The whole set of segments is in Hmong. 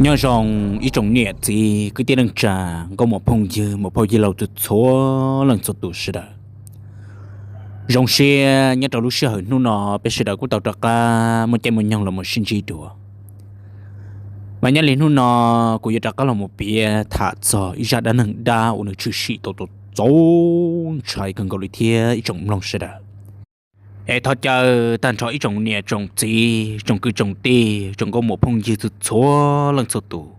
Nyob zoo ib tsoom niam txiv kwv tij neej tsa, nkauj muam phooj ywg, muam phauj yawg laus txhua txhua leej txhua tus sawv daws. Zoo siab nyob rau lub sij hawm hnub no peb sawv daws kuj tau rov qab muaj caij muaj nyoog los mus sib ntsib dua. Mas nyob li hnub no kuv yuav rov qab los mus piav tham txog ib zaj dab neeg dab uas nws tshwm sim tau txaus ntshai kawg nkaus li thiab ib tsoom mloog sawv daws. Es thov caw tag nrho ib tsoom niam tsoom txiv, tsoom kwv tsoom tij, tsoom nkauj muam phooj ywg txhua txhua leej txhua tus,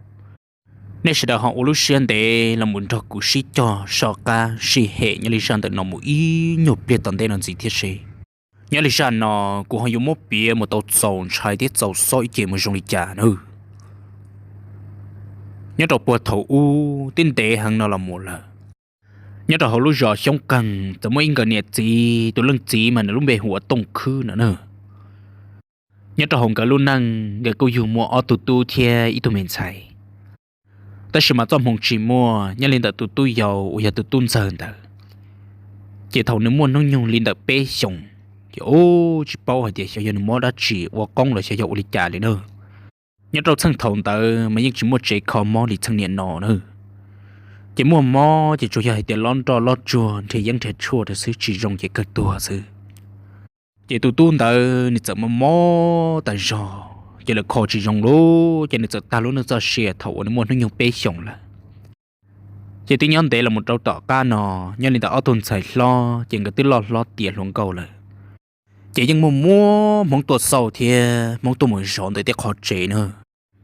nej sawv daws ho ua lub siab ntev los mus nrog kuv sib cog soj qab sib hem nyob li zaj ntawm no mus ib nyuag pliag tom ntej no ntxiv thiab seb nyob li zaj no kuv ho yuav muab piav mus tau txaus ntshai thiab txaus xob ib ce mus zoo li cas nawb. Nyob rau puag thaum ub twb ntev heev no los mus lawm, nyob rau hauv lub zos Xyoob Qeeg txawm muaj ib nkawd niam txiv, tus leej txiv mas nws lub npe hu ua Tooj Khwb no na. Nyob rau hauv nkawd lub neej nkawd kuj yug muaj ob tug tub thiab ib tug me ntxhais. Tab sis mas txoj hmoo tsis muaj, nyob li ntawm tus tub yau uas yog tus tub ntxawg ntawd, ces thaum nws muaj hnub nyoog li ntawm peb xyoos, ces ub tsis paub hais tias xyov yog nws mob dab tsi ua qoob los xyov yog ua li cas li na. Nyob rau txheej thaum ntawd mas yeej tsis muaj tsev kho mob li txheej niam no na. Ces muaj mob ces tsuas yog hais tias lob nroj lob tsuag nrhiav yeeb nrhiav tshuaj rau xwb, tsis zoo ces kawg tuag xwb. Ces tus tub ntawd nws txawm mob mob tas zog, ces lawv kho tsis zoo lawm ces nws txawm tag lub neej txoj sia thaum uas nws muaj hnub nyoog peb xyoos lawm. Ces twb nyob ntev los mus rau tom qab no, nyob li ntawm ob tug ntxhais hlob ces nkawd twb loj hlob tiav hluas nkauj lawm. Ces yeej muaj muab hmoob tuaj xauj thiab hmoob tuaj mus zov ntawm tej qhov tsev na.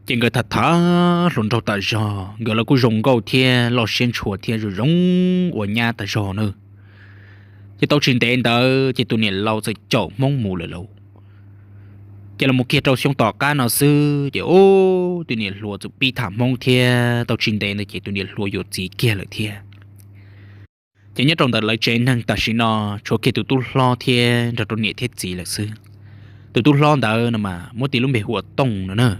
Ces nkawd tham tham hluas nraug tas zog, nkawd los kuj zoo nkauj thiab loj siab ntshua thiab zoo zoo ua nyab tas zog na. Ces tau tsis ntev ntawd ces tus niam laus txawm caum hmoob mus lawm lauj. Ces los mus kiag rau xyoo tom qab no xwb ces ub tus niam hluas txawm pib tham hmoob thiab tau tsis ntev ntawd ces tus niam hluas yuav txiv kiag lawm thiab. Ces nyob rau ntawm lawv tsev neeg tam sim no tshuav kiag tus tub hlob thiab nrog rau niam thiab txiv lawm xwb. Tus tub hlob ntawd no mas muab tis lub npe hu ua Tooj no na.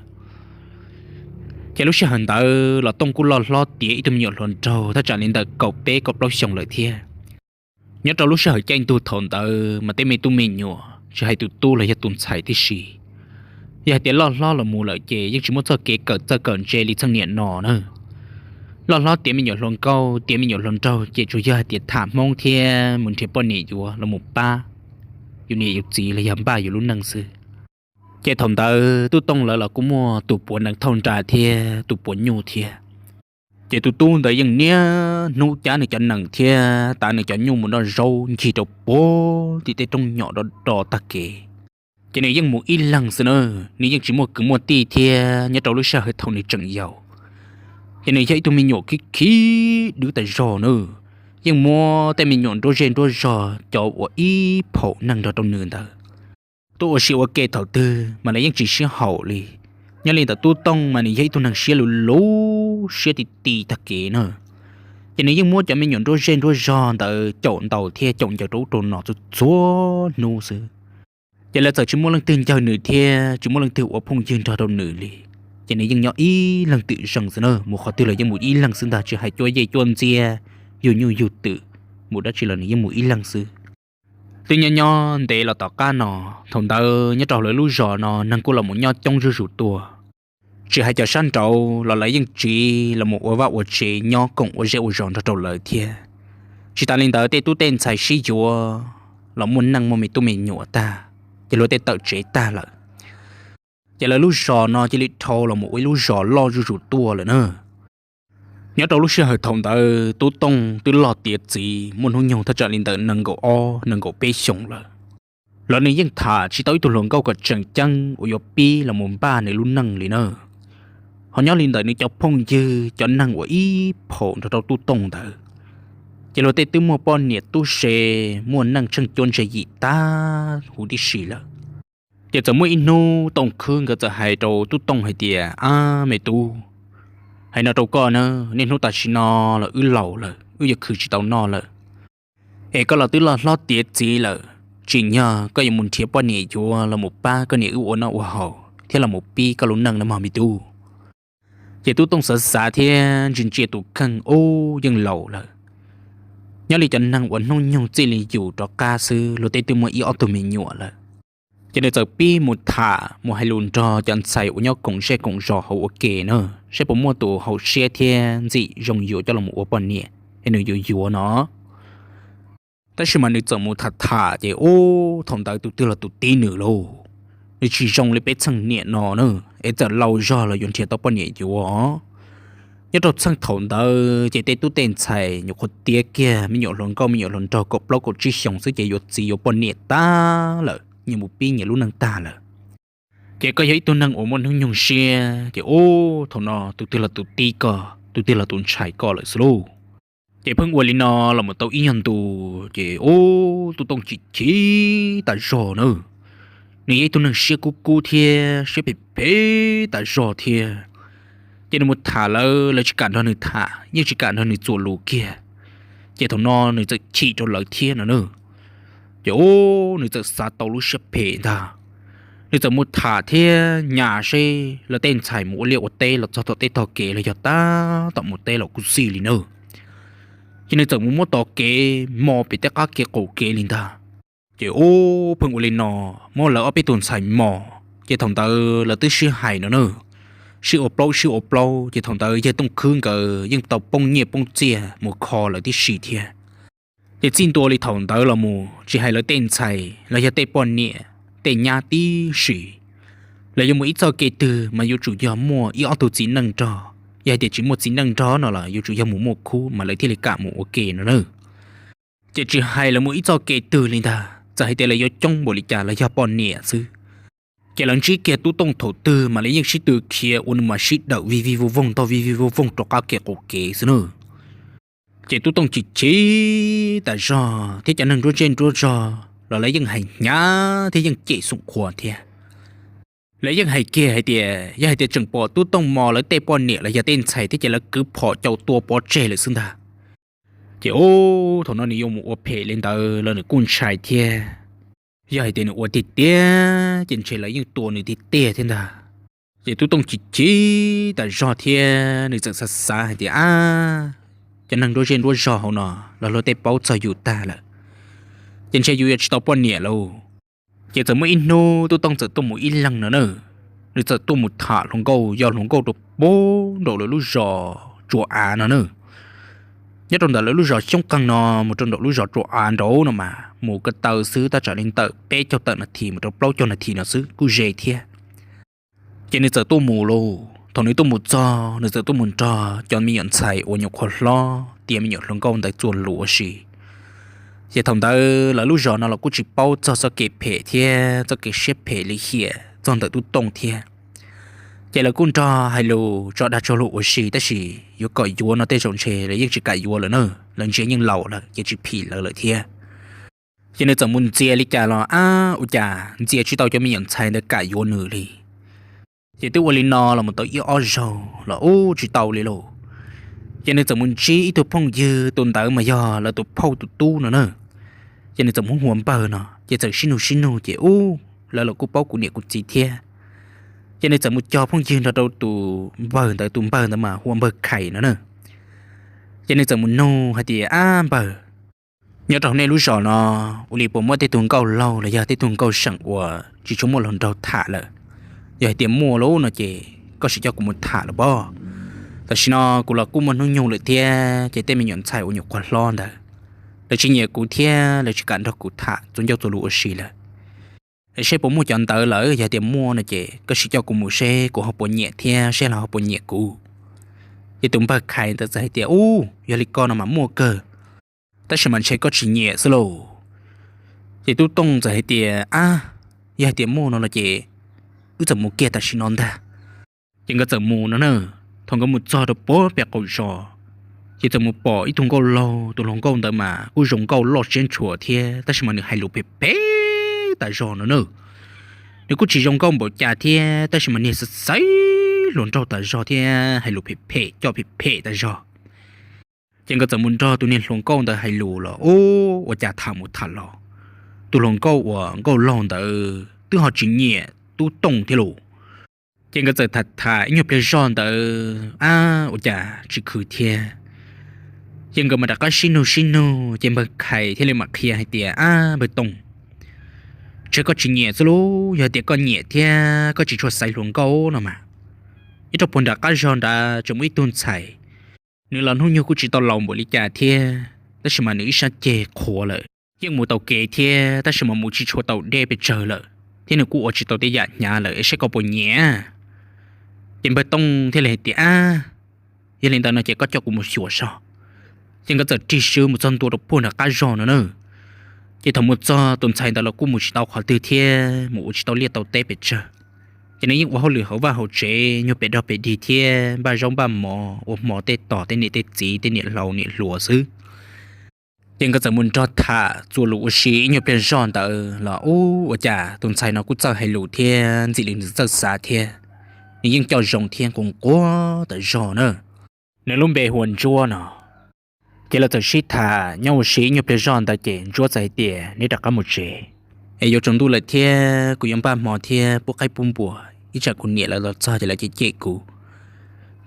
Ces lub sij hawm ntawd los Tooj kuj loj hlob tiav ib tug me nyuam hluas nraug thaj tsam li ntawm kaum peb kaum plaub xyoos lawm thiab. Nyob rau lub sij hawm caij ntuj thaum ntawd mas tej me tub me nyuam tsis hais tus tub los yog tus ntxhais tib si, yog hais tias loj hlob los mus lawm ces yeej tsis muaj txoj kev kawm txawj kawm ntse li txheej niam no na. Loj hlob tiav me nyuam hluas nkauj tiav me nyuam hluas nraug ces tsuas yog hais tias tham hmoob thiab mus nrhiav poj niam yuav los mus pab yus niam yus txiv los yog npaj yus lub neej xwb. Ces thaum ntawd tub Tooj lawv los kuj muaj tus puav nees thauj nra thiab tus puav nyuj thiab. Ces tus tub ntawd yeej niaj hnub cab nws cov nees thiab tav nws cov nyuj mus noj zaub ncig rau puag tim tej roob nyom do do tag kev. Ces nws yeej mus ib leeg xwb na, nws yeej tsis muaj kwv muaj tij thiab nyob rau lub sij hawm thaum nws tseem yau, ces nws yog ib tug me nyuam khib khib dwb tas zog na. Yeej muab tej me nyuam nruab zej nruab zog cov uas ib phaum neeg nrog rau nws ntawd tuaj ua si ua ke thaum twg mas nws yeej tsis sib haum li. Nyob li ntawm tub Tooj mas nws yog ib tug neeg siab luv luv siab ti ti tag kev na. Ces nws yeej muab cov me nyuam nruab zej nruab zog ntawd caum ntaus thiab caum ncaws rau ub rau no txhua txhua hnub xwb. Ces lawv txawm tsis muaj leej twg ncawg nws thiab tsis muaj leej twg ua phooj ywg nrog rau nws li. Ces nws yeej nyob ib leeg twm zeeg xwb na, mus qhov twg los yeej mus ib leeg xwb ntag, tsis hais cuab yej cuab ntxiab, yug nyuj yug twm, mus dab tsi los nws yeej mus ib leeg xwb. Twb nyob nyob ntev los tom qab no, thaum ntawd nyob rau lawv lub zos no neeg kuj los mus nyob coob zuj zus tuaj. Tsis hais cov sab nraud los lawv yeej tsiv los mus ua vaj ua tsev nyob koom ua zej ua zos nrog rau lawv thiab. Tsis tas li ntawd tej tub tej ntxhais sib yuav los muaj neej muaj me tub me nyuam tag, ces luag tej tawm tsev tag lawm. Ces lawv lub zos no cia li dhau los mus ua ib lub zos loj zuj zus tuaj lawm na. Nyob rau lub sij hawm thaum ntawd tub Tooj twb loj tiav txiv muaj hnub nyoog thaj tsam li ntawm nees nkaum ob nees nkaum peb xyoos lawm. Los nws yeej tham tsis tau ib tug hluas nkauj kom tseem ceeb uas yuav pib los mus npaj nws lub neej li na. Ho nyob li ntawm nws cov phooj ywg cov neeg uas ib phaum nrog rau tub Tooj ntawd, ces luag tej twb muaj poj niam tub se, muaj neej tsheej cuab ntse yim tag huv tib si lawm. Ces txawm muaj ib hnub Tooj Khwb nkawd txawm hais rau tub Tooj hais tias, Ab me tub, hais no rau koj na, niaj hnub tam sim no los wb laus lawm, wb yuav khwv tsis tau noj lawm. Es koj los twb loj hlob tiav txiv lawm, tsim nyog koj yuav mus nrhiav poj niam yuav los mus pab koj niam wb ua noj ua haus thiab los mus pib koj lub neej no mog me tub. Ces tub Tooj xav xav thiab ntsia ntsia tus kheej, ub, yeej laus lawm. Nyob li cov neeg uas hnub nyoog txij li yus rov qab xwb luag tej twb muaj ib ob tug me nyuam lawm. Ces nws txawm pib mus tham mus hais lus nrog cov ntxhais uas nyob koom zej koom zos hauv ua ke na, saib puas muaj tus haum siab thiab ntxim zoo yuav coj los ua poj niam es nws yuav yuav no. Tab sis mas nws txawm mus tham tham ces ub thaum ntawd tus twg los tus tib nws lauj, nws tsis zoo li peb txheej niam no na, es txawm laus zog los yuav nrhiav tau poj niam yuav. Nyob rau txheej thaum ntawd ces tej tub tej ntxhais nyuam qhuav tiav kiag me nyuam hluas nkauj me nyuam hluas nraug kaum plaub kaum tsib xyoos xwb ces yuav txiv yuav poj niam tag lawm, nyias mus pib nyias lub neej tag lawm. Ces koj yog ib tug neeg uas muaj hnub nyoog siab ces ub thaum no tus twg los tus tib koj, tus twg los tus ntshai koj lawm xwb lauj. Ces pheej ua li no los mus tau ib nyuag ntu ces ub tub Tooj chim chim tas zog na. Nws yog ib tug neeg siab kub kub thiab siab phem phem tas zog thiab. Ces nws mus tham lawv, lawv tsis kam nrog nws tham, yeej tsis kam nrog nws txuas lus kiag. Ces thaum no nws txawm chim rau lawv thiab no na. Ces ub nws txawm xav tau lub siab phem ntag. Nws txawm mus tham thiab nyas seb lawv tej ntxhais mus ua liaj ua teb los txog tom tej tog kev los yog tab tom mus teb los kuj xij li na. Ces nws txawm mus muab tom kev mos pem tej qab kev qaum kev li ntag. Ces ub pheej ua li no, muab lawv ob peb tug ntxhais mos ces thaum ntawd lawv twb sib hais no na, sib ua plaub sib ua plaub ces thaum ntawd yawg Tooj Khwb nkawd yeej tau poob nyiaj poob txiaj mus kho lawv tib si thiab. Ces txij ntua li thaum ntawd los mus tsis hais lawv tej ntxhais los yog tej poj niam, tej nyab tib si, lawv yuav mus ib txoj kev twg mas yuav tsum yog muaj ib ob tug txiv neej nrog, yog hais tias tsis muaj txiv neej nrog no los yuav tsum yog mus muaj khub mas lawv thiaj li kam mus ua ke no na. Ces tsis hais lawv mus ib txoj kev twg li ntag, txawm hais tias lawv yuav coob npaum li cas los yog poj niam xwb, ces lawv ntsib kiag tub Tooj thaum twg mas lawv yeej sib tw khiav ua nws mas sib dawm vij vij voog voog ntog vij vij voog voog rau qab kev qaum kev xwb na. Ces tub Tooj chim chim tas zog thiab cov neeg nruab zej nruab zog los lawv yeej hais hnyav thiab yeej cem xoom qhuas thiab. Lawv yeej hais kiag hais tias yog hais tias tseem pom tub Tooj mos lawv tej poj niam los yog tej ntxhais thiab ces lawv kwv phom caum tua pov tseg lawm xwb ntag. Ces ub thaum no nws yuav mus ua phem li ntawd los nws kuj ntshai thiab. Yog hais tias nws ua tiag tiag ces ntshe lawv yeej tua nws tiag tiag thiab ntag. Ces tub Tooj chim chim tas zog thiab nws txawm xav xav hais tias ab, cov neeg nruab zej nruab zog hauv no los luag tej paub txog yus tag lawm, ces ntshe yus yuav tsis tau poj niam lauj. Ces txawm muaj ib hnub tub Tooj txawm tuaj mus ib leeg no na, nws txawm tuaj mus tham hluas nkauj yog hluas nkauj rau puag nraum lawv lub zos Tsua Av no na. Nyob rau ntawm lawv lub zos Xyoob Qeeg no mus rau nraum lub zos Tsua Av nraud no mas mus ko taw xwb tab tsam li ntawm peb caug tawm nas this mus rau plaub caug nas this no xwb kuj ze thiab. Ces nws txawm tuaj mus lauj, thaum nws tuaj mus txog nws txawm tuaj mus nrog cov me nyuam ntxhais uas nyuam qhuav hlob tiav me nyuam hluas nkauj ntawd txuas lus ua si. Ces thaum ntawd lawv lub zos no los kuj tsis paub txog txoj kev phem thiab txoj kev siab phem li hiam txog ntawm tub Tooj thiab. Ces lawv kuj nrog hais lus tso dag tso lus ua si tab sis yuav kom yuav no tej zaum ntshe lawv yeej tsis kam yuav lawm na, lawv ntsia yeej laus lawm ces tsis phim lawv lawm thiab. Ces nws txawm mus ntxias li cas los ab ua cas ntxias tsis tau cov me nyuam ntxhais ntawd kam yuav nws li. Ces twb ua li no los mus tau ib ob zaug los ub tsis tau li lauj. Ces nws txawm mus ntsib ib tug phooj ywg, tus ntawd mas yog lawv tus phauj tus tub no na. Ces nws txawm mus hua npawg no ces txawm sib nug sib nug ces ub lawv los kuj paub kuv niam kuv txiv thiab. Ces nws txawm mus cog phooj ywg nrog rau tus npawg ntawd, tus npawg ntawd mas hu ua npawg Khais no na. Ces nws txawm mus nug hais tias ab npawg, nyob rau nej lub zos no ua li puas muaj tej tug nkauj laug los yog tej tug nkauj seem uas tsis tshua muaj hluas nraug tham lawm? Yog hais tias muaj lauj no ces koj sim coj kuv mus tham los pob. Tam sim no kuv los kuj muaj hnub nyoog lawm thiab ces tej me nyuam ntxhais uas nyuam qhuav hlob ntawd lawv tsis nyiam kuv thiab lawv tsis kam nrog kuv tham txuas ncauj txuas lus ua si lawm. Es seb puas muaj cov ntawd lawm, yog tias muaj no ces koj sim coj kuv mus seb kuv ho puas nyiam thiab seb lawv ho puas nyiam kuv. Ces tus npawg Khais ntawd txawm hais tias ub yog li ko no mas muaj kawg, tab sis mas ntshe koj tsis nyiam xwb lauj. Ces tub Tooj txawm hais tias ab, yog hais tias muaj no los ces wb txawm mus kiag tam sim no ntag. Ces nkawd txawm mus no na. Thaum nkawd mus txog rau puag pem qaum zos ces txawm mus pom ib tug nkauj laug, tus hluas nkauj ntawd mas kuj zoo nkauj loj siab ntshua thiab tab sis mas nws hais lus phem phem tas zog no na. Nws kuj tsis zoo nkauj npaum cas thiab tab sis mas niag xaiv xaiv hluas nraug tas zog thiab hais lus phem phem coj phem phem tas zog. Ces nkawd txawm mus nrog tus niag hluas nkauj ntawd hais lus los ub ua cas tham mus tham los tus hluas nkauj uas nkauj laug ntawd twb ho tsis nyiam tub Tooj thiab lauj. Ces nkawd txawm tham tham ib nyuag pliag zog ntawd ab ua cas tsis khwv thiab. Ces nkawd mam rov qab sib nug sib nug ces npawg Khais thiaj li mam qhia hais tias ab npawg Tooj, Ntshe koj tsis nyiam xwb lauj, yog tias koj nyiam thiab koj tsis tshua xaiv hluas nkauj no mas, nyob rau puag nram qab zog nrad tseem muaj ib tug ntxhais, nws los hnub nyoog kuj tsis tau laus npaum li cas thiab, tab sis mas nws ib sab ceg qhuav lawm, yeej mus tau kev thiab tab sis mas mus tsis tshua tau deb pes tsawg lawm, thiab nws kuj ua tsis tau tej yam hnyav lawm es saib koj puas nyiam. Ces npawg Tooj thiaj li hais tias, Ab, yog li ntawd no ces koj coj kuv mus xyuas soj. Ces nkawd txawm rig swv mus txog ntua rau puag nram qab zog no na. Ces thaum mus txog tus ntxhais ntawd los kuj mus tsis tau qhov twg thiab mus ua tsis tau liaj tau teb pes tsawg. Ces nws yeej ua hauj lwm hauv vaj hauv tsev nyuag pem dog pem dig thiab npaj zaub npaj mov ua hmo tej tos tej niam tej txiv tej niam hlau niam hluas xwb. Ces nkawd txawm mus nrog tham txuas lus ua si ib nyuag pliag zog ntawd los ub ua cas tus ntxhais no kuj txawj hais lus thiab ntxim li nws txawj xav thiab, nws yeej coj zoo thiab nquag nquag tawm zog na. Nws lub npe hu ua Ntsuab no. Ces lawv txawm sib tham nyob ua si ib nyuag pliag zog ntawd ces Ntsuab txawm hais tias, Neb rov qab mus tsev, es yuav tsaus ntuj lawm thiab kuv yuav npaj hmo thiab pub qaib pub npua, ib tsam kuv niam lawv los txog ces lawv cem cem kuv.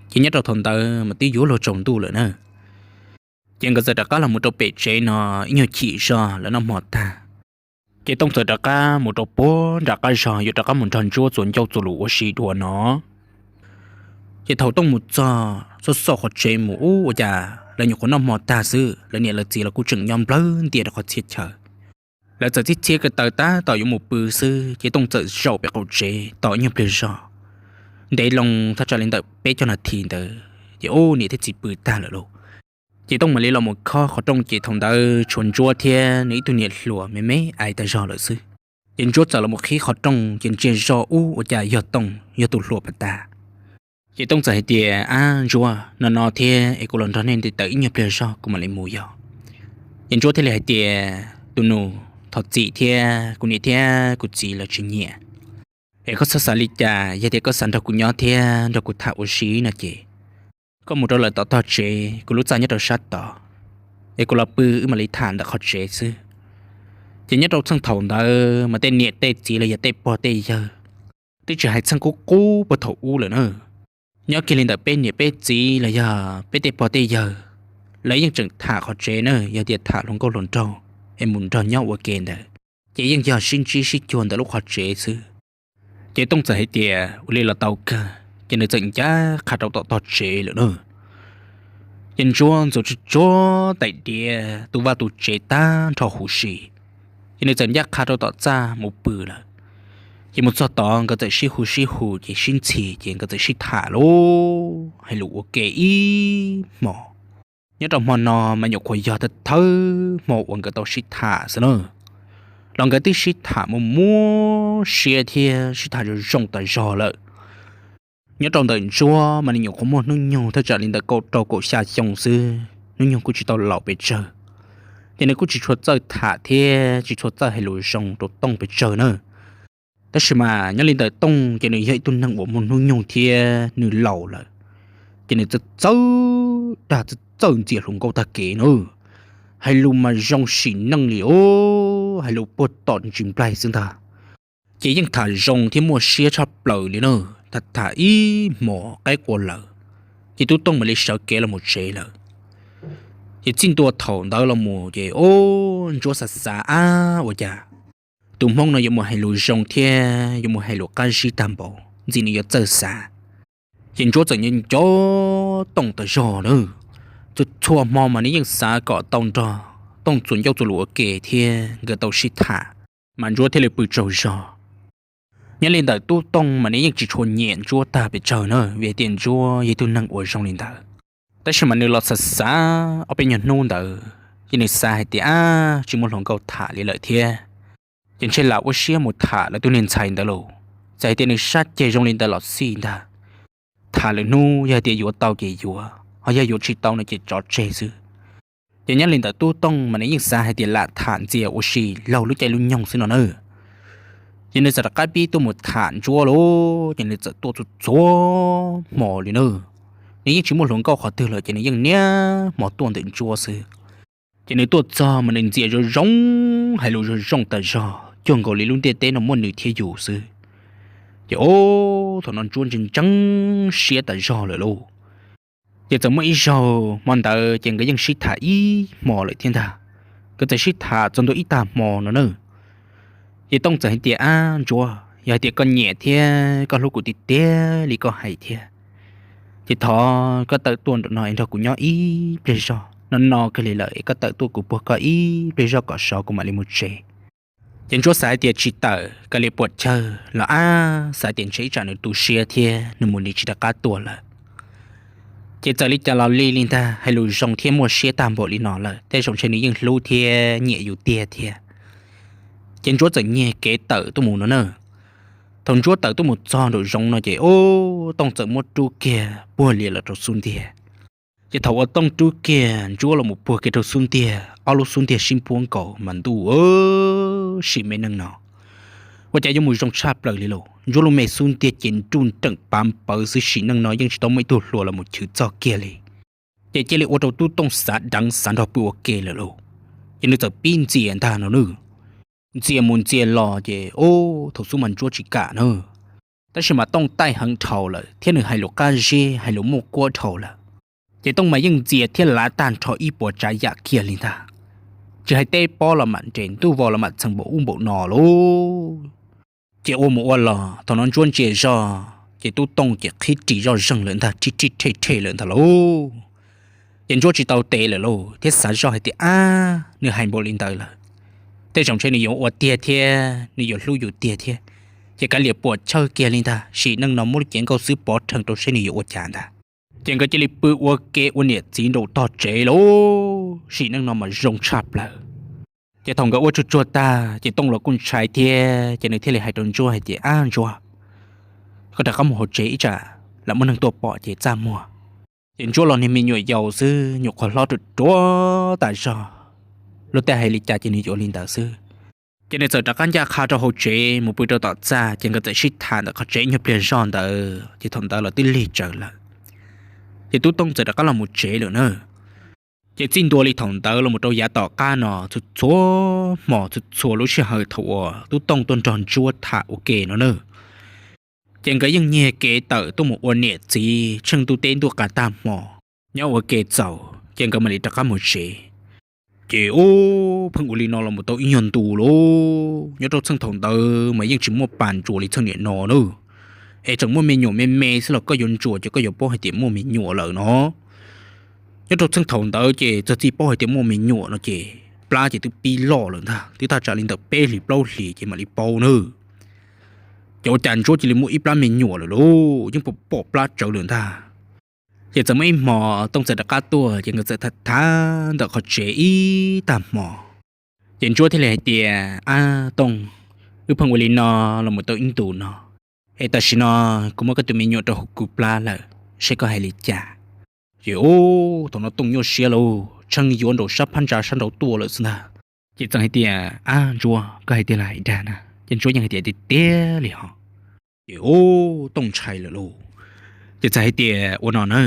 Ces nyob rau thaum ntawd mas twb yuav luag tsaus ntuj lawm na. Ces nkawd txawm rov qab los mus rau pem tsev no ib nyuag chim zog lawv noj hmo tag. Ces Tooj txawm rov qab mus rau puag nram qab zog yuav rov qab mus nrog Ntsuab txuas ncauj txuas lus ua si dua no. Ces thaum Tooj mus txog xauj xauj qhov tsev mus ub ua cas lawv nyuam qhuav noj hmo tag xwb, lawv niam lawv txiv los kuj tseem nyob nplawg ntias rau qhov txhia chaw. Lawv txawm txib txhiab ko taw tab tom yuav mus pw xwb ces Tooj txawm zaum pem qaum tsev tos ib nyuag pliag zog. Ntev loo thaj tsam li ntawm peb caug nas this ntawd ces ub niam thiab txiv pw tag lawm lauj. Ces Tooj mam li los mus khob qhov rooj ces thaum ntawd tshuav Ntsuab thiab nws ib tug niam hluas me me ais tag zog lawm xwb. Ces Ntsuab txawm los mus qhib qhov rooj ces ntsia zog ub ua cas yog Tooj yog tus hluas pas tas. Ces Tooj txawm hais tias, Ab Ntsuab, no no thiab es kuv los nrog nej nte taws ib nyuag pliag zog kuv mam li mus yog. Ces Ntsuab thiaj li hais tias, Tus nus, thov txim thiab, kuv niam thiab kuv txiv lawv tsis nyiam. Es koj txhob xav li cas, yog tias koj xav nrog kuv nyob thiab nrog kuv tham ua si no ces koj mus rau lawv tom tog tsev, kuv lub txaj nyob rau sab tod, es kuv los pw wb mam li tham ntawm qhov tsev xwb. Ces nyob rau txheej thaum ntawd mas tej niam tej txiv los yog tej pog tej yawg twb tsis hais txheej qub qub puag thaum ub lawm na. Nyob kiag li ntawm peb niam peb txiv los yog peb tej pog tej yawg, lawv yeej tseem tham qhov tsev na, yog tias tham hluas nkauj hluas nraug es mus nrog nyob ua ke ntawd ces yeej yog sib ntsib sib cuag ntawm lub qhov tsev xwb. Ces Tooj txawm hais tias, Ua li los tau kawg, ces nws txawm ncaj qha rau tom tog tsev lawm na. Ces Ntsuab ntxuav tsuag tsuag tais diav tu vaj tu tsev tag nrho huv si, ces nws txawm ncaj qha rau tom txaj mus pw lawm. Ces mus txog tod nkawd txawm sib hu sib hu ces sib ntxhi ces nkawd txawm sib tham lauj, hais lus ua ke ib hmos. Nyob rau hmo no mas nyuam qhuav yog thawj thawj hmo uas nkawd tau sib tham xwb na, los nkawd twb sib tham muaj muaj siab thiab sib tham zoo zoo tas zog lawm. Nyob rau ntawm Ntsuab mas nws nyuam qhuav muaj hnub nyoog thaj tsam li ntawm kaum rau kaum xya xyoo xwb, hnub nyoog kuj tsis tau laus pes tsawg, ces nws kuj tsis tshua txawj tham thiab tsis tshua txawj hais lus zoo rau Tooj pes tsawg na. Tab sis mas nyob li ntawm Tooj ces nws yog ib tug neeg uas muaj hnub nyoog thiab nws laus lawm, ces nws txawj txawj dag txawj txawj ntxias hluas nkauj tag kev na. Hais lus mas zoo sim neej li os, hais lus puag tom ntsis nplaig xwb ntag. Ces yeej tham zoo thiab muaj siab tshaj plaws li na, tham tham ib hmos qaib qua lawm, ces tub Tooj mam li sawv kev los mus tsev lawm. Ces txij ntua thaum ntawd los mus ces ub Ntsuab xav xav ab ua cas tus Hmoob no yuav mus hais lus zoo thiab yuav mus hais lus qab zib tag npaum ntxim nws yuav txawj xav. Ces Ntsuab txawm nco nco Tooj tas zog na, txhua txhua hmo mas nws yeej xav kom tau nrog Tooj txuas ncauj txuas lus ua ke thiab nkawd tau sib tham, mas Ntsuab thiaj li pw tsaug zog. Nyob li ntawm tub Tooj mas nws yeej tsis tshua nyiam Ntsuab tag pes tsawg na, vim hais tias Ntsuab yog ib tug neeg uas zoo li ntawd. Tab sis mas nws los xav xav ob peb nyuag hnub ntawd ces nws xav hais tias ab tsis muaj hluas nkauj tham li lawm thiab, ces ntshe lam ua siab mus tham lawv tus niag ntxhais ntawd lauj. Txawm hais tias nws sab ceg zoo li ntawd los xij ntag, tham lwm hnub yog hais tias yuav tau ces yuav, ho yog yuav tsis tau no ces tso tseg xwb. Ces nyob li ntawm tub Tooj mas nws yeej xav hais tias lam tham ntxias ua si laug lub caij lub nyoog xwb no na. Ces nws txawm rov qab pib tuaj mus tham Ntsuab lauj, ces nws txawm tuaj txhua txhua hmo li na. Nws yeej tsis muaj hluas nkauj qhov twg lawm ces nws yeej niaj hmo tuaj ntawm Ntsuab xwb. Ces nws tuaj txog mas nws ntxias zoo zoo, hais lus zoo zoo tas zog cuag nkaus li lub ntiaj teb no muaj nws thiab yus xwb. Ces ub thaum no Ntsuab ntseeg ntseeg siab tas zog lawm lauj. Ces txawm muaj ib zaug hmo ntawd ces nkawd yeej sib tham ib hmo lawm thiab ntag. Nkawd txawm sib tham txog ntua ib tag hmo no na, Ces Tooj txawm hais tias, Ab Ntsuab, yog hais tias koj nyiam thiab koj hlub kuv tiag tiag li koj hais thiab, ces thov koj tawm tuaj nram no es nrog kuv nyob ib pliag zog, no no kawg li lawm es koj tawm tuaj kuv puag koj ib pliag zog kom sov kuv mam li mus tsev. Ces Ntsuab xav hais tias tsis tawm, kav liam puam chawj los ab, xav tias ntshe ib tsam nws tu siab thiab nws mus nws tsis rov qab tuaj lawm. Ces txawm li cas los li li ntag, hais lus zoo thiab muaj siab tag npaum li no lawm, tej zaum ntshe nws yeej hlub thiab nyiam yus tiag thiab. Ces Ntsuab txawm nyiag kev tawm tuaj mus no na. Thaum Ntsuab tawm tuaj mus txog nraum zoov no ces ub, Tooj txawm muab rub kiag puag lias los rau xub ntiag. Ces thaum uas Tooj rub kiag Ntsuab los mus puag kiag rau xub ntiag, ob lub xub ntiag sib puab nkaus mas ntuj, sim me neej no ua cas yuav mus zoo tshaj plaws li lauj. Ntsuab lub me xub ntiag ces nruj nreem pav npawv xwb, sim neej no yeej tsis tau muaj ib tug hluas los mus chwv txog kiag li. Ces cia li ua rau Tub Tooj xav deev xav nrog pw ua ke lawm lauj. Ces nws txawm pib ntxias ntag no na. Ntxias mus ntxias los ces ub, thaum xub mas Ntsuab tsis kam na. Tab sis mas Tooj taij heev dhau lawm thiab nws hais lus qab zib hais lus muaj kuab dhau lawm. Ces Tooj mas yeej ntxias thiab lav tag nrho ib puas tsav yam kiag li ntag. Tsis hais teb pob los mam nres, ntuj vau los mam txheem npaum ub npaum no lauj. Ces ua mus ua los thaum no Ntsuab ntsia zog ces Tub Tooj ces qhib ris zoj zeeg lawm ntag, rhij rhij rhej rhej lawm ntag lauj. Ces Ntsuab tsis tau tev lawm lauj thiab xav zoj hais tias ab, nws hais npaum li ntawd lawm, tej zaum ntshe nws yuav ua tiag thiab nws yuav hlub yus tiag thiab. Ces kav liam puam chawj kiag li ntag, sim neej no muab lub cev nkauj xwb pov rhees rau seb nws yuav ua cas ntag. Ces nkawd cia li pw ua ke ua niam txiv nraum tog tsev lauj, sim neej no mas zoo tshaj plaws. Ces thaum nkawd ua tsuag tsuag tag ces Tooj los kuj ntshai thiab, ces nws thiaj li hais rau Ntsuab hais tias, Ab Ntsuab, koj rov qab mus hauv tsev ib tsam lawv muaj neeg tuaj pom ces txaj muag. Ces Ntsuab los niag me nyuam yaus xwb, nyuam qhuav hlob ruam ruam tas zog, luag tej hais li cas ces nws yuav li ntawd xwb. Ces nws txawm rov qab ncaj qha rau hauv tsev mus pw rau tom txaj, ces nkawd txawm sib tham ntawm qhov tsev ib nyuag pliag zog ntawd, ces thaum ntawd los twb lig tsawv lawm. Ces Tub Tooj txawm rov qab los mus tsev lawm na. Ces txij ntua li thaum ntawd los mus rau yav tom qab no txhua txhua hmo txhua txhua lub sij hawm thaum uas Tub Tooj tuaj nrog Ntsuab tham ua ke no na, ces nkawd yeej nyiag kev tawm tuaj mus ua niam txiv tsheej ntuj teb ntuj qab tag hmo, nyob ua ke txaus ces nkawd mam li rov qab mus tsev. Ces ub, pheej ua li no los mus tau ib nyuag ntu lauj. Nyob rau txheej thaum ntawd mas yeej tsis muaj pas ntsuas li txheej niam no na. Es tseem muaj me nyuam me me xwb los koj yuav ntsuas ces koj yuav paub hais tias muaj me nyuam lawm no. Nyob rau txheej thaum ntawd ces txog txij paub hais tias muaj me nyuam no ces plab ces twb pib loj lawm ntag, twb thaj tsam li ntawm peb hlis plaub hlis ces mam li paub na. Ces ua cas Ntsuab cia li muaj ib plab me nyuam lawm lauj, yeej pom pom plab tsawv lawm ntag. Ces txawm muaj ib hmo Tooj txawm rov qab tuaj ces nkawd txawm tham tham ntawm qhov tsev ib tag hmo. Ces Ntsuab thiaj li hais tias, Ab Tooj, wb pheej ua li no los mus tau ib ntus no, es tam sim no kuv muab koj tus me nyuam rau hauv kuv plab lawm, seb koj hais li cas? Ces ub, thaum no Tooj nyuaj siab lauj, tshee yuav nraum sab phab ntsa sab nraud tuaj lawm xwb ntag. Ces txawm hais tias, Ab Ntsuab, koj hais tiag los hais dag na? Ces Ntsuab yeej hais tias, Tiag tiag li hos. Ces ub, Tooj ntshai lawm lauj. Ces txawm hais tias, Ua no na,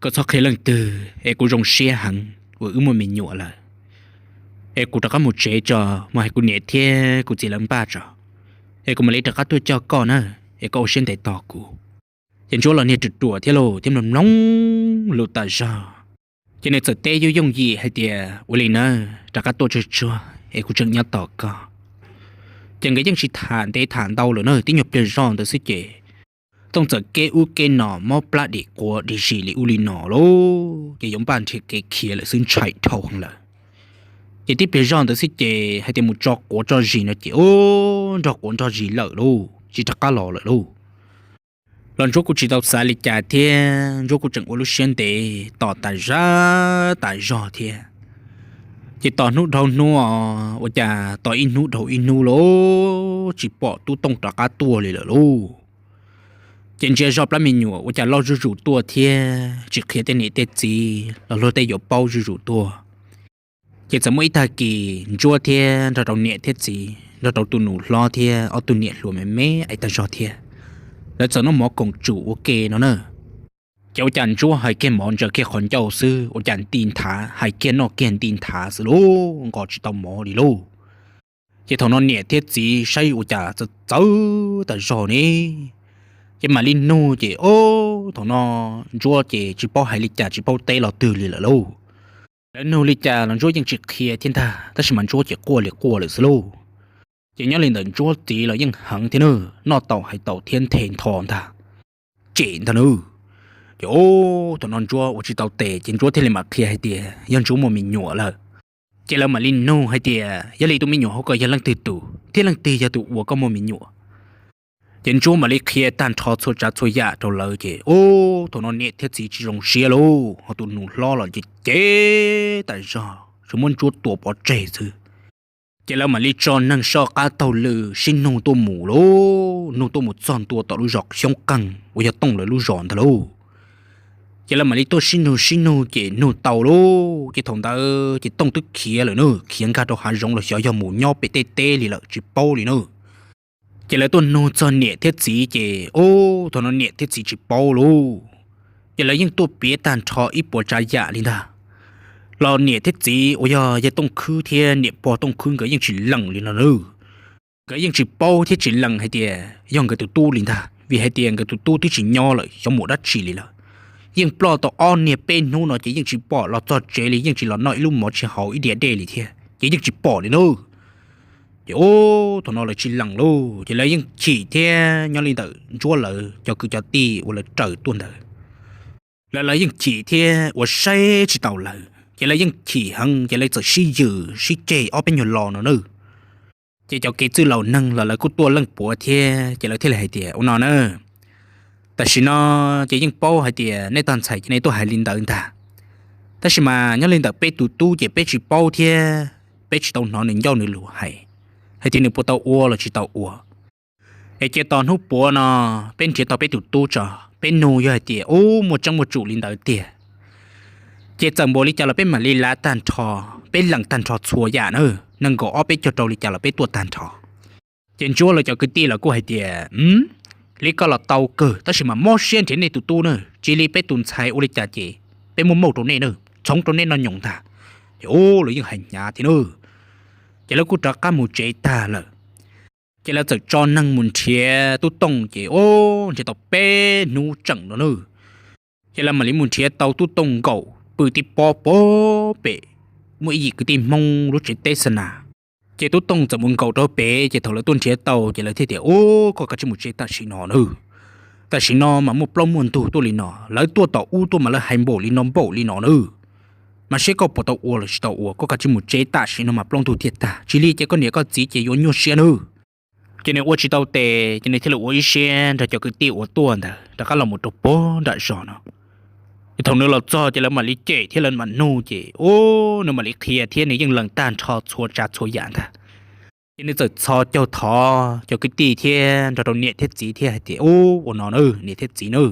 koj txhob qhia leej twg es kuv zoo siab heev uas wb muaj me nyuam lawm. Es kuv rov qab mus tsev tso, mus hais kuv niam thiab kuv txiv lawv npaj tso, es kuv mam li rov qab tuaj coj koj na, es koj ua siab ntev tos kuv. Ces Ntsuab los niag ruam ruam thiab lauj, thiab mloog mloog lus tas zog. Ces nws txawm teb yooj yooj yim hais tias, Ua li nawb, rov qab tuaj tsuag tsuag es kuv tseem nyob tos koj. Ces nkawd yeej tsis tham ntev tham ntau lawm na, tib nyuag pliag zog ntawd xwb ces Tooj txawm keb ub keb no mob plab dim quav dim zis li ub li no lauj, ces yuav npaj nrhiav kev khiav lawm xwb, ntshai dhau heev lawm. Ces tib pliag zog ntawd xwb ces hais tias mus tso quav tso zis no ces ub, nrog quav nrog zis lawm lauj, tsis rov qab los lawm lauj. Los Ntsuab kuj tsis tau xav li cas thiab, Ntsuab kuj tseem ua lub siab ntev tos tas zog tas zog thiab. Ces tos hnub dhau hnub, ua cas tos ib hnub dhau ib hnub lauj, tsis pom Tub Tooj rov qab tuaj li lawm lauj. Ces ntsia zog plab me nyuam ua cas loj zuj zus tuaj thiab, tsis qhia tej niam tej txiv los luag tej yuav paub zuj zus tuaj. Ces txawm muaj ib tag kis Ntsuab thiab nrog rau niam thiab txiv nrog rau tus nus hlob thiab ob tug niam hluas me me ais tag zog thiab, lawv txawm noj mov koom tsum ua ke no na. Ces ua cas Ntsuab hais kiag mov ntsaws kiag qhov ncauj xwb, ua cas nti nthav hais kiag noj kiag nti nthav xwb lauj, nqos tsis tau mov li lauj. Ces thaum no niam thiab txiv saib ua cas txawv txawv tas zog ne, ces mam li nug ces ob, thaum no Ntsuab ces tsis paub hais li cas tsis paub teb los twg li lawm lauj. Lawv nug li cas los Ntsuab yeej tsis qhia thiab ntag, tab sis mas Ntsuab ces quaj li quaj lawm xwb lauj. Ces nyob li ntawm Ntsuab txiv los yeej heev thiab nawb, noj tau hais tau thiab nthe ntho ntag, cem ntag nawb. Ces o, thaum no Ntsuab ua tsis tau tes ces Ntsuab thiaj li mam qhia hais tias yog Ntsuab muaj me nyuam lawm. Ces lawv mam li nug hais tias yog li tus me nyuam hauv ko yog leej twg tus thiab leej twg yog tus ua koj muaj me nyuam. Ces Ntsuab mam li qhia tag nrho txhua tsav txhua yam rau lawv ces o, thaum no niam thiab txiv tsis zoo siab lauj, ho tus nus hlob los ces cem tas zog tsuas muab Ntsuab tua pov tseg xwb. Ces lawv mam li tso neeg soj qab taug lw sib nug tuaj mus lauj, nug tuaj mus txog ntua tom lub zos Xyoob Qeeg uas yog Tooj lawv lub zos ntag lauj. Ces lawv mam li tuaj sib nug sib nug ces nug tau lauj, ces thaum ntawd ces Tooj twb khiav lawm nawb, khiav nkag rau hav zoov los xyov yog mus nyob pem tej teb li lawm tsis paub li nawb. Ces lawv tuaj nug txog niam thiab txiv ces o, thaum no niam thiab txiv tsis paub lauj. Ces lawv yeej tuaj piav tag nrho ib puas tsav yam li ntag, los niam thiab txiv uas yog yawg Tooj Khwb thiab niam pog Tooj Khwb nkawd yeej tsis lees li no nawb. Nkawd yeej tsis paub thiab tsis lees hais tias yog nkawd tus tub li ntag, vim hais tias nkawd tus tub twb tsis nyob lawm xyov mus dab tsi li lawm. Yeej ploj tau ob niag peb hnub no ces yeej tsis pom los txog tsev li, yeej tsis los noj ib lub mov tsis haus ib diav dej li thiab ces yeej tsis pom li nawb. Ces o, thaum no lawv tsis lees lauj, ces lawv yeej chim thiab nyob li ntawm Ntsuab lawv cov kwv cov tij uas lawv raws tuaj ntawd, lawv lawv yeej chim thiab ua saib tsis taus lawv ces lawv yeej chim heev ces lawv txawm sib yws sib ceg ob peb nyuag lo no nawb. Ces cov kev txwj laus neeg los lawv kuj tuaj leej puav thiab ces lawv thiaj li hais tias ua no na, tam sim no ces yeej paub hais tias nej tog ntxhais ces nej tuaj hais li ntawd ntag, tab sis mas nyob li ntawm peb tus tub ces peb tsis paub thiab peb tsis tau hnov nws ncauj nws lus hais, hais tias nws puas tau ua los tsis tau ua. Es cia tos hnub puav no peb nrhiav tau peb tus tub tso, peb nug yog hais tias ub muaj tseeb muaj tsum li ntawd tiag ces txawm npaum li cas los peb mam li lav tag nrho, peb lees tag nrho txhua yam na, nees nkaum ob peb caug rau li cas los peb tuaj tag nrho. Ces Ntsuab lawv cov kwv tij los kuj hais tias li koj los tau kawg tab sis mas mob siab nrhiav nej tus tub na, tsis li peb tus ntxhais ua li cas ces peb muab mauj rau nej na, txhoov rau nej noj nyoos ntag. Ces ub lawv yeej hais hnyav thiab na, ces lawv kuj rov qab mus tsev tag lawm. Ces lawv txawm tso neeg mus nrhiav tub Tooj ces ub nrhiav tau peb hnub tseem no na. Ces lawv mam li mus nrhiav tau tub Tooj nkaum pw tib pob pem muaj ib yim kwv tij Hmoob lub tsev teb xa nas. Ces tub Tooj txawm mus nkaum rau pem ces thaum lawv tuaj nrhiav tau ces lawv thiaj tias ub koj kav tsij mus tsev tam sim no na, tam sim no mas muaj plaub muaj ntug tuaj li no, lawv tuaj tom ub tuaj mas lawv hais npaum li no npaum li no na, mas seb koj puas tau ua los tsis tau ua, koj kav tsij mus tsev tam sim no mas plaub ntug thiaj tag, tsis li ces koj niam koj txiv ces yuav nyuaj siab nawb. Ces nws ua tsis tau tes ces nws thiaj li ua ib siab nrog cov kwv tij uas tuaj ntawd rov qab los mus rau puag nram zos no. Ces thaum nws los txog ces lawv mam li cem thiab lawv mam nug ces ub nws mam li qhia thiab nws yeej lees tag nrho txhua tsav txhua yam ntag. Ces nws txawm txhos caug thov cov kwv tij thiab nrog rau niam thiab txiv thiab hais tias ub ua no na niam thiab txiv na,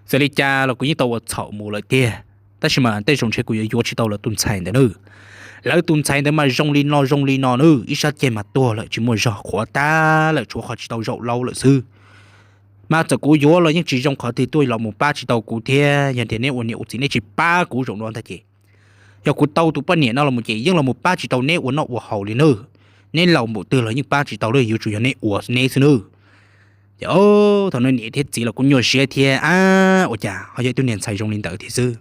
txawm li cas los kuv yeej tau ua txhaum mus lawm tiag, tab sis mas tej zaum ntshe kuv yuav yuav tsis tau lawv tus ntxhais ntawd na. Lawv tus ntxhais ntawd mas zoo li no zoo li no na, ib sab ceg mas tuag lawm tsis muaj zog, qhuav tag lawm tshuav qhov tsis tau zaum laub lawm xwb. Mas txawm kuv yuav los yeej tsis zoo qhov twg tuaj los mus pab tsis tau kuv thiab, yog tias neb ua niam ua txiv neb tsis pab kuv zaum no ntag ces yog kuv tau tus poj niam no los mus ces yeej los mus pab tsis tau neb ua noj ua haus li nawb. Neb laus npaum twg los yeej pab tsis tau li, yuav tsum yog neb ua neb xwb nawb. Ces thaum no niam thiab txiv los kuj nyuaj siab thiab, ab ua cas ho yog ib tug niag ntxhais zoo li ntawd thiab xwb.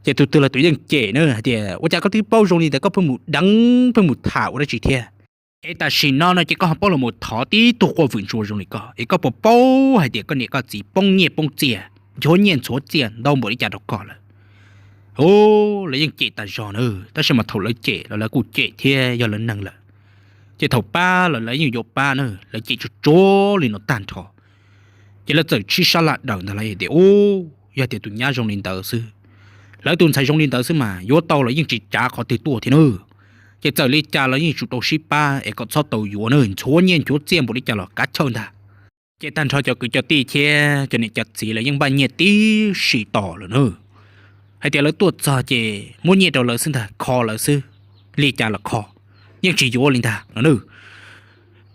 Ces tus twg los tus yeej cem na hais tias ua cas koj twb paub zoo li ntawd koj pheej mus deev pheej mus tham ua dab tsi thiab? Es tam sim no no ces koj ho paub los mus thov tib tug quaj vwm ntsuas zoo li koj es koj puas paub hais tias koj niam koj txiv poob nyiaj poob txiaj nchuav nyiaj ntxhuav txiaj ntau npaum li cas rau koj lawm? Ub, lawv yeej cem tas zog na, tab sis mas thaum lawv cem los lawv kuj cem thiab yog lawv neeg lawm. Ces thaum pab los lawv yeej yuav pab na, lawv cem tsuag tsuag li no tag nrho. Ces lawv txawm sib sab laj daws ntag, lawv tias ub, yog tias tus nyab zoo li ntawd xwb, lawv tus ntxhais zoo li ntawd xwb mas yuav tau los yeej tsis cav qhov twg tuaj thiab na. Ces txawm li cas los yeej tsum tau sib pab es kom txhob tau yuav na, nchuav nyiaj nchuav txiaj npaum li cas los kav chawj ntag. Ces tag nrho cov kwv cov tij thiab cov niam cov txiv lawv yeej npaj nyiaj tib si tos lawm na, hais tias lawv tuaj txog ces muab nyiaj rau lawv xwb ntag, kho lawv xwb, li cas los kho, yeej tsis yuav li ntag no na.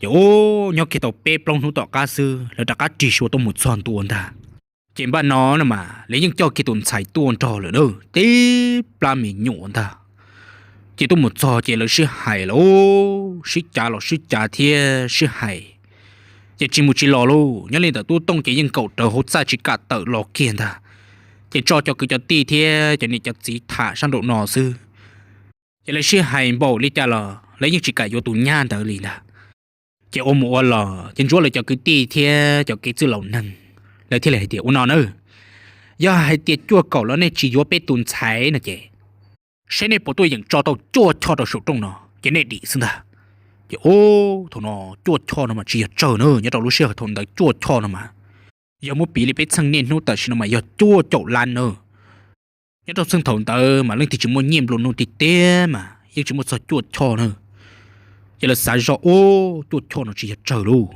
Ces ub, nyob kiag tau peb plaub hnub tom qab xwb lawv rov qab rig sua tuaj mus txog ntua ntag. Ces npaj no no mas lawv yeej coj kiag tus ntxhais tuaj nrog lawm na, tib plab me nyuam ntag. Ces tuaj mus txog ces lawv sib hais lawm, sib cav los sib cav thiab sib hais. Ces tsis mus tsis los lauj, nyob li ntawm tub Tooj ces yeej nkaum rawv hauv txaj tsis kam tawm los kiag ntag. Ces tso cov kwv cov tij thiab cov niam cov txiv tham sab nraum no xwb. Ces lawv sib hais npaum li cas los lawv yeej tsis kam yuav tus nyab ntawd li ntag. Ces ua mus ua los ces Ntsuab lawv cov kwv tij thiab cov kev txwj laus neeg, lawv thiaj li hais tias, ua no na, yog hais tias cuaj kaum los nej tsis yuav peb tus ntxhais no ces, saib nej puas tuaj yeem tso tau cuaj choj rau saum rooj no ces nej dim xwb ntag. Ces ub, thaum no cuaj choj no mas tsis yog tsawg na, nyob rau lub sij hawm thaum ntawd cuaj choj no mas, yog muab piv li peb txheej niaj hnub tam sim no mas yog cuaj caum lab na. Nyob rau txheej thaum ntawd mas leej twg tsis muaj nyiaj nplua nuj tiag tiag mas yeej tsis muaj txog cuaj choj na. Ces lawv xav zog, ub, cuaj choj no tsis yog tsawg lauj.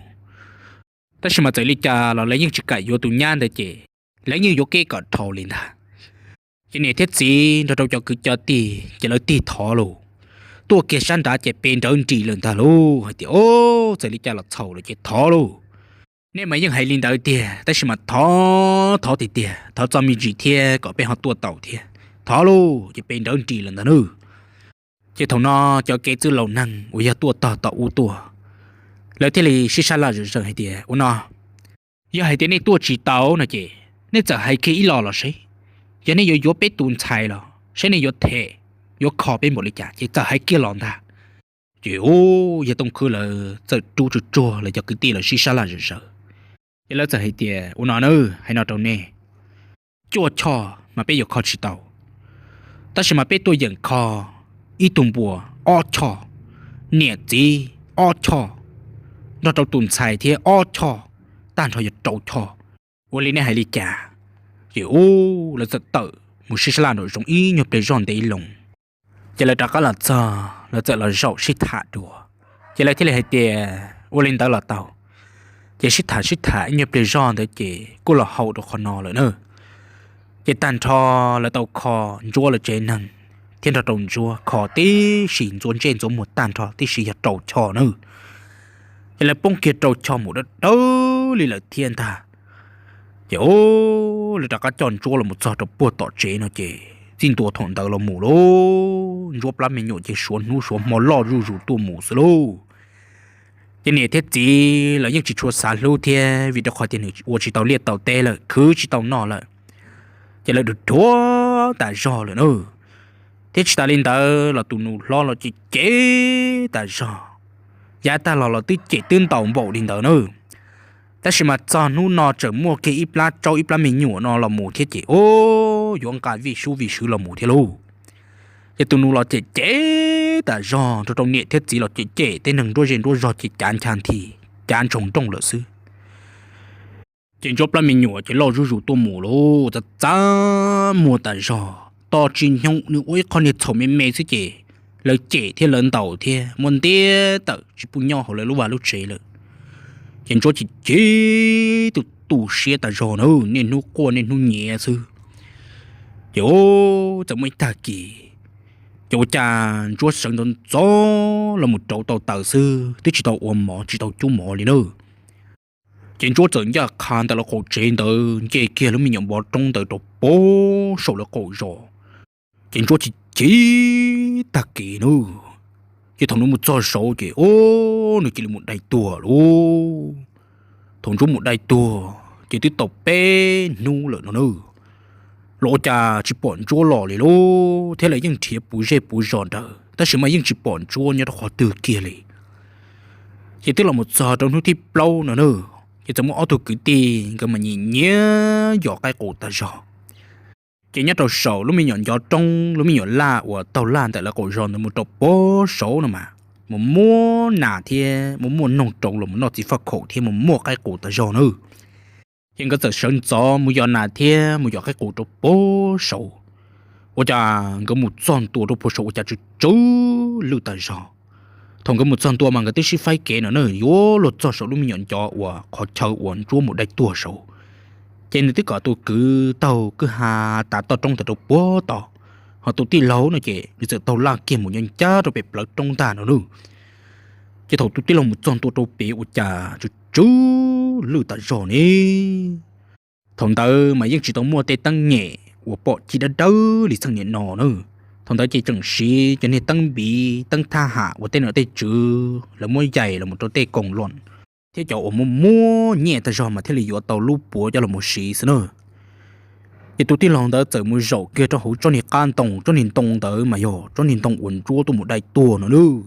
Tab sis mas txawm li cas los lawv yeej tsis kam yuav tus nyab ntawd ces lawv yeej yuav kev kom dhau li ntag. Ces niam thiab txiv nrog rau cov kwv cov tij ces lawv tig thov lauj. Tuaj kiag sab nrad ces pe nrawv nris lawm ntag lauj, hais tias, ub, txawm li cas los txhaum lawm ces thov lauj. Nej mas yeej hais li ntawd tiag, tab sis mas thov, thov tiag tiag, thov txo me ntsis thiab kom peb ho tuaj tau thiab, thov lauj, ces pe nrawv nris lawm ntag nawb. Ces thaum no cov kev txwj laus neeg uas yog tuaj tog tom ub tuaj, lawv thiaj li sib sab laj zom zaws hais tias, ua no, yog hais tias nej tuaj tsis tau no ces nej txawm hais kiag ib los los seb, yog nej yuav yuav peb tus ntxhais los saib nej yuav them, yuav kho peb npaum li cas ces txawm hais kiag los ntag. Ces ub, yawg Tooj Khwb lawv txawm rub tsuj tsuag lawv cov kwv tij lawv sib sab laj zom zaws. Ces lawv txawm hais tias, ua no na, hais no rau nej, cuaj choj mas peb yuav kho tsis tau, tab sis mas peb tuaj yeem kho ib tug npua ob choj, niam txiv ob choj, nrog rau tus ntxhais thiab ob choj, tag nrho yog rau choj. Ua li nej hais li cas? Ces ub, lawv txawm tawm mus sib sab laj nraum zoov ib nyuag pliag zoj ntev loo. Ces lawv rov qab los txog, lawv txawm los zaum sib tham dua. Ces lawv thiaj li hais tias, ua li ntawd los tau. Ces sib tham sib tham ib nyuag pliag zoj ntawd ces kuj los haum rau qhov no lawm na. Ces tag nrho lawv tau kho Ntsuab lawv tsev neeg thiab nrog rau Ntsuab kho tib si, ntxuav ntsej ntxuav muag tag nrho tib si yog rau choj na. Ces lawv poob kiag rau choj mus dawb dawb li lawm thiab ntag. Ces ub, lawv rov qab coj Ntsuab los mus txog rau puag tom tsev no ces txij ntua thaum ntawd los mus lauj, Ntsuab plab me nyuam ces suav hnub suav hmo loj zuj zus tuaj mus xwb lauj. Ces niam thiab txiv lawv yeej tsis tshua xav hlub thiab, vim rau qhov tias nws ua tsis tau liaj tau teb lawm, khwv tsis tau noj lawm. Ces lawv dhuav dhuav tas zog lawm na. Thiab tsis tas li ntawd los tus nus hlob los cem cem tas zog, yav tag los los twb cem twb ntaus npaum li ntawd na. Tab sis mas txog hnub no tseem muaj kiag ib plab tsaub ib plab me nyuam no los mus thiab ces, ub, yuav nqa vij sub vij swv los mus thiab lauj. Ces tus nus los cem cem tas zog, rau rau niam thiab txiv los cem cem, tej neeg nruab zej nruab zog ces cav ncha nthi, cav ntsoog nrooj lawm xwb. Ces Ntsuab plab me nyuam ces loj zuj zus tuaj mus lauj, txav txav muag tas zog, tos tsis nyoog nws ua ib qho niag txhaum me me xwb ces lawv cem thiab lawv ntaus thiab muab ntiab tawm tsis pub nyob hauv lawv lub vaj lub tsev lawm. Ces Ntsuab chim chim tu tu siab tas zog na, niaj hnub quaj niaj hnub nyiav xwb. Ces ub, txawm muaj ib tag kis, ces ua cas Ntsuab sawv ntxov ntxov los mus rauv tau taws xwb, twb tsis tau ua mov tsis tau cub mov li na. Ces Ntsuab txawm ncaj qha ntawm lawv qaum tsev ntawd nce kiag lub me nyuam npov roob ntawd rau puag saum lawv qaum zos. Ces Ntsuab chim chim tag kis na, ces thaum nws mus txog saud ces ub, nws cia li mus dai tuag lauj. Thaum Ntsuab mus dai tuag ces twb tau peb hnub lawm no na, los ua cas tsis pom Ntsuab los li lauj, thiab lawv yeej nrhiav puv zej puv zos nraud tab sis mas yeej tsis pom Ntsuab nyob rau qhov twg kiag li. Ces twb los mus txog rau hnub thib plaub no na, ces txawm muaj ob tug kwv tij nkawd mas nyiam nyiam yos qaib qus tas zog. Ces nyob rau saum lub me nyuam ncov roob, lub me nyuam laj uas taug laj ntawm lawv qaum zos ntawd mus rau puag saud no mas, mus muab nas thiab mus muab noog rau los mus noj txiv faj khaum thiab mus muab qaib qus tas zog na. Ces nkawd txawm sawv ntxov mus yos nas thiab mus yos qaib qus rau puag saud. Ua cas nkawd mus txog ntua rau puag saud ua cas tsw tsw lwj tas zog. Thaum nkawd mus txog ntua mas nkawd twb sib faib kev no na, yuav luag txog saum lub me nyuam ncov uas qhov chaw uas Ntsuab mus dai tuag saud. Ces nws twb kom tus kwv taug kwj ha tav toj roob ntawd rau puag tod, ho tus tij laug no ces nws txawm taug laj kiag mus nyob ncaj rau pem plawv roob ntag no na. Ces thaum tus tij laug mus txog ntua rau pem ua cas tsw tsw lwj tas zog ne. Thaum ntawd mas yeej tsis tau muaj tej teeb nyem uas pom cig dawb dawb li txheej niam no na. Thaum ntawd ces tseem siv cov niag teeb npiv teeb thab ham uas tej nom tej tswv lawv muab yaim los mus rau tej koos loos thiab cov uas muaj muaj nyiaj tas zog mas thiaj li yuav tau lub puav coj los mus siv xwb na. Ces tus tij laug ntawd txawm mus zaum kiag rau hauv tsob niag qab ntoo, tsob niag ntoo ntawd mas yog tsob niag ntoo uas Ntsuab tuaj mus dai tuag no nawb.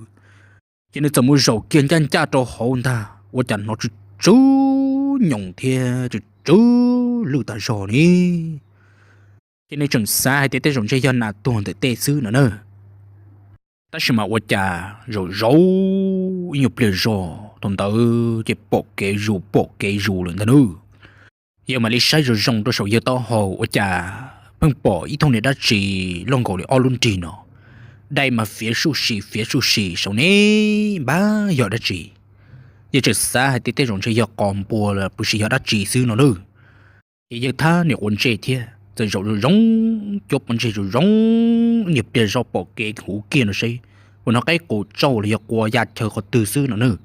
Ces nws txawm mus zaum kiag ncaj ncaj rau hauv ntag, ua cas hnov tsw tsw nyoos thiab tsw tsw lwj tas zog ne. Ces nws tseem xav hais tias tej zaum ntshe yog nas tuag ntawm tej xwb no na. Tab sis mas ua cas zaum zaum ib nyuag pliag zog thaum ntawd ces pom kev zus pom kev zus lawm ntag nawb. Yawg mam li saib zoo zoo rau saum yawg taub hau ua cas pheej pom ib thooj niag dab tsi loj nkaus li ob lub nrig no, dai mas fiav suj si fiav suj si saum ne, npab yog dab tsi. Yawg tseem xav hais tias tej zaum ntshe yog qos npua los puas sis yog dab tsi xwb no nawb. Ces yawg thab niam quav ntsej thiab txawm zaum zoo zoo, cuab pob ntseg zoo zoo, niag pliag zog pom kev huv kiag no seb puas hnov qaib qus tsauj los yog quas ya chaw qhov twg xwb no nawb.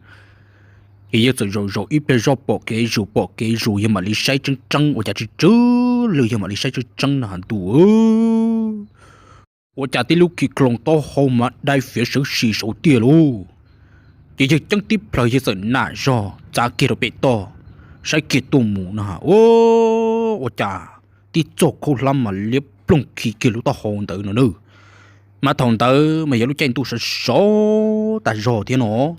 Ces yawg txawm zaum zaum ib pliag zog pom kev zus pom kev zus, yawg mam li saib tseeb tseeb ua cas tsw tsw lwj, yawg mam li saib tseeb tseeb no has ntuj, ua cas tib lub khi kloos taub hau mas dai fiav sawv si saud tiag lauj. Ces yawg ceeb tib plhaws yawg txawm nam zog txav kiag rau pem toj, saib kiag tuaj mus no, ua cas tib txoj khaub hlab mas liab ploog khi kiag lub taub hau ntawd no nawb. Mas thaum ntawd mas yog lub caij ntuj sov sov tas zog thiab no,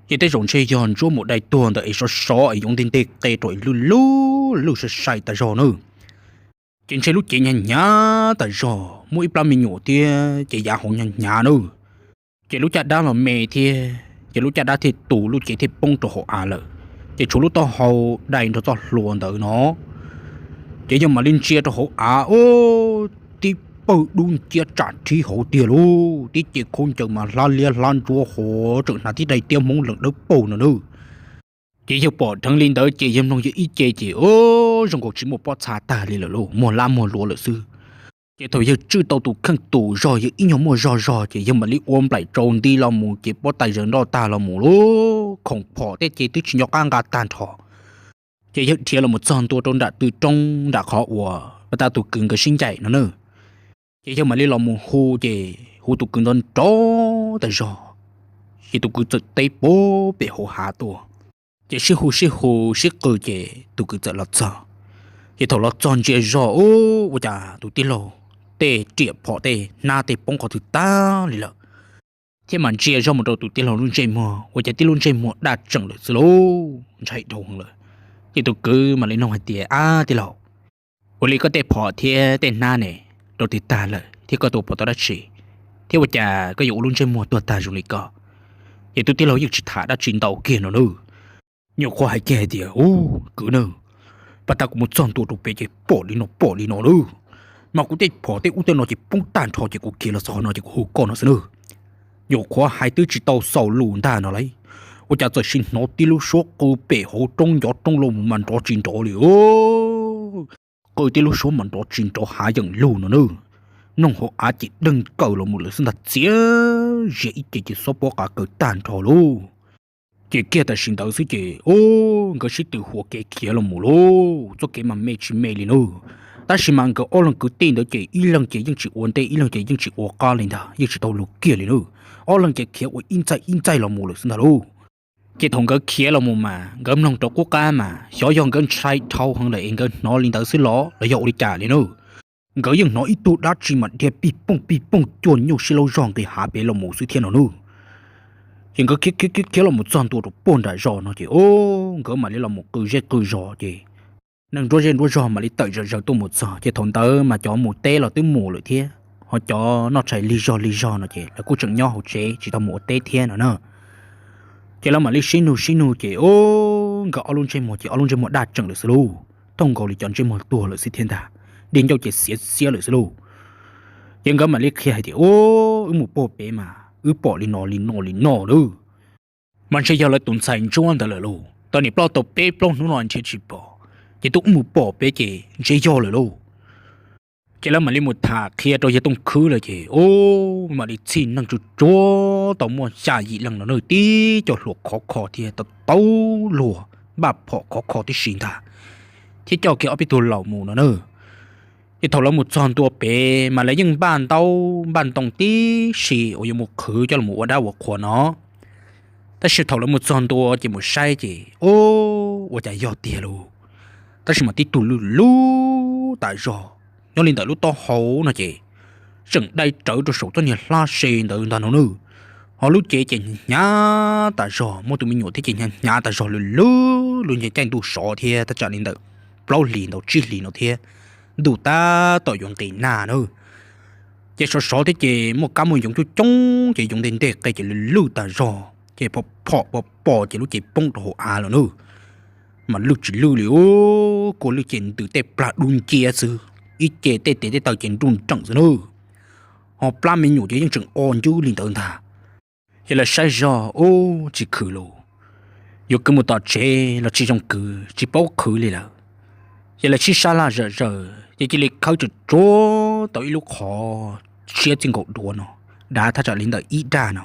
ces tej zaum ntshe yog ntsuab mus dai tuag ntawd es sov sov es yuav ntej ntej qe rau es lwj lwj lwj sai sai tas zog nawb. Ces ntshe lub cev hnyav hnyav tas zog, muaj ib plab me nyuam thiab ces yav hauv hnyav hnyav nawb. Ces lub caj dab los me thiab ces lub caj dab thiaj tu lub cev thiaj poob rau hauv av lawm. Ces tshuav lub taub hau dai nrog txoj hlua ntawd no. Ces yawg mam li ntsia rau hauv av, ua tib pawg dub nciab tsam rhib hauv tiag lauj, tib ce khaub ncaws mas hlab liab hlab ntsuab hov tseem hnav tib daim tiab hmoob lees dawb paug no nawb. Ces yawg pom dheev li ntawd ces yawg mloog yawg ib ce ces ua zoo nkaus tsis muaj pob txha tag li lawm lauj, muag lab muag luav lawm xwb. Ces thaum yawg tswj tau tus kheej tus zog yawg ib nyuag muaj zog zog ces yawg mam li ua nplaim tsaus nti los mus ces pob tais zaws nroj tag los mus lauj, khoom phom tej ces twb tsis nco qab nqa tag nrho. Ces yawg dhia los mus txog ntua rau nram tw roob nram qhov uas pas tas tus kwv nkawd sib ncaim no nawb. Ces yawg mam li los mus hu ces hu tus kwv nrov nrov tas zog, ces tus kwv txawm teb puag pem hauv hav tuaj. Ces sib hu sib hu sib qw ces tus kwv txawm los txog. Ces thaum los txog ntsia zog ua cas tus tij laug tej riam phom tej hnab tej poob qhov twg tag li lawm, thiab mas ntsia zog mus rau tus tij laug lub ntsej muag ua cas tib lub ntsej muag daj tseem lawm xwb lauj, ntshai dhau heev lawm. Ces tus kwv mam li nug hais tias, Ab tij laug, ua li koj tej phom thiab tej hnab ne rau twg tag lawm thiab koj tua puas tau dab tsi, thiab ua cas koj yuav ua lub ntsej muag tuag tag zoo li ko? Ces tus tij laug yeej tsis tham dab tsi ntau kiag no nawb, nyuam qhuav hais kiag hais tias, Ub kwv nawb, pas tas kuv mus txog ntua rau pem ces pom li no pom li no lawm, mas kuv tej phom tej ub tej no ces poob tag nrho ces kuv khiav los txog qhov no ces kuv hu koj no xwb nawb. Nyuam qhuav hais twb tsis tau xaus lus ntag no lauj, ua cas txawm sim hnov tib lub suab qw pem hauv roob ncov roob los mus mas nrov tsis nrov li, qw tib lub suab mas nrov tsis nrov hav yeem lug no nawb. Mloog hauv av ces deeg kaws los mus lawm xwb ntag, txiav zias ib ce ces xob pob qav kaws tag nrho lauj. Ces kiag tam sim ntawd xwb ces ub nkawd sib tw huam kev khiav los mus lauj, txoj kev mas me tsis me li nawb. Tab sis mas nkawd ob leeg kwv tij ntawd ces ib leeg ces yeej tsis ua ntej ib leeg ces yeej tsis ua qab li ntag, yeej tsis tau lus kiag li nawb. Ob leeg ces khiav ua ib ntxaij ib ntxaij los mus lawm xwb ntag lauj. Ces thaum nkawd khiav los mus mas nkawd mloog rau qub qab mas xyov yog nkawd ntshai dhau heev lawm es nkawd hnov li ntawd xwb los los yog ua li cas li nawb. Nkawd yeej hnov ib tug dab tsi mas dhia pij pooj pij pooj cuag nyuj sib laub zog nqis hav pem los mus xwb thiab no nawb. Ces nkawd khiav khiav khiav khiav los mus txog ntua rau puag nram zos no ces ub nkawd mam li los mus qw zej qw zos ces neeg nruab zej nruab zog mam li tawm zom zaws tuaj mus txog ces thaum ntawd mas cov mus teb los twb mus lawm thiab ho cov noj tshais lig zog lig zog no ces lawv kuj tseem nyob hauv tsev tsis tau mus ua teb thiab no na. Ces lawv mam li sib nug sib nug ces ub nkawd ob lub ntsej muag ces ob lub ntsej muag daj tseem lawm xwb lauj, thooj nkaus li cov ntsej muag tuag lawm xwb thiab ntag, dig ncauj ces xiav xiab lawm xwb lauj. Ces nkawd mam li qhia hais tias ub wb mus puag pem mas wb pom li no li no li no lauj, mas ntshe yog lawv tus ntxhais ntsuab ntawd lawm lauj, tau niam ploj tau peb plaub hnub no nrhiav tsis pom, ces twb mus pom pem ces ntshe yog lawm lauj. Ces lawv mam li mus tham qhia rau yawg Tooj Khwb lawm ces ub mam li txhij neeg tsuj tsuag tau muaj xya yim leej no na, tib co hluas khov kho thiab tau tau luag npaj phom khov kho tib si ntag, thiab coj kiag ob peb tug laus mus no na. Ces thaum lawv mus txog ntua pem mas lawv yeej npaj ntaub npaj ntoo tib si uas yuav mus qhwv coj los ua dab ua qhua no. Tab sis thaum lawv mus txog ntua ces mus saib ces ub ua cas yog tiag lauj, tab sis mas tib tug lwj lub tas zog nyob li ntawm lub taub hau no ces tseem dai rawv rau saum txoj niag hlab se ntawd ntag no nawb. Ho lub cev ces hnyav tas zog, muaj tus me nyuam thiab ces hnyav hnyav tas zog, lwj lwj lub nce caij ntuj sov thiab, thaj tsam li ntawm plaub hlis ntau tsib hlis no thiab, ntuj tab tom yuav nqis nag na. Ces sov sov thiab ces muaj kab muaj yoov coob coob ces yoov ntej ntej qe ces lwj lwj tas zog ces phom phom pos pos ces lub cev poob rau hauv av lawm na. Mas lwj tsis lwj li, kua lwj ces ntws tej plag dub nciab xwb, ib ce tej tes tej taw ces nruj nreem xwb na. Ho plab me nyuam ces yeej tseem o ncwb li ntawd ntag. Ces lawv saib zog ub tsis khwv lus, yuav kwv mus tom tsev los tsis zoo kwv, tsis paub qhwv li lawm. Ces lawv sib sab laj zom zaws ces cia li khawb tsuag tsuag tau ib lub qhov siab txij nkaus duav no, dav thaj tsam li ntawm ib daj no.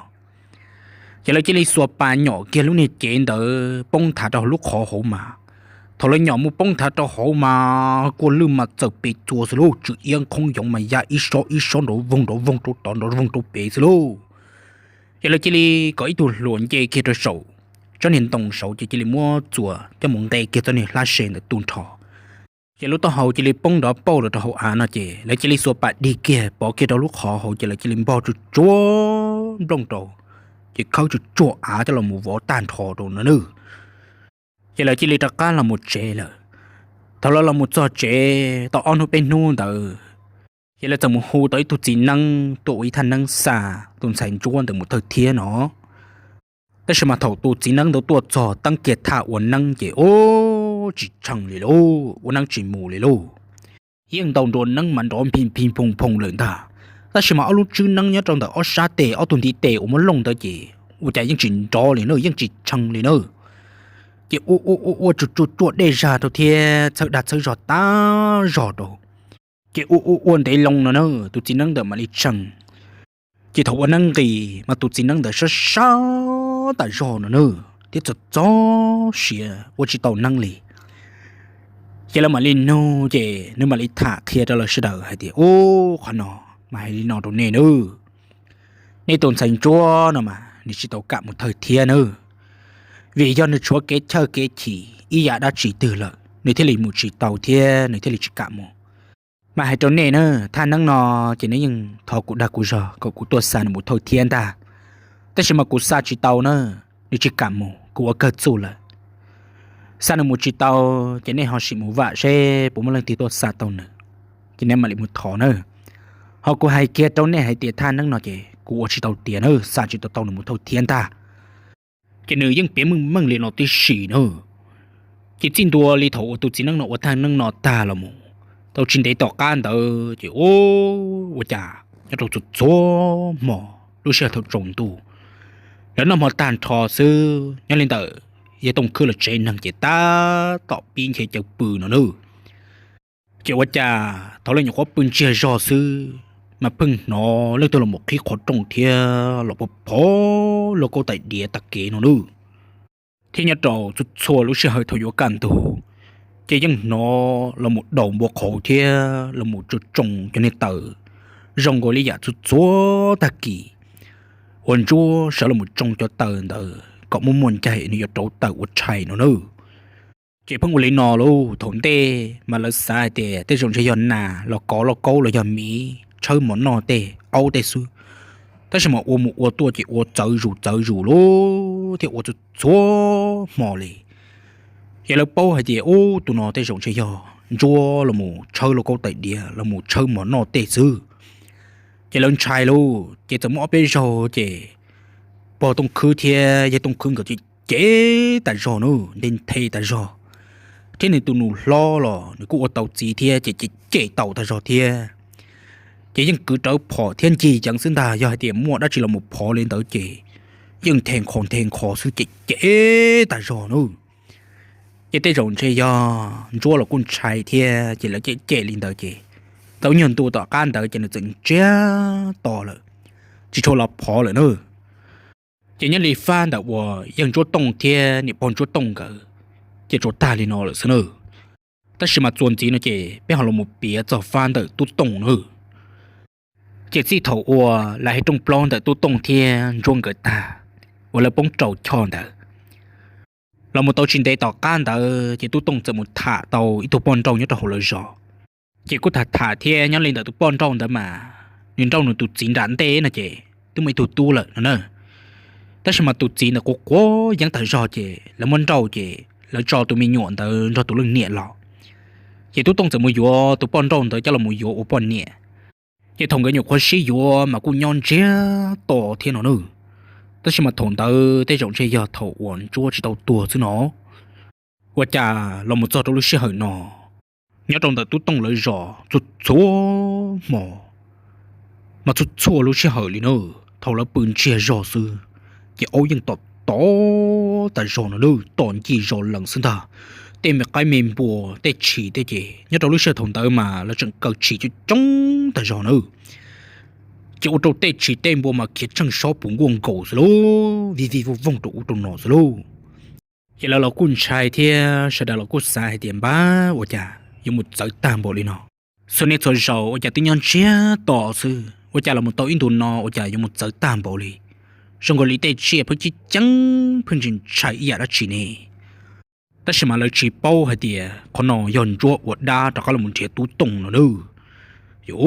Ces lawv cia li xuas pas nyom kiag lub niag cev ntawd poob nthav rau hauv lub qhov hauv mas. Thaum lawv nyom mus poob nthav rau hauv mas kua lwj mas txawm pes txua xwb lauj, tsw iab qhoob yoov mas ya ib sob ib sob nrov voog nrov voog rau tod nrov voog rau pem xwb lauj. Ces lawv cia li kom ib tug hluas nce kiag rau saum tsob niag ntoo saud ces cia li muab txuas coj mus nqe kiag txoj niag hlab se ntawd tu nrho. Ces lub taub hau cia li poob nrov pauj los rau hauv av no ces lawv cia li xuas pas dig kiag pov kiag rau lub qhov hauv ces lawv cia li npog tsuag tsuag nplooj rau, ces khawb tsuag tsuag av coj los mus vov tag nrho rau no nawb. Ces lawv cia li rov qab los mus tsev lawm. Thaum lawv los mus txog tsev tau ob hnub peb hnub ntawd, ces lawv txawm mus hu tau ib tug txiv neeb tuaj ua ib thaj neeb xa tus ntxhais ntsuab ntawd mus thawj thiab no. Tab sis mas thaum tus txiv neeb ntawd tuaj txog teeb kiag thaj ua neeb ces ub tsis tshee li lauj, ua neeb tsis mus li lauj. Yeej ntaus nruas neeb mas nrov nphis nphis nphoo nphoo lawm ntag. Tab sis mas ob lub tswb neeb nyob rau ntawm ob sab tes ob tug ntiv tes uas muab looj ntawd ces ua cas yeej tsis nrov li na, yeej tsis tshee li na. Ces ua ua ua ua tsuag tsuag tsuag dej zag rau thiab txhawb dag txhawb zog tag zog rau. Ces ua ua ua ntev loo no na tus txiv neeb ntawd mam li tshee. Ces thaum ua neeb nqis mas tus txiv neeb ntawd sab sab tas zog no na, thiab txog txog siav ua tsis tau neeb li. Ces lawv mam li nug ces nws mam li tham qhia rau lawv sawv daws hais tias, ub, qhov no mas hais li no rau nej nawb, nej tus ntxhais ntsuab no mas nws tsis tau kam mus thawj thiab nawb, vim yog nws tshuav kev chawj kev chim ib yam dab tsi twg lawm nws thiaj li mus tsis tau thiab nws thiaj li tsis kam mus. Mas hais rau nej na, thaj neeb no ces nws yeej thov kuv dag kuv zog kom kuv tuaj xa nws mus thawj thiab ntag. Tab sis mas kuv xa tsis tau na, nws tsis kam mus, kuv ua kawg txuj lawm. Xa nws mus tsis tau, ces nej ho sim mus vam seb puas muaj leej twg tuaj xa tau nws, ces nej mam li mus thov na. Ho kuv hais kiag rau nej hais tias thaj neeb no ces kuv ua tsis tau tiav na, xa tsis tau tau nws mus thawj thiab ntag. Ces nws yeej piav meej meej li no tib si na. Ces txij ntua li thaum uas tus txiv neeb no ua thaj neeb no tag los mus tau tsis ntev tom qab ntawd ces ua cas nyob rau txhua txhua hmo lub sij hawm thaum tsaus ntuj, lawv noj hmo tag nrho xwb nyob li ntawm yawg Tooj Khwb los tsev neeg ces tab tom pib nche cawv pw no nawb. Ces ua cas thaum lawv nyuam qhuav pw ntsiag zog xwb mas pheej hnov leej twg los mus qhib qhov rooj thiab los phov phov lauj kaub tais diav tag kev no nawb. Thiab nyob rau txhua txhua lub sij hawm thaum yuav kaj ntug ces yeej hnov los mus daus npua qhauv thiab los mus tsoo tsoo cov niag taws zoo nkaus li yam txhua txhua tag kis uas Ntsuab sawv los mus tsoo cov taws ntawd kom muaj muaj ncaig nws yuav rauv taws ua tshais no nawb. Ces pheej ua li no lauj, thaum ntej mas lawv xav hais tias tej zaum ntshe yog nas los kov lauj kaub los yog miv tshawb mov noj tej aub tej xwb, tab sis mas ua mus ua tuaj ces ua txawv zus txawv zus lauj thiab ua txhua txhua hmo li. Ces lawv paub hais tias ub tus no tej zaum ntshe yog Ntsuab los mus tshawb lauj kaub tais diav los mus tshawb mov noj tej xwb. Ces lawv ntshai lauj, ces txawm muaj ob peb zaug ces pog Tooj Khwb thiab yawg Tooj Khwb nkawd cem cem tas zog na, nthe nthe tas zog, thiab nws tus nus hlob los nws kuj ua tau txiv thiab ces cem cem tau tas zog thiab. Ces yeej kwv rawv phom thiab ncig yeev xwb ntag, yog hais tias muaj dab tsi los mus phov li ntawd ces yeej nthe nkho nthe nkho xwb cem cem tas zog na. Ces tej zaum ntshe yog Ntsuab los kuj ntshai thiab ces lawv cem cem li ntawd ces tau nyuag ntu tom qab ntawd ces nws txawm ntsiag to lawm, tsis tshua los phov lawm na. Ces nyob li fab ntawm uas yawg Ntsuab Tooj thiab niam pog Ntsuab Tooj nkawd ces tsuas tag li no lawm xwb na. Tab sis mas txuas ntxiv no ces peb ho los mus piav txog fab ntawm Tub Tooj na. Ces txij thaum uas lawv hais rooj plaub ntawm Tub Tooj thiab Ntsuab nkawd tag, uas lawv poob rau choj ntawd los mus tau tsis ntev tom qab ntawd ces Tub Tooj txawm mus tham tau ib tug poj nrauj nyob rau hauv lawv zos. Ces kuj tham tham thiab nyob li ntawm tus poj nrauj ntawd mas nws nrauj nws tus txiv nram ntej no ces twb muaj ib tug tub lawm no na. Tab sis mas tus txiv ntawd quav quav yeeb tas zog ces lawv muab nrauj ces lawv tso tus me nyuam ntawd nrog tus leej niam los. Ces Tub Tooj txawm mus yuav tus poj nrauj ntawd coj los mus yuav ua poj niam. Ces thaum nkawd nyuam qhuav sib yuav mas kuj nyob ntsiag to thiab no na. Tab sis mas thaum ntawd tej zaum ntshe yog thaum uas Ntsuab tsis tau tuag xwb no. Ua cas los mus txog rau lub sij hawm no, nyob rau ntawm Tub Tooj lawv zos txhua txhua hmo, mas txhua txhua lub sij hawm li na, thaum lawv pw ntsiag zog xwb, ces aub yeej tom tom tas zog no na, tom ncig zos lees xwb ntag. Tej me qaib me npua tej tshis tej ces nyob rau lub sij hawm thaum ntawd mas lawv tseem kaw tshis coob coob tas zog na. Ces ua rau tej tshis tej npua mas khiav tsheej sob puv nkuaj nkaus xwb lauj, vij vij vooj vooj rau ub rau no xwb lauj. Ces lawv los kuj ntshai thiab sawv daws los kuj xav hais tias npab ua cas yuav mus txawv tag npaum li no. Txhua niaj txhua zaus ua cas twb nyob ntsiag to xwb, ua cas los mus tau ib ntus no ua cas yuav mus txawv tag npaum li. Zoo nkaus li tej tsiaj pheej ceeb ceeb pheej ntshai ntshai ib yam dab tsi ne. Tab sis mas lawv tsis paub hais tias qhov no yog Ntsuab ua dab rov qab los mus nrhiav Tub Tooj no na. Ces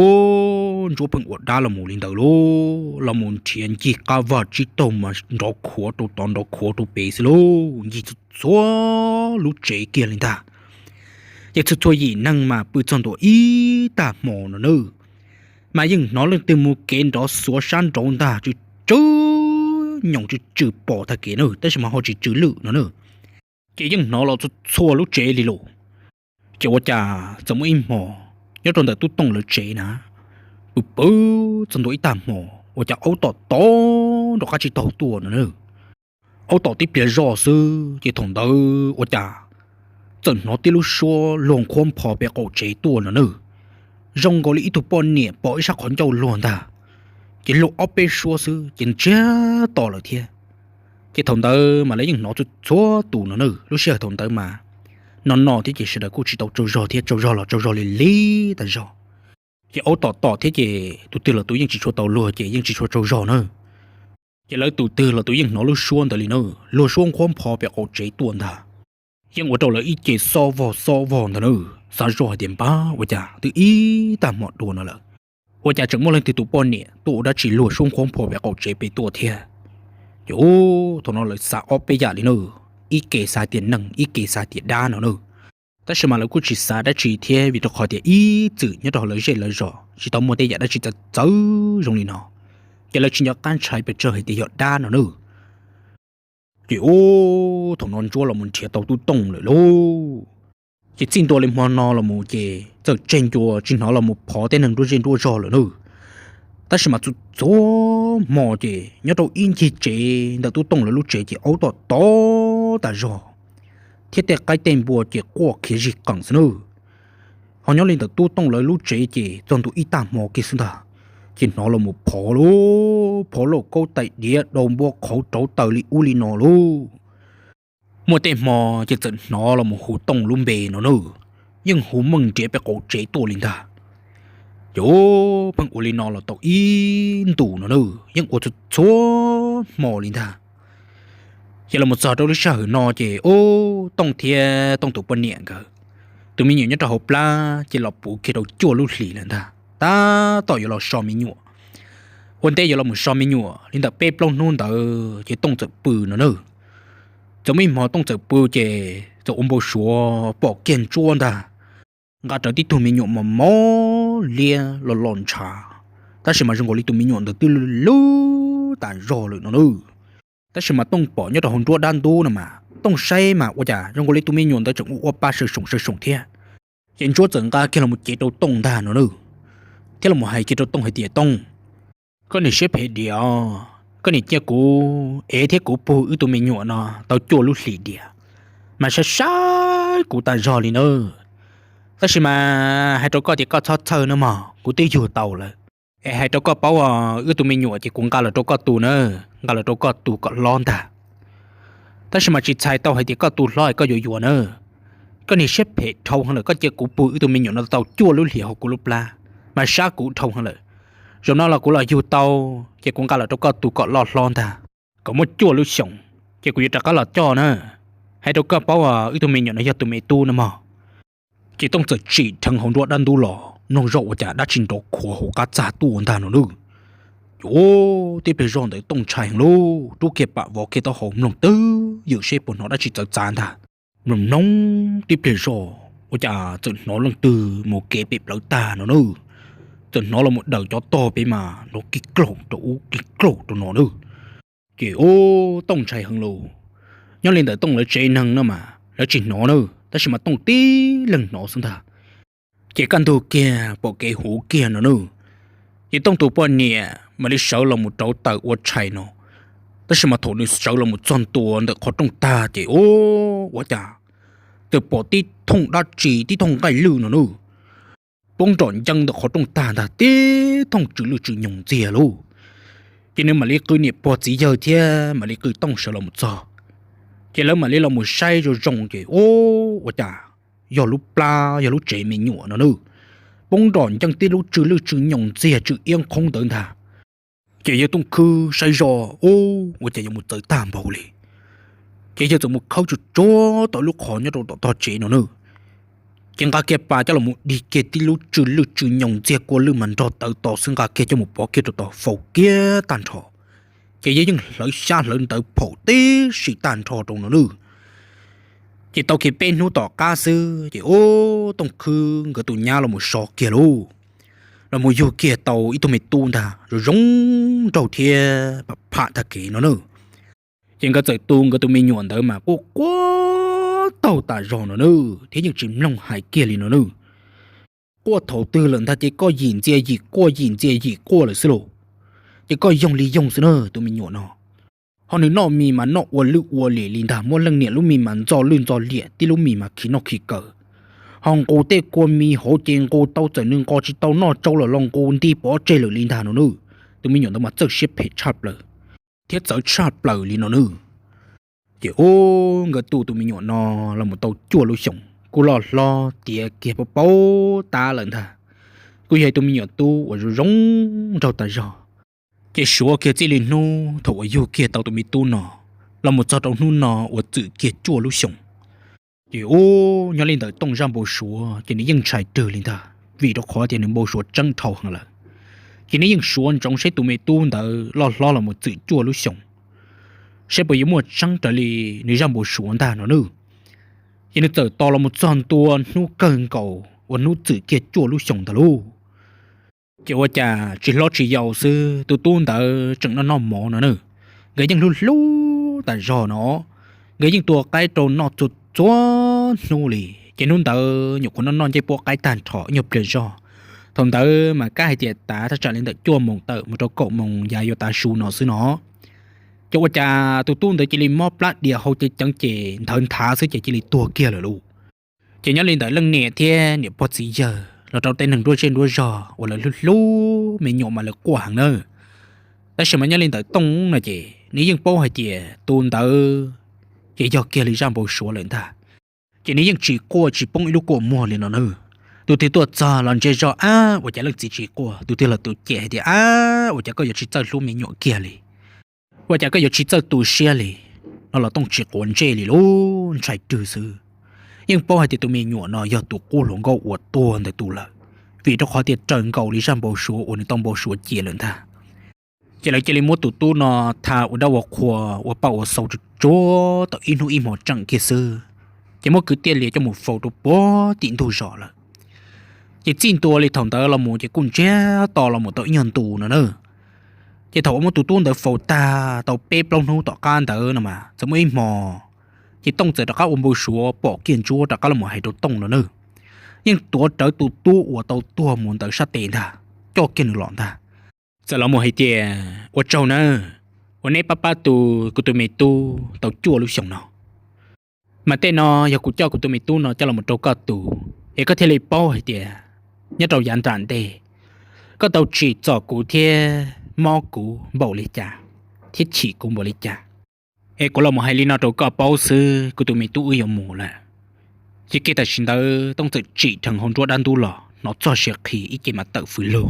Ntsuab pheej ua dab los mus li ntawd lauj, los mus nrhiav ncig qab vaj tsib taug mas nrov khuav rau tod nrov khuav rau pem xwb lauj, ncig txhua txhua lub tsev kiag li ntag. Ces txhua txhua yim neeg mas pw txog ntua ib tag hmo no na, mas yeej hnov leej twg mus kev nrov xuav sab nraud ntag, tsw tsw nyoos tsw tsw pom tag kev na, tab sis mas ho tsis tsw lwj no na. Ces yeej hnov los txhua txhua lub tsev li lauj. Ces ua cas txawm muaj ib hmo nyob rau ntawm Tub Tooj lawv tsev na, pw pw txog ntua ib tag hmo, ua cas aub tom tom nrov qab tsib taug tuaj no na. Aub tom tib pliag zoj xwb ces thaum ntawd ua cas txawm hnov tib lub suab luag nqhuab npho pem qaum tsev tuaj no na. Zoo nkaus li ib tug poj niam pom ib sab qhov ncauj luag ntag, ces luag ob peb suab xwb ces ntsiag to lawm thiab. Ces thaum ntawd mas lawv yeej hnov txhua txhua tus no na, lub sij hawm thaum ntawd mas no no thiab ces sawv daws kuj tsis tau tsaug zog thiab, tsaug zog los tsaug zog li li tas zog. Ces aub tom tom thiab ces tus twg los tus yeej tsis tshua tau luag ces yeej tsis tshua tsaug zog na. Ces lawv tus twg los tus yeej hnov lub suab ntawd li na, luag suab nqhuab npho pem qaum tsev tuaj ntag. Yeej ua rau lawv ib ce xob vog xob vog ntag na, xav zoj hais tias npab ua cas twb ib tag hmo dua no lawm, ua cas tseem muaj leej twg tus poj niam tuaj ua dab tsi luag suab nqhuab npho pem qaum tsev pem tuaj thiab. Ces ub thaum no lawv xav ob peb yam li na, ib ke xav tias neeg ib ke xav tias dab no na. Tab sis mas lawv kuj tsis xav dab tsi thiab vim rau qhov tias ib txwm nyob rau hauv lawv zej lawv zos tsis tau muaj tej yam dab tsi txawv txawv zoo li no, ces lawv tsis nco qab ntshai pes tsawg hais tias yog dab no na. Ces ub thaum no Ntsuab los mus nrhiav tau Tub Tooj lawm lauj. Ces txij ntua li hmo no los mus ces txawm tseg ncua tsis hnov los mus phov tej neeg nruab zej nruab zog lawm na. Tab sis mas txhua txhua hmo ces nyob rau ib ncig tsev ntawm Tub Tooj lawv lub tsev ces aub tom tom tas zog, thiab tej qaib tej npua ces quaj khiav zig qees xwb na. Ho nyob li ntawm Tub Tooj lawv lub tsev ces txog ntua ib tag hmo kiag xwb ntag, ces hnov los mus phov lauj, phov lauj kaub tais diav dau npua qhauv rauv taws li ub li no lauj. Muaj tej hmo ces txawm hnov los mus hu Tooj lub npe no na, yeej hu meej nrhiav pem qaum tsev tuaj li ntag. Ces pheej ua li no los tau ib ntus no na, yeej ua txhua txhua hmo li ntag. Ces los mus txog rau lub sij hawm no ces ub Tooj thiab Tooj tus poj niam nkawd tus me nyuam nyob rau hauv plab ces los puv kiag rau cuaj lub hlis lawm ntag, tab tom yuav los so me nyuam. Ua ntej yuav los mus so me nyuam li ntawm peb plaub hnub ntawd ces Tooj txawm pw no na. Txawm muaj ib hmo Tooj txawm pw ces txawm ua npau suav pom kiag Ntsuab ntag, nqa rawv tib tug me nyuam mos mos liab los los ntshav, tab sis mas zoo nkaus li tus me nyuam ntawd twb lwj lwj tas zog lawm no na. Tab sis mas Tooj pom nyob rau hauv nruab dab ntub no mas Tooj saib mas ua cas zoo nkaus li tus me nyuam ntawd tseem ua ua pa sawv soom sawv soom thiab. Ces Ntsuab txawm nqa kiag los mus cev rau Tooj ntag no na, thiab los mus hais kiag rau Tooj hais tias Tooj, koj niam siab phem diam os, koj niam cia kuv ev thiab kuv pug wb tus me nyuam no tau cuaj lub hlis diam, mas saib saib kuv tas zog li na. Tab sis mas hais rau koj tias koj txhob txhawj nawb mog, kuv twb yug tau lawm. Es hais rau koj paub os, wb tus me nyuam ces kuv nqa los rau koj tu na, nqa los rau koj tu kom hlob ntag. Tab sis mas tsis txhais tau hais tias koj tu hlob es koj yuav yuav na. Koj niag siab phem dhau heev lawm, koj cia kuv pug wb tus me nyuam no tau cuaj lub hlis hauv kuv lub plab, mas sab kuv dhau heev lawm. Zaum no los kuv los yug tau, ces kuv nqa los rau koj tu kom loj hlob ntag, kom muaj cuaj lub xyoos, ces kuv yuav rov qab los coj na. Hais rau koj paub os, wb tus me nyuam no yog tus me tub no mog. Ces Tooj txawm tsim dheev hauv nruab dab ntub los mloog zoj ua cas dab tsi nrov khuav hauv qab txag tuaj ntag no na. Ua tib pliag zoj ntawd Tooj ntshai heev lauj, rub kiag pam vov kiag taub hau mloog twb ywm seb puas hnov dab tsi txawv txav ntag. Mloog mloog tib pliag zoj ua cas txawm hnov leej twg mus kev pem plawv tag no na. Txawm hnov los mus daws cov tog pem mas hnov kig klaug rau ub kig klaug rau no na. Ces ua Tooj ntshai heev lauj, nyob li ntawm Tooj lawv tsev neeg no mas lawv tsis hnov na, tab sis mas Tooj tib leeg hnov xwb ntag. Ces kaj ntug kiag pom kev huv kiag no na, ces Tooj tus poj niam mam li sawv los mus rauv taws ua tshais no. Tab sis mas thaum nws sawv los mus txog ntua ntawm qhov rooj tag ces ua cas txawm pom tib thooj dab tsi tib thooj nqaij lwj no na, poob nrom ncees ntawm qhov rooj tag ntag tib thooj tsw lwj tsw nyoog ntxiag lauj. Ces nws mam li qw niam pog txiv yawg thiab mam li qw Tooj sawv los mus txog. Ces lawv mam li los mus saib zoo zoo ces ua cas yog lub plab yog lub tsev me nyuam no na, poob nrom ncees tib lub tsw lwj tsw nyoog ntxiag tsw iab qhoob ntawd ntag. Ces yawg Tooj khwb saib zoj ua cas yuav mus txawv tag npaum li. Ces yawg txawm mus khawb tsuag tsuag tau lub qhov nyob rau tom tog tsev no na. Ces nqa kiag pas coj los mus dig kiag tib lub tsw lwj tsw nyoog ntxiag kua lwj mas nrog tawv tos xwb nqa kiag coj mus pov kiag rau tom faus kiag tag nrho. Ces yawg yeej hlawv xyab hlawv ntawv phaum tib si tag nrho rau no na. Ces tau kiag peb hnub tom qab xwb ces ua Tooj khwb nkawd tus nyab los mus so kiag lauj, los mus yug kiag tau ib tug me tub ntag zoo zoo nraug thiab pam pham tag kev no na. Ces nkawd txawm tu nkawd tus me nyuam ntawd mas quaj quaj taug tas zog no na, thiab yeej tsis mloog hais kiag li no na. Quaj thaum twg lawm ntag ces koj yim ntxias yim quaj yim ntxias yim quaj lawm xwb lauj. Ces koj yoog li yoog xwb na tus me nyuam no. Ho nws noj mis mas noj ua lwj ua liam li ntag, muab leej niam lub mis mas ntxo lwj ntxo liam, tib lub mis mas khi noj khi kaw. Ho nqus tej kua mis hauv ces nqus tau txawm nws nqos tsis tau noj tsau lawm los nqus nti pov tseg lawm li ntag no na. Tus me nyuam ntawd mas txawj siab phem tshaj plaws thiab txawv tshaj plaws li no na. Ces ua nkawd tu tus me nyuam no los mus tau cuaj lub xyoos kuj loj hlob tiav kiag paub paub tab lawm ntag, kuj yog tus me nyuam tub uas zoo zoo nraug tas zog. Ces suav kiag txij li hnub thaum uas yug kiag tau tus me tub no los mus txog rau hnub no uas txwm kiag cuaj lub xyoos. Ces ua nyob li ntawm Tooj zaj npau suav ces nws yeej ntshai rwg li ntag, vim rau qhov tias nws npau suav tseeb dhau heev lawm. Ces nws yeej suav ntsoov saib tus me tub ntawd loj hlob los mus txwm cuaj lub xyoos, saib puas yuav muaj tseeb raws li nws zaj npau suav ntag no nawb. Ces nws txawm tos los mus txog ntua hnub kawg nkaus uas hnub txwm kiag cuaj lub xyoos ntawd lauj. Ces ua cas tsis hlob tsis yau xwb tus tub ntawd tseem noj noj mov no na. Nkawd yeej hlub hlub tas zog no, nkawd yeej tua qaib rau noj txhua txhua hnub li. Ces hnub ntawd nyuam qhuav noj noj ncej puab qaib tag nrho ib nyuag pliag zog. Thaum ntawd mas kab hais tias tav thaj tsam li ntawm cuaj moos tawm mus rau kaum moos yav yuav tav su no xwb no. Ces ua cas tus tub ntawd cia li mob plab dias hau ceev ceev ces nthawv nthav xwb ces cia li tuag kiag lawm lauj. Ces nyob li ntawm leej niam thiab niam pog txiv yawg los rau tej neeg nruab zej nruab zog uas lawv hlub hlub me nyuam mas lawv quaj heev nawb. Tab sis mas nyob li ntawm Tooj no ces nws yeej paub hais tias tus ntawd ces yog kiag li zaj npau suav lawm ntag. Ces nws yeej tsis quaj tsis poob ib lub kua muag li no nawb. Tus twg tuaj txog los ntsia zog ab ua cas leej txiv tsis quaj, tus twg los tus cem hais tias ab ua cas koj yuav tsis txawj hlub me nyuam kiag li, ua cas koj yuav tsis txawj tu siab li no los Tooj tsis quav ntsej li lauj, ntshai rwg xwb. Yeej paub hais tias tus me nyuam no yog tus qub hluas nkauj uas tuag ntawm tus lawm, vim rau qhov tias raws nkaus li zaj npau suav uas nws tau npau suav cia lawm ntag. Ces lawv cia li muab tus tub no tha ua dab ua qhua ua paj ua xau tsuag tsuag tau ib hnub ib hmo tseem kiag xwb, ces muab kwv tij lias coj mus faus rau puag tim ntug zos lawm. Ces txij ntua li thaum ntawd los mus ces kuj ntsiag to los mus tau ib nyuag ntu no na. Ces thaum uas muab tus tub ntawd faus tag tau peb plaub hnub tom qab ntawd no mas txawm muaj ib hmo, ces Tooj txawm rov qab ua npau suav pom kiag Ntsuab rov qab los mus hais rau Tooj no na. Yeej tuav rawv tus tub uas tau tuag mus ntawm sab tes ntag, coj kiag nws los ntag. Txawm los mus hais tias ua tsaug nawb, uas neb pab pab tu kuv tus me tub tau cuaj lub xyoos no. Mas tej no yog kuv coj kuv tus me tub no coj los rau koj tu, es koj thiaj li paub hais tias nyob rau yav nram ntej koj tau tsim txom kuv thiab mob kuv npaum li cas, thiab chim kuv npaum li cas. Es kuv los mus hais li no rau koj paub xwb, kuv tus me tub wb yuav mus lawm. Ces kiag tam sim ntawd Tooj txawm tsim dheev hauv nruab dab ntub los hnov txog siav qhi ib ce mas tawm fws lug.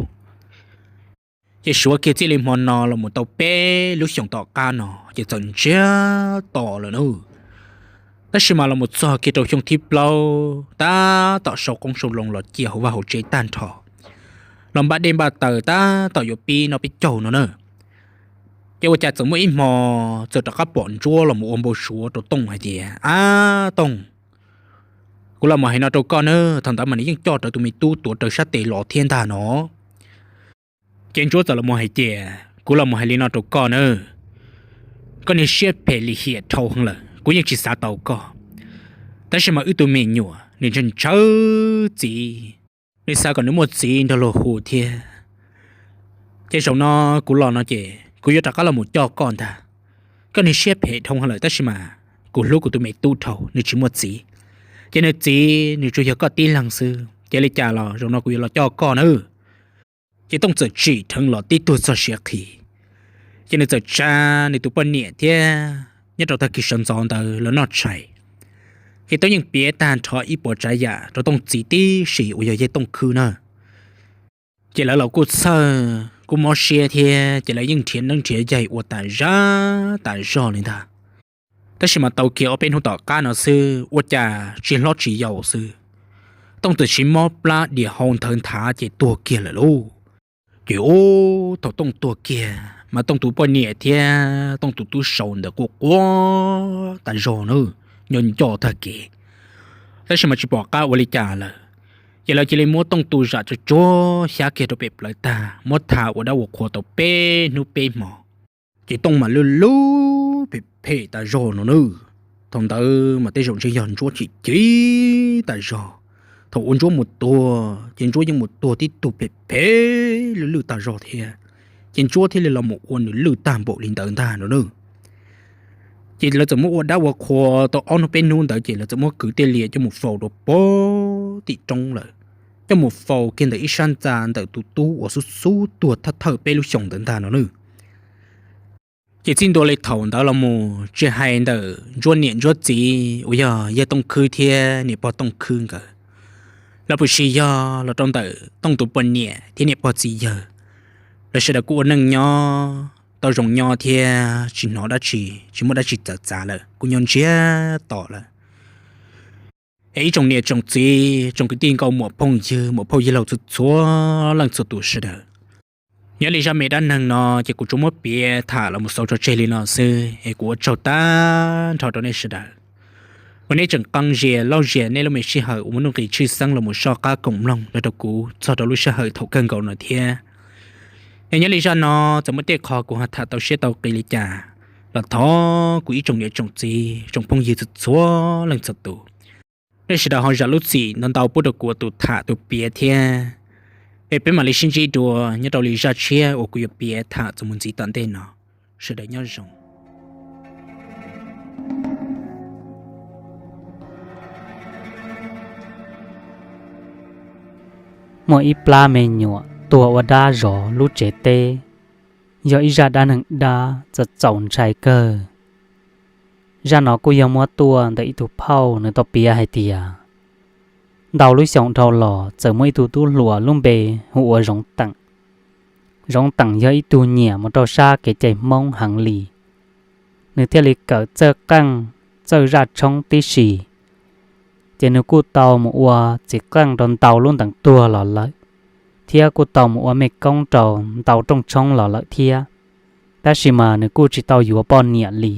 Ces suav kiag txij li hmo no los mus tau peb lub xyoos tom qab no ces txawm ntsiag to lawm na. Tab sis mas los mus txog kiag rau xyoo thib plaub tab tom sau qoob sau loo los cia hauv vaj hauv tsev tag nrho, los npaj dej npaj taws tab tom yuav pib noj peb caug no na. Ces ua cas txawm muaj ib hmo txawm rov qab pom Ntsuab los mus ua npau suav rau Tooj hais tias, Ab Tooj, kuv los mus hais no rau koj na. Thaum ntawd mas nws yeej coj rawv tus me tub tuav rawv sab tes los thiab ntag no. Ces Ntsuab txawm los mus hais tias, Kuv los mus hais li no rau koj na, koj niag siab phem lim hiam dhau heev lawm, kuv yeej tsis xav tau koj. Tab sis mas wb tus me nyuam nws ntshaw ntshaw txiv, nws xav kom nws muaj txiv nrog luag hu thiab. Ces zaum no kuv los no ces kuv yuav rov qab los mus coj koj ntag. Koj niag siab phem dhau heev lawm tab sis mas kuv hlub kuv tus me tub dhau, nws tsis muaj txiv. Ces nws txiv nws tsuas yog koj tib leeg xwb, ces li cas los zaum no kuv yuav los coj koj na. Ces Tooj txawm tsim dheev los tib tug txog siav qhi, ces nws txawm tsa nws tus poj niam thiab nyob rau tag kis sawv ntxov ntawd lawv noj tshais. Ces Tooj yeej piav tag nrho ib puas tsav yam rau Tooj txiv tib si uas yog yawg Tooj Khwb na. Ces lawv los kuj txhawj kuj mob siab thiab ces lawv yeej nrhiav neeb nrhiav yaig ua tas zaj tas zog li ntag. Tab sis mas tau kiag ob peb hnub tom qab no xwb ua cas tsis hlob tsis yau xwb, Tooj txawm sis mob plab diam hau nthawv nthav ces tuag kiag lawm lauj. Ces ub thaum Tooj tuag kiag mas Tooj tus poj niam thiab Tooj tus tub sau ntawd quaj quaj tas zog na, nyob nco tag kev, tab sis mas tsis pom qab ua li cas lawm. Ces lawv cia li muab Tooj tu zam tsuag tsuag xyab kiag rau pem plawv tag, muab tha ua dab ua qhua tau peb hnub peb hmo. Ces Tooj mas lwj lwj phem phem tas zog no na. Thaum ntawd mas tej zaum ntshe yog Ntsuab chim chim tas zog. Thaum uas Ntsuab mus tuag ces Ntsuab yeej mus tuag tib tug phem phem lwj lwj tas zog thiab, ces Ntsuab thiaj li los mus ua nws lwj tag npaum li ntawd ntag no na. Ces lawv txawm muab ua dab ua qhua tau ob hnub peb hnub ntawd ces lawv txawm muab kwv tej lias coj mus faus rau pem tim roob lawm, coj mus faus kiag ntawm ib sab ntxa ntawm tus tub uas xub xub tuag thawj thawj peb lub xyoos ntawd ntag no na. Ces txij ntua li thaum ntawd los mus tsis hais ntawm Ntsuab niam Ntsuab txiv uas yog yawg Tooj Khwb thiab niam pog Tooj Khwb nkawd, los puas sis yog los rau ntawm Tooj tus poj niam thiab niam pog txiv yawg, lawv sawv daws kuj ua neej nyob tau zoo nyob thiab tsis hnov dab tsi, tsis muaj dab tsi txawv txav lawm, kuj nyob ntsiag to lawm. Es ib tsoom niam tsoom txiv tsoom kwv tij nkauj muam phooj ywg muam phauj yawg laus txhua txhua leej txhua tus sawv daws, nyob li zaj me dab neeg no ces kuv tsuas muab piav tham los mus xaus tso tseg li no xwb es kuv ua tsaug tag nrho rau nej sawv daws uas nej tseem qee zias lauj zias nej lub me sij hawm uas muaj nuj nqis tshwj xeeb los mus soj qab koom mloog los rau kuv txog rau lub sij hawm thaum kawg nkaus no thiab. Es nyob li zaj no txawm muaj tej qho kuv ho tham tau siab tau qis li cas los thov kuv ib tsoom niam tsoom txiv tsoom phooj ywg txhua txhua leej txhua tus, nej sawv daws ho zam lub txim ntau ntau pub rau kuv tus tham tus piav thiab. Es peb mam li sib ntsib dua nyob rau li zaj tshiab uas kuv yuav piav tham txuas mus ntxiv tom ntej no. Sawv daws nyob zoo. Muaj ib plab me nyuam tuag ua dab zov lub tsev teb, yog ib zaj dab neeg dab txaus txaus ntshai kawg. Zaj no kuj yog muab tuaj ntawm ib tug phauj nws tau piav hais tias, ntau lub xyoo dhau los txawm muaj ib tug tub hluas lub npe hu ua Zoov Teem. Zoov Teem yog ib tug nyiam mus rau sab kev cai Hmoob heev li, nws thiaj li kawm txawj qeej, txawj zaj tshoob tib si. Ces nws kuj tau mus ua txiv qeej rau ntau lub ntees tuag los lawm, thiab kuj tau mus ua mej koob rau ntau rooj tshoob los lawm thiab, tab sis mas nws kuj tsis tau yuav poj niam li.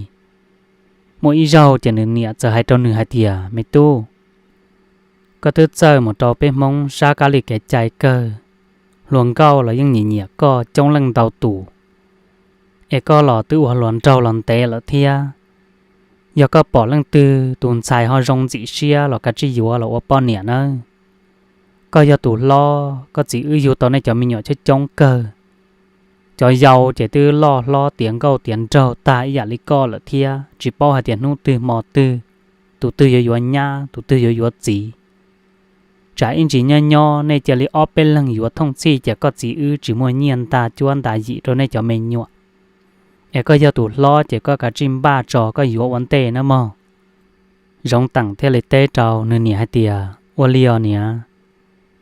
Muaj ib zaug ces nws niam txawm hais rau nws hais tias, me tub, koj twb txawj mus rau peb Hmoob sab kab li kev cai kawg, hluas nkauj los yeej nyiam nyiam koj coob leej ntau tus, es koj los twb ua hluas nraug los ntev lawm thiab. Yog koj pom leej twg tus ntxhais ho zoo ntxim siab los kav tsij yuav los ua poj niam nawb. Koj yog tus hlob, koj txiv wb yug tau nej cov me nyuam coob coob kawg. Cov yau ces twb loj hlob tiav nkauj tiav nraug tag ib yam li koj lawm thiab, tsis paub hais tias hnub twg hmo twg tus twg yuav yuav nyab, tus twg yuav yuav txiv. Tsam ib ntsis nyob nyob nej cia li ob peb leeg yuav thooj txhij ces koj txiv wb tsis muaj nyiaj nta cuab nta yim rau nej cov me nyuam, es koj yog tus hlob ces koj kav tsij npaj tso koj yuav ua ntej nawb mog. Zoov Teem thiaj li teb rau nws niam hais tias, ua li os niam,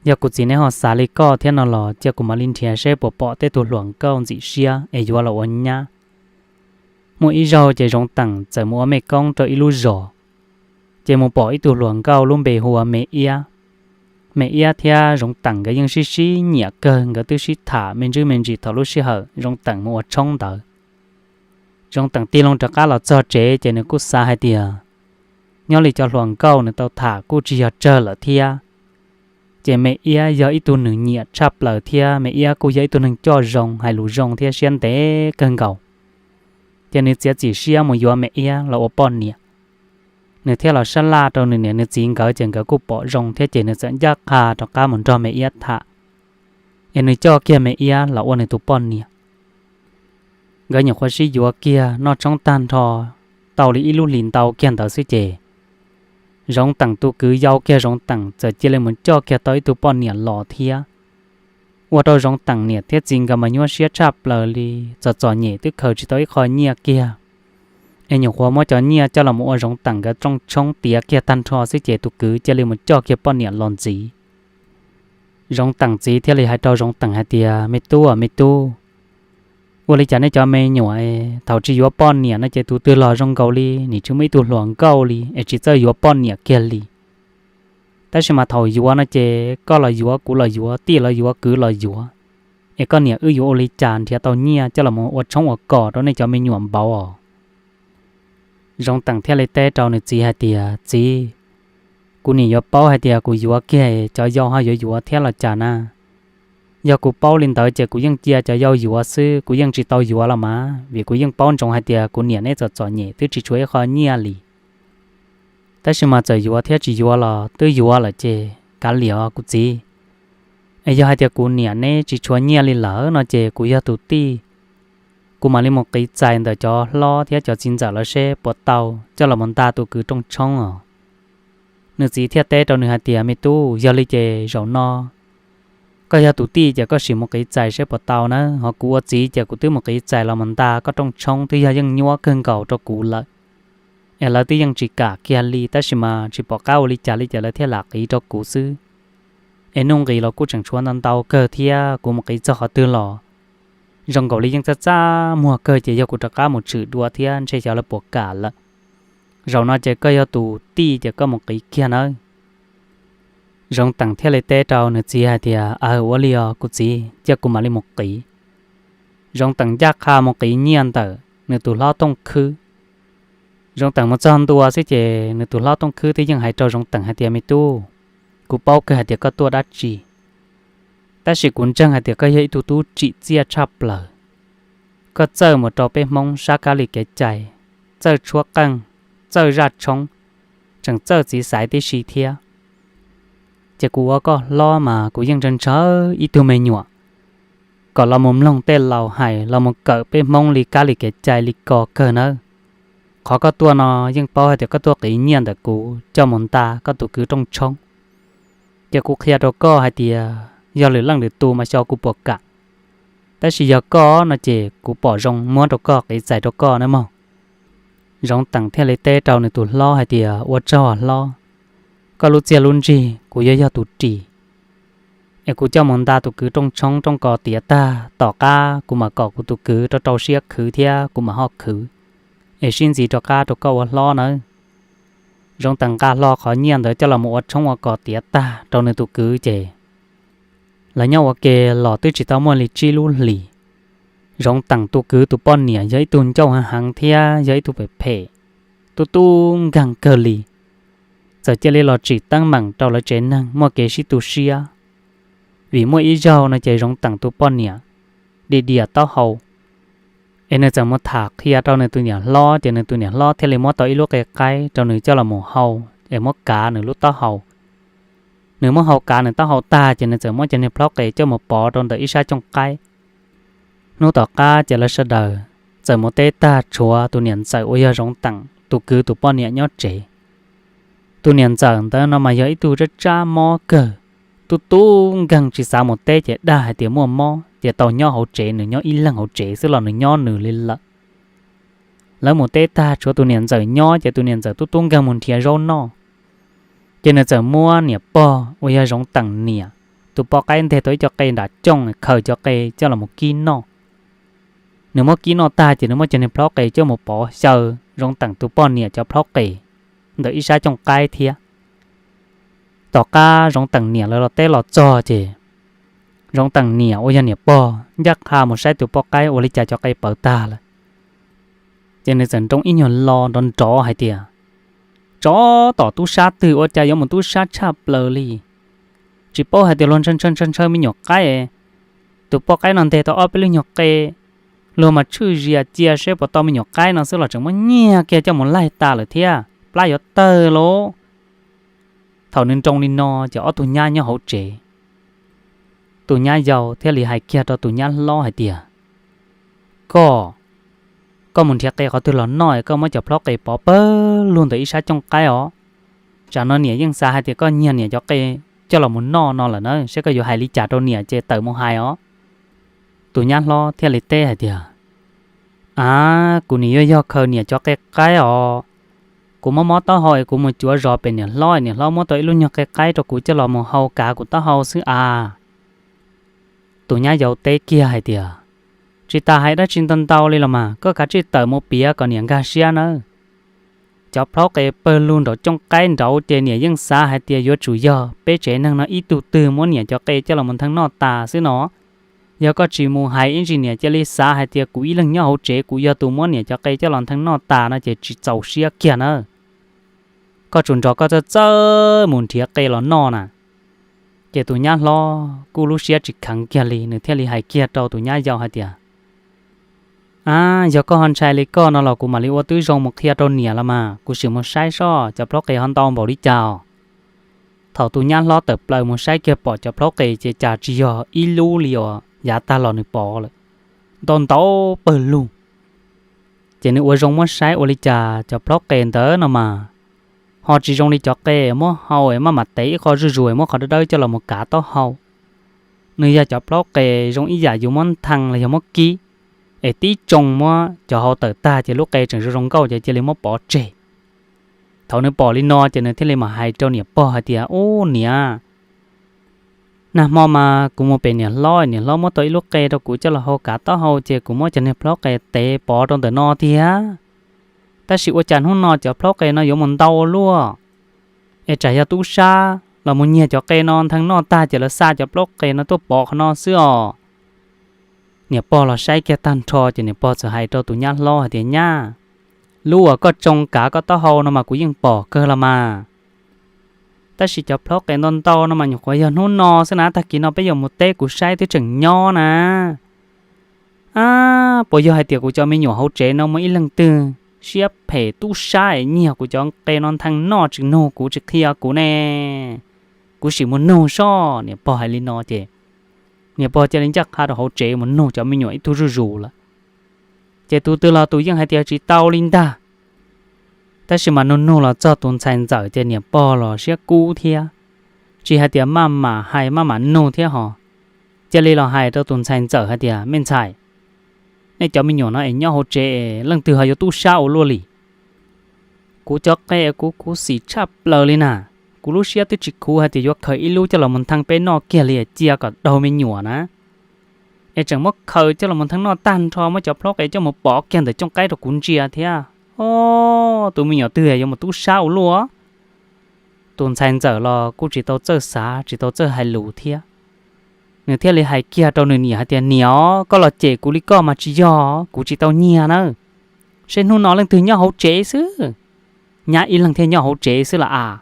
yog kuv txiv neb ho xav li koj thiab no los cia kuv mam li nrhiav seb puas pom tej tug hluas nkauj ntxim siab es yuav los ua nyab. Muaj ib zaug ces Zoov Teem txawm mus ua mej koob rau ib lub zos, ces mus pom ib tug hluas nkauj lub npe hu ua Me Iab. Me Iab thiab Zoov Teem nkawd yeej sib sib nyiam kawg, nkawd twb sib tham me ntsis me ntsis thaum lub sij hawm Zoov Teem mus ua tshoob ntawd. Zoov Teem tig loo rov qab los txog tsev ces nws kuj xav hais tias nyob li cov hluas nkauj nws tau tham kuj tsis yog tsawg lawm thiab. Ces Me Iab yog ib tug neeg nyiam tshaj plaws thiab Me Iab kuj yog ib tug neeg coj zoo, hais lus zoo thiab siab ntev kawg nkaus. Ces nws txiav txim siab mus yuav Me Iab los ua poj niam. Nws thiaj los sab laj rau nws niam nws txiv nkawd ces nkawd kuj pom zoo thiab ces nws txawm ncaj qha rov qab mus nrog Me Iab tham, es nws coj kiag Me Iab los ua nws tus poj niam. Nkawd nyuam qhuav sib yuav kiag noj tshoob tag nrho tau li ib lub hlis ntau kiag ntawd xwb ces Zoov Teem tus kwv yau kiag Zoov Teem txawm cia li mus coj kiag tau ib tug poj niam los thiab. Ua rau Zoov Teem niam thiab txiv nkawd mas nyuaj siab tshaj plaws li, txom txom nyem twb khaws tsis tau ib qho nyiaj kiag. Es nyuam qhuav muab cov nyiaj coj los mus ua Zoov Teem nkawd rooj tshoob tiav kiag tag nrho xwb ces tus kwv cia li mus coj kiag poj niam los ntxiv. Zoov Teem txiv thiaj li hais rau Zoov Teem hais tias, Me tub, me tub, ua li cas nej cov me nyuam thaum tsis yuav poj niam no ces tus twg los zoo nkaus li nim tsis muaj ib tug hluas nkauj li es tsis txawj yuav poj niam kiag li. Tab sis mas thaum yuav no ces koj los yuav, kuv los yuav, tij los yuav, kwv los yuav, es koj niam wb yuav ua li cas nrhiav tau nyiaj coj los ua tshoob ua kos rau nej cov me nyuam npaum os? Zoov Teem thiaj li teb rau nws txiv hais tias, Txiv, kuv niam yuav paub hais tias kuv yuav kiag cov yau ho yuav yuav thiab los cas na? Yog kuv paub li ntawd ces kuv yeej cia cov yau yuav xwb, kuv yeej tsis tau yuav los mas, vim kuv yeej paub ntsoov hais tias kuv niam neb txom txom nyem twb tsis tshuav ib qho nyiaj li. Tab sis mas txawm yuav thiab tsis yuav los twb yuav lawm ces kav liam os kuv txiv. Es yog hais tias kuv niam neb tsis tshuav nyiaj li lawm no ces kuv yog tus tij, kuv mam li mus qiv txais ntawm cov hlob thiab cov txiv ntxawm lawv seb puas tau coj los mus nta tus kwv rooj tshoob os. Nws txiv thiaj teb rau nws hais tias, Me tub, yog li ces zaum no koj yog tus tij ces koj sim mus qiv txais seb puas tau na, ho kuv ua txiv ces kuv twb mus qiv txais los mus nta koj rooj tshoob twb yog yeej nyuab kawg nkaus rau kuv lawm. Es lawv twb yeej tsis kam kiag li tab sis mas tsis pom qab ua li cas li ces lawv thiaj lam qiv rau kuv xwb. Es nuj nqis los kuj tseem tshuav ntau ntau kawg thiab kuv mus qiv txog qhov twg los zoo nkaus li yeej txaj txaj muag kawg ces yog kuv rov qab mus tshwm dua thiab ntshe xyov lawv puas kam lawm. Zaum no ces koj yog tus tij ces koj mus qiv kiag nawb. Zoov Teem thiaj li teb rau nws txiv hais tias, Aw, ua li os kuv txiv, cia kuv mam li mus qiv. Zoov Teem ncaj qha mus qiv nyiaj ntawm nws tus hlob Tooj Khwb. Zoov Teem mus txog ntua xwb ces nws tus hlob Tooj Khwb twb yeej hais rau Zoov Teem hais tias, Me tub, kuv paub kawg hais tias koj tuaj dab tsi, tab sis kuv ntseeg hais tias koj yog ib tug tub tsim txiaj tshaj plaws. Koj txawj mus rau peb Hmoob sab kab li kev cai, txawj tshuab qeej, txawj zaj tshoob, tseem txawj txiv xaiv tib si thiab. Ces kuv ua koj hlob mas kuv yeej ntshaw ntshaw ib tug me nyuam kom los mus mloog tej laus hais, los mus kawm peb Hmoob li kab li kev cai li ko kawg nawb. Qhov koj tuaj no yeej paub hais tias koj tuaj qiv nyiaj ntawm kuv coj mus nta koj tus kwv rooj tshoob. Ces kuv qhia rau koj hais tias yog lwm leej lwm tus mas xyov kuv puas kam, tab sis yog koj no ces kuv pom zoo muab rau koj qiv txais rau koj nawb mog. Zoov Teem thiaj li teb rau nws tus hlob hais tias, Ua tsaug hlob, koj lub txiaj lub ntsig kuv yuav yog tus ris, es kuv coj mus nta tus kwv rooj tshoob rooj ko tiav tag tom qab kuv mam kom kuv tus kwv rau rau siab khwv thiab kuv mam ho khwv, es sib ntxiv rov qab rau koj ua hlob nawb. Zoov Teem nqa hlo qhov nyiaj ntawd coj los mus ua tshoob ua kos tiav tag rau nws tus kwv ces lawv nyob ua ke los twb tsis tau muaj li tsib lub hlis. Zoov Teem tus kwv tus poj niam yog ib tug ncauj heev heev thiab yog ib tug phem phem, tub tub nkeeg kawg li, txawm cia li los tsim teeb meem rau lawv tsev neeg muaj kev sib tu siab. Vim muaj ib zaug no ces Zoov Teem tus poj niam dim diam taub hau, es nws txawm mus tham qhia rau nws tus niam hlob ces nws tus niam hlob thiaj li muab tau ib lub qe qaib rau nws coj los mus hau, es muab kav nws lub taub hau. Nws muab hau kav nws taub hau tag ces nws txawm muab cov niag plhaub qes coj mus pov rau ntawm ib sab cooj qaib. Hnub tom qab ces lawv sawv daws txawm mus teb tag tshuav tus niam ntxawm uas yog Zoov Teem tus kwv tus poj niam nyob tsev. Tus niam ntxawm ntawd no mas yog ib tug tsab tsab mob kawg, tub tub nkeeg tsis xav mus teb ces dag hais tias muaj mob ces tau nyob hauv tsev, nws nyob ib leeg hauv tsev xwb los nws nyob nws li lawm. Lawv mus teb tag tshuav tus niam ntxawm nyob ces tus niam ntxawm tub tub nkeeg mus nrhiav zaub noj. Ces nws txawm muab niam pog uas yog Zoov Teem niam tus poj qaib nteg tau ib co qe nram cooj, khaws cov qe coj los mus kib noj. Nws muab kib noj tag ces nws muab cov niag plhaub qes coj mus pov xyaw Zoov Teem tus poj niam cov plhaub qes ntawm ib sab cooj qaib thiab. Tom qab Zoov Teem niam lawv los teb los txog ces Zoov Teem niam uas yog niam pog ncaj qha mus saib tus poj qaib ua li cas cov qe pawv tag lawm. Ces nws txawm nroo ib nyuag lo nrov nrov hais tias, Tsov tom tub sab twg ua cas yuav mus tub sab tshaj plaws li. Tsis paub hais tias luag ntshaw ntshaw ntshaw ntshaw me nyuam qaib, tus poj qaib no nteg tau ob peb lub nyuag qe, luag mas tshwj zias cia seb puas tau me nyuam qaib no xwb los tseem muab nyiag kiag coj mus laig tas lawm thiab, plab yuav tawg lauj. Thaum nws nroo li no ces ob tug nyab nyob hauv tsev, tus nyab yau thiaj li hais kiag rau tus nyab hlob hais tias, Koj, koj mus nrhiav qe qhov twg los noj es koj muab cov plhaub qe pov pawg lug ntawm ib sab cooj qaib os. Tsam no niam yeej xav hais tias koj nyiag niam cov qe coj los mus noj no lawm na, seb koj yuav hais li cas rau niam ces tawm mus hais os. Tus nyab hlob thiaj li teb hais tias, Av, kuv nim yuav yog khaws niam cov qe qaib os. Kuv mob mob taub hau es kuv mus cuav zos pem niam hlob, niam hlob muab tau ib lub nyuag qe qaib rau kuv coj los mus hau kav kuv taub hau xwb as. Tus nyab yau teb kiag hais tias, Tsis tas hais dab tsi ntau ntau li los mas, koj kav tsij tawm mus piav kom niam nkag siab nawb. Cov plhaub qe pawg lug nraum cooj qaib nraud ces niam yeej xav hais tias yuav tsum yog peb tsev neeg no ib tug twg muab niam cov qe coj los mus nthee noj tas xwb no. Yog koj tsis mus hais ib ntsis niam cia li xav hais tias kuv ib leeg nyob hauv tsev kuv yog tus muab niam cov qe coj los nthee noj tas no ces tsis txaus siab kiag na. Koj tsum nrog koj txawj txawj mus nrhiav qe los noj na. Ces tus nyab hlob kuj lub siab tsis kheev kiag li, nws thiaj li hais kiag rau tus nyab yau hais tias, A, yog koj ho ntshai li koj no los kuv mam li ua tib zoo mus qhia rau niam los mas, kuv sim mus saib seb cov plhaub qe ho ntau npaum li cas. Thaum tus nyab hlob tawm plaws mus saib kiag pom cov plhaub qe ces cas tsis yog ib lub li uas yav tag los nws pom lawm, ntau ntau pawg lug. Ces nws ua zoo muab saib ua li cas cov plhaub qe ntawd no mas ho tsis zoo li cov qe muab hau es maj mam tev ib qho zuj zus es muab qhov dawb dawb coj los mus kav taub hau. Nws yog cov plhaub qe zoo ib yam yus muab nthee los yog muab kib, es tib tsoo muab cov hau tawm tag ces lub qe tseem zoo zoo nkauj ces cia li muab pov tseg. Thaum nws pom li no ces nws thiaj li mam hais rau niam pog hais tias, Ub niam, nag hmo mas kuv mus pem niam hlob, niam hlob muab tau ib lub qe rau kuv coj los hau kav taub hau ces kuv muab cov niag plhaub qe tev pov rau ntawm no tiag. Tab sis ua cas hnub no cov plhaub qe no yuav mus ntau luaj? Es tsam yog tub sab los mus nyiag cov qe no nthee noj tag ces lawv xa cov plhaub qe no tuaj pov qhov no xwb os. Niam pog los saib kiag tag nrho ces niam pog txawm hais rau tus nyab hlob hais tias, Nyab, lub uas koj tsoo kav koj taub hau no mas kuv yeej pom kawg los mas. Tab sis cov plhaub qe ntau ntau no mas nyuam qhuav yog hnub no xwb na, tag kis no peb yuav mus teb kuv saib twb tseem nyob na. Ab, puas yog hais tias kuv cov me nyuam hauv tsev no muaj ib leeg twg siab phem tub sab es nyiag kuv cov qe no nthee noj tsis nug kuv tsis qhia kuv ne? Kuv sim mus nug soj. Niam pog hais li no ces niam pog cia li ncaj qha rau hauv tsev mus nug cov me nyuam ib tug zuj zus lawm. Ces tus twg los tus yeej hais tias tsis tau li ntag. Tab sis mas nug nug los txog tus ntxhais ntxawm ces niam pog los siab kub thiab, tsis hais tias maj mam hais maj mam nug thiab ho, cia li los hais rau tus ntxhais ntxawm hais tias, Me ntxhais, nej cov me nyuam no es nyob hauv tsev es leej twg ho yuav tub sab ua luaj li? Kuv cov qe kuv khuv xim tshaj plaws li na. Kuv lub siab twb tsis khuv hais tias yuav khaws ib lub coj los mus nthee peb noj kiag li cia kom daug me nyuam na. Es tseem muab khaws coj los mus nthee noj tag nrho, muab cov plhaub qe coj mus pov kiag ntawm cooj qaib rau kuv ntsia thiab. O, tus me nyuam twg yuav mus tub sab ua luaj? Tus ntxhais ntxawm los kuj tsis tau txawj xav tsis tau txawj hais lus thiab, nws thiaj li hais kiag rau nws niam hais tias, Niam, koj los cem kuv li koj mas tsis yog, kuv tsis tau nyiag nawb. Seb hnub no leej twg nyob hauv tsev xwb, nyab ib leeg thiaj nyob hauv tsev xwb las as.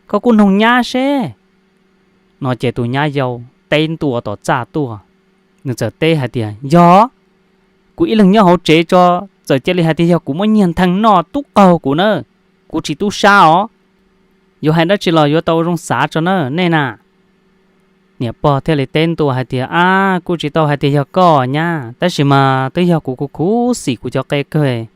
Koj kuj nug nyab seb. No ces tus nyab yau teb ntua tom txaj tuaj, nws txawm teb hais tias, Yog, kuv ib leeg nyob hauv tsev tso, txawm cia li hais tias yog kuv muab nyiag nthee noj tub qaug kuv na, kuv tsis tub sab os. Yuav hais dab tsi los yuav tau zoo xav tso na nej na. Niam pog thiaj li teb ntua hais tias, Ab, kuj tsis tau hais tias yog koj nyab, tab sis mas twb yog kuv kuv khuv xim kuv cov qe kawg.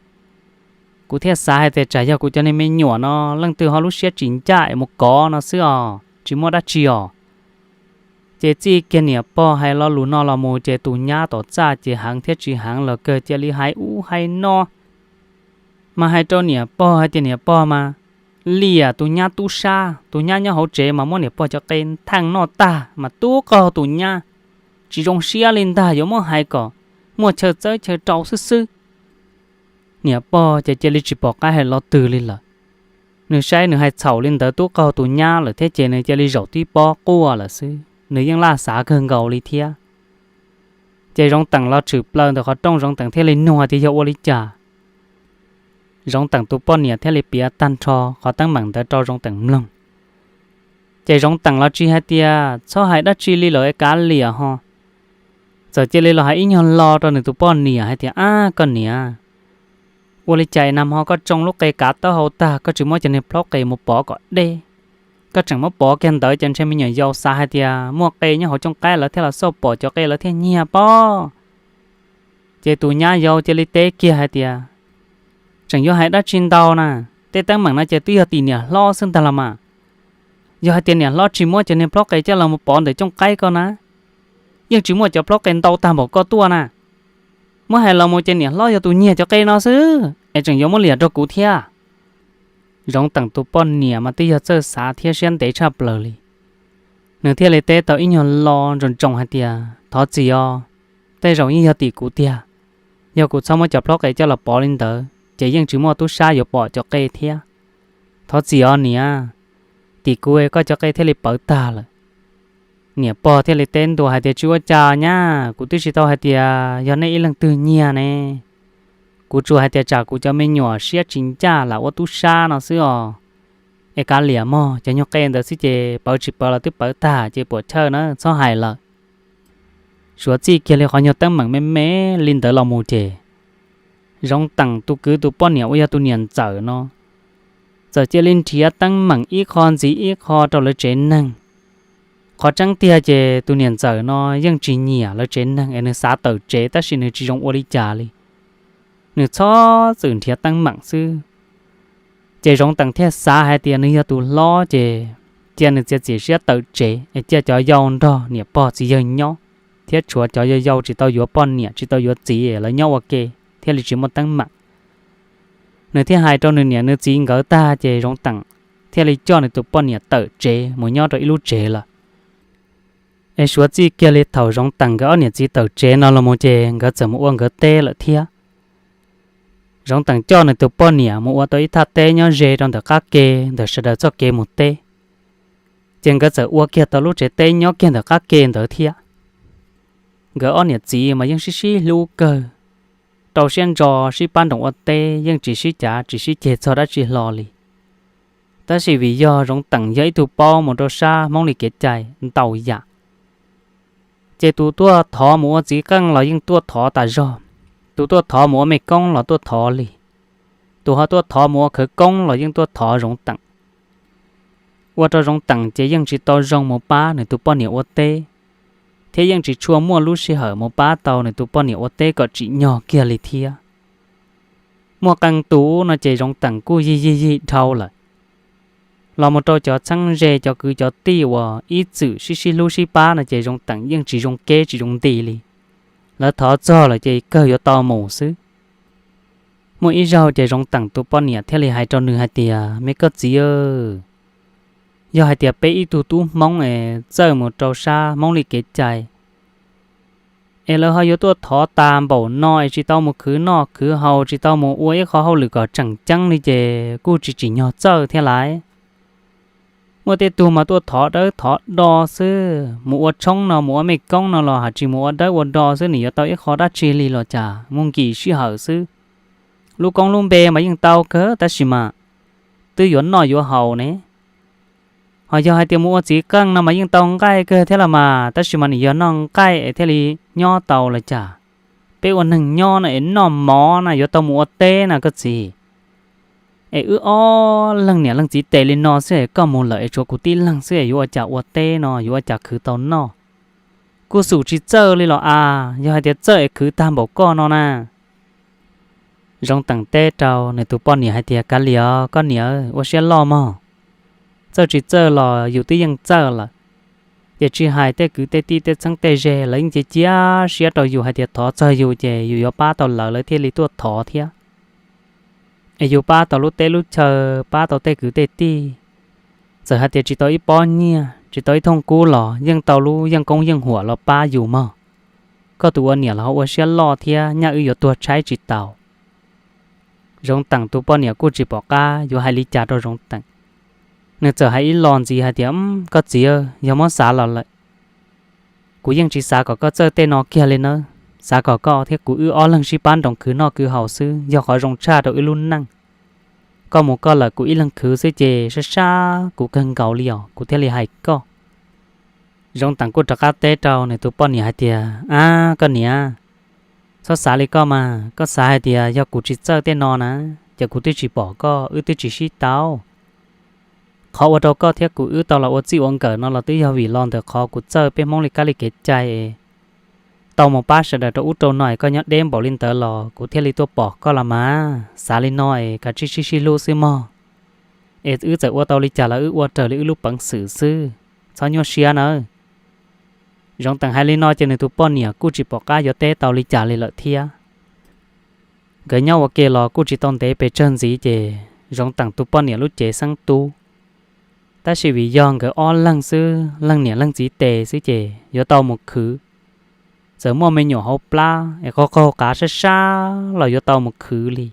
Kuv thiaj xav hais tias tsam yog kuv cov niag me nyuam no leej twg ho lub siab tsis ncaj es mus kov no xwb os, tsis muaj dab tsi os. Ces txij kiag niam pog hais lo lus no los mus ces tus nyab tom txaj ces heev thiab tsis heev los kawg cia li hais ub hais no. Mas hais rau niam pog hais tias niam pog mas liam tus nyab tub sab, tus nyab nyob hauv tsev mas muab niam pog cov qe nthee noj tag mas tub qaug tus nyab, tsis zoo siab li ntag, yuav muab hais kom muaj chaw txawb chaw rau xwb xwb. Niam pog ces cia li tsis pom qab hais lo twg li lawm. Nws saib nws hais txhaum li ntawd tub qaug tus nyab lawm thiab ces nws cia li zaum tib pob quaj lawm xwb, nws yeej laj xav kawg nkaus li thiab. Ces Zoov Teem los tshwm plaws ntawm qhov rooj, Zoov Teem thiaj li nug hais tias yog ua li cas. Zoov Teem tus poj niam thiaj li piav tag nrho qhov teeb meem ntawd rau Zoov Teem mloog. Ces Zoov Teem los tsis hais tias txhob hais dab tsi li lawm es kav liam ho. Txawm cia li los hais ib nyuag lo rau nws tus poj niam hais tias, Ab koj niam, ua li cas nag hmo koj tsoo lub qe kav taub hau tag koj tsis muab cov niag plaub qe mus pov kom deb, koj tseem muab pov kiag ntawd ces ntshe me nyuam yaus xav hais tias muaj qe nyob hauv cooj qaib lawv thiaj los xauj pom cov qe lawv thiaj nyiag pob. Ces tus nyab yau cia li teb kiag hais tias, Tseem yuav hais dab tsi ntau na, tej teeb meem no ces twb yog tim niam hlob xwb ntag los mas. Yog hais tias niam hlob tsis muab cov niag plaub qe coj los mus pov ntawm cooj qaib ko na, yeej tsis muaj cov plaub qe ntau tag npaum ko tuaj na. Muab hais los mus ces niam hlob yog tus nyiag cov qe no xwb es tseem yuav muab liam rau kuv thiab. Zoov Teem tus poj niam mas twb yog txawj xav thiab siab ntev tshaj plaws li. Nws thiaj li teb tau ib nyuag lo ntsoos ntsoos hais tias, Thov txim os, tej zaum yeej yog tim kuv tiag. Yog kuv txhob muab cov plaub qe coj los pov li ntawd ces yeej tsis muaj tub sab yuav pom cov qe thiab. Thov txim os niam, tim kuv koj cov qe thiaj li pawv tag lawm. Niam pog thiaj li teb ntua hais tias, Tsis ua cas nyab, kuv twb tsis tau hais tias yog nej ib leeg twg nyiag ne. Kuv tsuas hais tias tsam kuv cov me nyuam siab tsis ncaj lam ua tub sab no xwb os. Es kav liam mog, cov nyuag qe ntawd xwb ces pawv tsis pawv los twb pawv tag ces puam chawj na txhob hais lawm. Suav txij kiag li qhov nyuag teeb meem me me li ntawd los mus ces Zoov Teem tus kwv tus poj niam uas yog tus niam ntxawm no txawm cia li nrhiav teeb meem ib qho ntxiv ib qho rau lawv tsev neeg. Qhov tseeb tiag ces tus niam ntxawm no yeej tsis nyiam lawv tsev neeg es nws xav tawm tsev tab sis nws tsis zoo ua li cas li. Nws txhob txwm nrhiav teeb meem xwb. Ces Zoov Teem thiaj xav hais tias nws yog tus hlob ces cia nws txiav txim siab tawm tsev es cia cov yau nrog niam pog txiv yawg nyob, thiab tshuav cov yau yau tsis tau yuav poj niam tsis tau yuav txiv lawv nyob ua ke thiaj li tsis muaj teeb meem. Nws thiaj hais rau nws niam nws txiv nkawd tag ces Zoov Teem thiaj li coj nws tus poj niam tawm tsev mus nyob rau ib lub tsev lawm. Es suav txij kiag li thaum Zoov Teem nkawd ob niam txiv tawm tsev no los mus ces nkawd txawm mus ua nkawd teb lawm thiab. Zoov Teem coj nws tus poj niam mus ua tau ib thaj teb nyob ze rau ntawm qab ke, ntawm sawv daws txoj kev mus teb. Ces nkawd txawm ua kiag tau lub tsev teb nyob kiag ntawm qab ke ntawd thiab. Nkawd ob niam txiv mas yeej sib sib hlub kawg, rau siab ntso sib pab nroos ua teb, yeej tsis sib cav tsis sib ceg txog dab tsi hlo li. Tab sis vim yog Zoov Teem yog ib tug paub mus rau sab Hmoob li kev cai ntau yam, ces tus tuaj thov mus ua txiv qeej los yeej tuaj thov tas zog, tus tuaj thov mus ua mej koob los tuaj thov li, tus ho tuaj thov mus ua khawv koob los yeej tuaj thov Zoov Teem. Ua rau Zoov Teem ces yeej tsis tau zoo mus pab nws tus poj niam ua teb, thiab yeej tsis tshua muaj lub sij hawm mus pab tau nws tus poj niam ua teb kom tsim nyog kiag li thiab. Muaj qee tus no ces Zoov Teem kuj yig yig yig dhau lawm. Los mus rau cov txheeb ze cov kwv cov tij uas ib txwm sib sib hlub sib pab no ces Zoov Teem yeej tsis zoo kev tsis zoo nti li. Lawv thov txog lawm ces kawg yuav tau mus xwb. Muaj ib zaug ces Zoov Teem tus poj niam thiaj li hais rau nws hais tias, Me koj txiv, yog hais tias peb ib tug tub Hmoob es txawj mus rau sab Hmoob li kev cai, es lawv ho yuav tuaj thov tas npaum no es tsis tau mus khwv noj khwv haus, tsis tau mus ua ib qho hauj lwm kom tseem ceeb li ces kuj tsis tsim nyog txawj thiab lauj. Muaj tej tug mas tuaj thov dawb thov do xwb, mus ua tshoob no mus ua mej koob no los haj tsis mus ua dawb ua do xwb, nws yuav tau ib qho dab tsi li los cas, mus nkim sij hawm xwb. Lub koob lub npe mas yeej tau kawg tab sis mas twb yuav noj yuav haus ne. Ho yog hais tias mus ua txiv qeej no mas yeej tau nqaij kawg thiab los mas, tab sis mas nws yog noj nqaij es thiaj li nyob tau los cas. Peb ua neeg nyob no es noj mov na yuav tau mus ua teb na koj txiv. Es wb ob leeg niam leej txiv tes li no xwb es koj mus lawm es tshuav kuv tib leeg xwb es yuav ua cas ua teb no, yuav ua cas khwv tau noj. Kuj xum tsis txawj li los as, yog hais tias txawj es khwv tag npaum koj no na. Zoov Teem teb rau nws tus poj niam hais tias, Kav liam os koj niam, ua siab loj mog. Txawj tsis txawj los yus twb yeej txawj lawm. Ces tsis hais tej kwv tej tij tej txheeb tej ze lawv yeej cia cia siab rau yus hais tias thov txog yus ces yus yuav pab tau lawv, lawv thiaj li tuaj thov thiab. Es yus pab tau lub teb lub chaw, pab tau tej kwv tej tij, txawm hais tias tsis tau ib pob nyiaj tsis tau ib thooj kub los yeej tau lub yeej koob yeej huam los pab yus mog. Koj tus ua niam los ho ua siab loj thiab, nyaj wb yuav tuag tshaib tsis tau. Zoov Teem tus poj niam kuj tsis pom qab yuav hais li cas rau Zoov Teem. Nws txawm hais ib lo ntxiv hais tias, Koj txiv, yog muab xav los lawm, kuv yeej tsis xav kom koj txawj tej no kiag li nawb. Xav kom koj thiab kuv wb ob leeg sib pab nroos khwv noj khwv haus xwb yog qhov zoo tshaj rau wb lub neej. Koj mus koj lawm, kuv ib leeg khwv xwb ces sab sab kuv kawg nkaus li os, kuv thiaj li hais koj. Zoov Teem kuj rov qab teb rau nws tus poj niam hais tias, Ab, koj niam, txhob xav li koj mas. Koj xav hais tias yog kuv tsis txawj tej no na, ces kuv twb tsis pom koj, wb twb tsis sib tau. Qhov ua rau koj thiab kuv wb tau los ua txij ua nkawm no los twb yog vim los ntawm qhov kuv txawj peb Hmoob li kab li kev cai es tau mus pab sawv daws rau ub rau no es koj nyob deb npaum li ntawd los kuv thiaj li tuaj pom koj los mas. Xav li no es kav tsij sib sib hlub xwb mog. Es wb txawm ua tau li cas los wb ua raws li wb lub peev xwm xwb, txhob nyuaj siab nawb. Zoov Teem hais li no ces nws tus poj niam kuj tsis pom qab yuav teb tau li cas li lawm thiab. Nkawd nyob ua ke los kuj tsis tau ntev pes tsawg ntxiv ces Zoov Teem tus poj niam lub cev xeeb tub. Tab sis vim yog nkawd ob leeg xwb, leej niam leej txiv tes xwb ces yuav tau mus khwv. Txawm muaj me nyuam hauv plab es qaug qaug qav sab sab los yuav tau mus khwv li.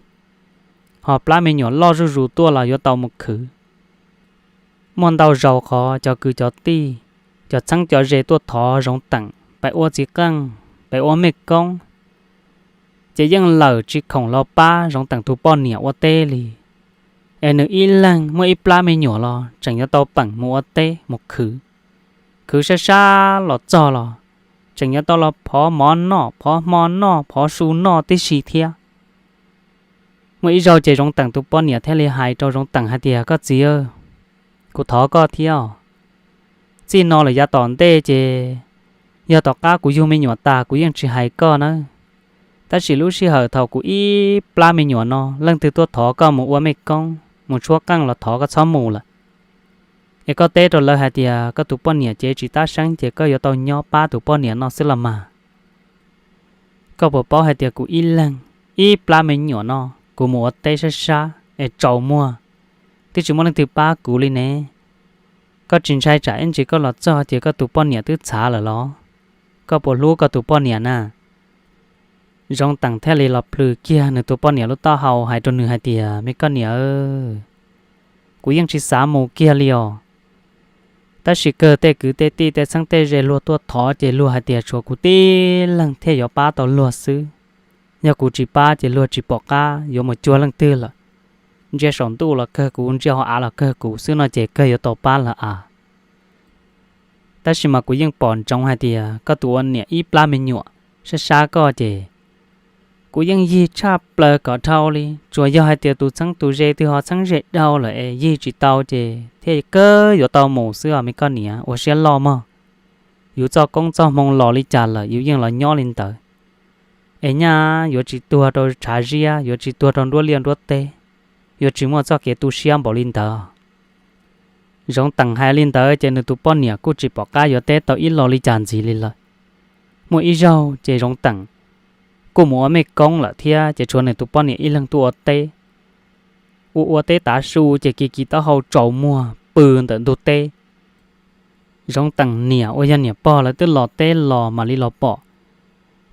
Ho plab me nyuam loj zuj zus tuaj los yuav tau mus khwv. Muaj ntau zaus qhov cov kwv cov tij, cov txheeb cov ze tuaj thov Zoov Teem pab ua txiv qeej, pab ua mej koob, ces yeej lawm tsis khoom los pab Zoov Teem tus poj niam ua teb li. Es nws ib leeg muaj ib plab me nyuam los tseem yuav tau peem mus ua teb mus khwv. Khwv sab sab los txog los tseem yuav tau los phov mov noj, phov hmo noj, phov su noj tib si thiab. Muaj ib zaug ces Zoov Teem tus poj niam thiaj li hais rau Zoov Teem hais tias, Koj txiv, kuv thov koj thiab os. Txij no lawm yav tom ntej ces yog tom qab kuv yug me nyuam tas kuv yeej tsis hais koj nawb. Tab sis lub sij hawm thaum kuv ib plab me nyuam no leej twg tuaj thov koj mus ua mej koob mus tshuab qeej los thov koj txhob mus lawm. Es koj teb rau lawv hais tias koj tus poj niam cev tsis tab seeb ces koj yuav tau nyob pab tus poj niam no xwb los mas. Koj puas paub hais tias kuv ib leeg, ib plab me nyuam no, kuv mus ua teb sab sab es tsaus muag, twb tsis muaj leej twg pab kuv li ne. Koj tsis ntshai tsam ib ntsis koj los txog ces koj tus poj niam twb txhav lawm los? Koj puas hlub koj tus poj niam na? Zoov Teem thiaj li los plhws kiag nws tus poj niam lub taub hau hais rau nws hais tias, Me koj niam, kuv yeej tsis xav mus kiag li os. Tab sis kawg tej kwv tej tij tej txheeb tej ze luag tuaj thov ces luag hais tias tshuav kuv tib leeg thiaj yuav pab tau luag xwb. Yog kuv tsis pab ces luag tsis pom qab yuav mus cuag leej twg lawm. Ntsia saum ntuj los kawg kuv, ntsia hauv av los kawg kuv xwb no ces kawg yuav tau pab lawm as. Tab sis mas kuv yeej pom ntsoov hais tias koj tus ua niam ib plab me nyuam sab sab koj ces kuv yeej yig tshaj plaws kom dhau li. Tsuas yog hais tias tus txheeb tus ze twg ho txheeb ze dhau lawm es yig tsis tau ces thiaj kawg yuav tau mus xwb os me koj niam, ua siab loj mog. Yus txoj koob txoj hmoo los li cas lawm yus yeej los nyob li ntawd. Es nyaj yuav tsis tuag rau tshav ziab, yuav tsis tuag rau nruab liaj nruab teb, yuav tsis muaj txoj kev tu siab npaum li ntawd. Zoov Teem hais li ntawd ces nws tus poj niam kuj tsis pom qab yuav teb tau ib lo li cas ntxiv li lawm. Muaj ib zaug ces Zoov Teem kuj mus ua mej koob lawm thiab ces tshuav nws tus poj niam ib leeg tuaj ua teb. Ua ua teb tav su ces kiv kiv taub hau tsaus muag pw ntawm ntug teb. Zoov Teem niam uas yog niam pog lawv twb los teb los mam li los pom.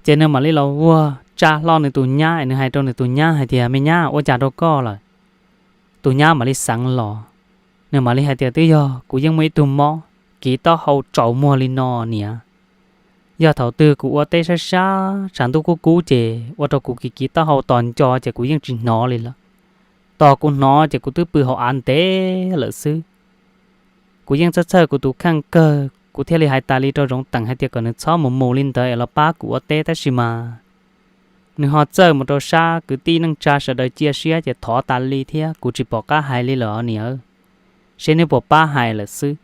Ces nws mam li los vuag tsa hlo nws tus nyab es nws hais rau nws tus nyab hais tias, Me nyab, ua cas rau koj lawm? Tus nyab mam li xeev los, nws mam li hais tias, Twb yog kuv yeej muaj ib tug mob kiv taub hau tsaus muag li no niam. Yog thaum twg kuv ua teb sab sab tshav ntuj kub kub ces ua rau kuv kiv kiv taub hau tos nco ces kuv yeej tsis hnov li lawm. Tos kuv hnov ces kuv twb pw hauv av ntev lawm xwb. Kuv yeej txhawj txhawj kuv tus kheej kawg, kuv thiaj li hais tas li rau Zoov Teem hais tias kom nws txhob mus mus li ntawd es los pab kuv ua teb tab sis mas nws ho txawj mus rau sab kwv tij neej tsa sawv daws cia siab ces thov tas li thiab kuv tsis pom qab hais li lawm os niam, seb neb puas pab hais lawm xwb.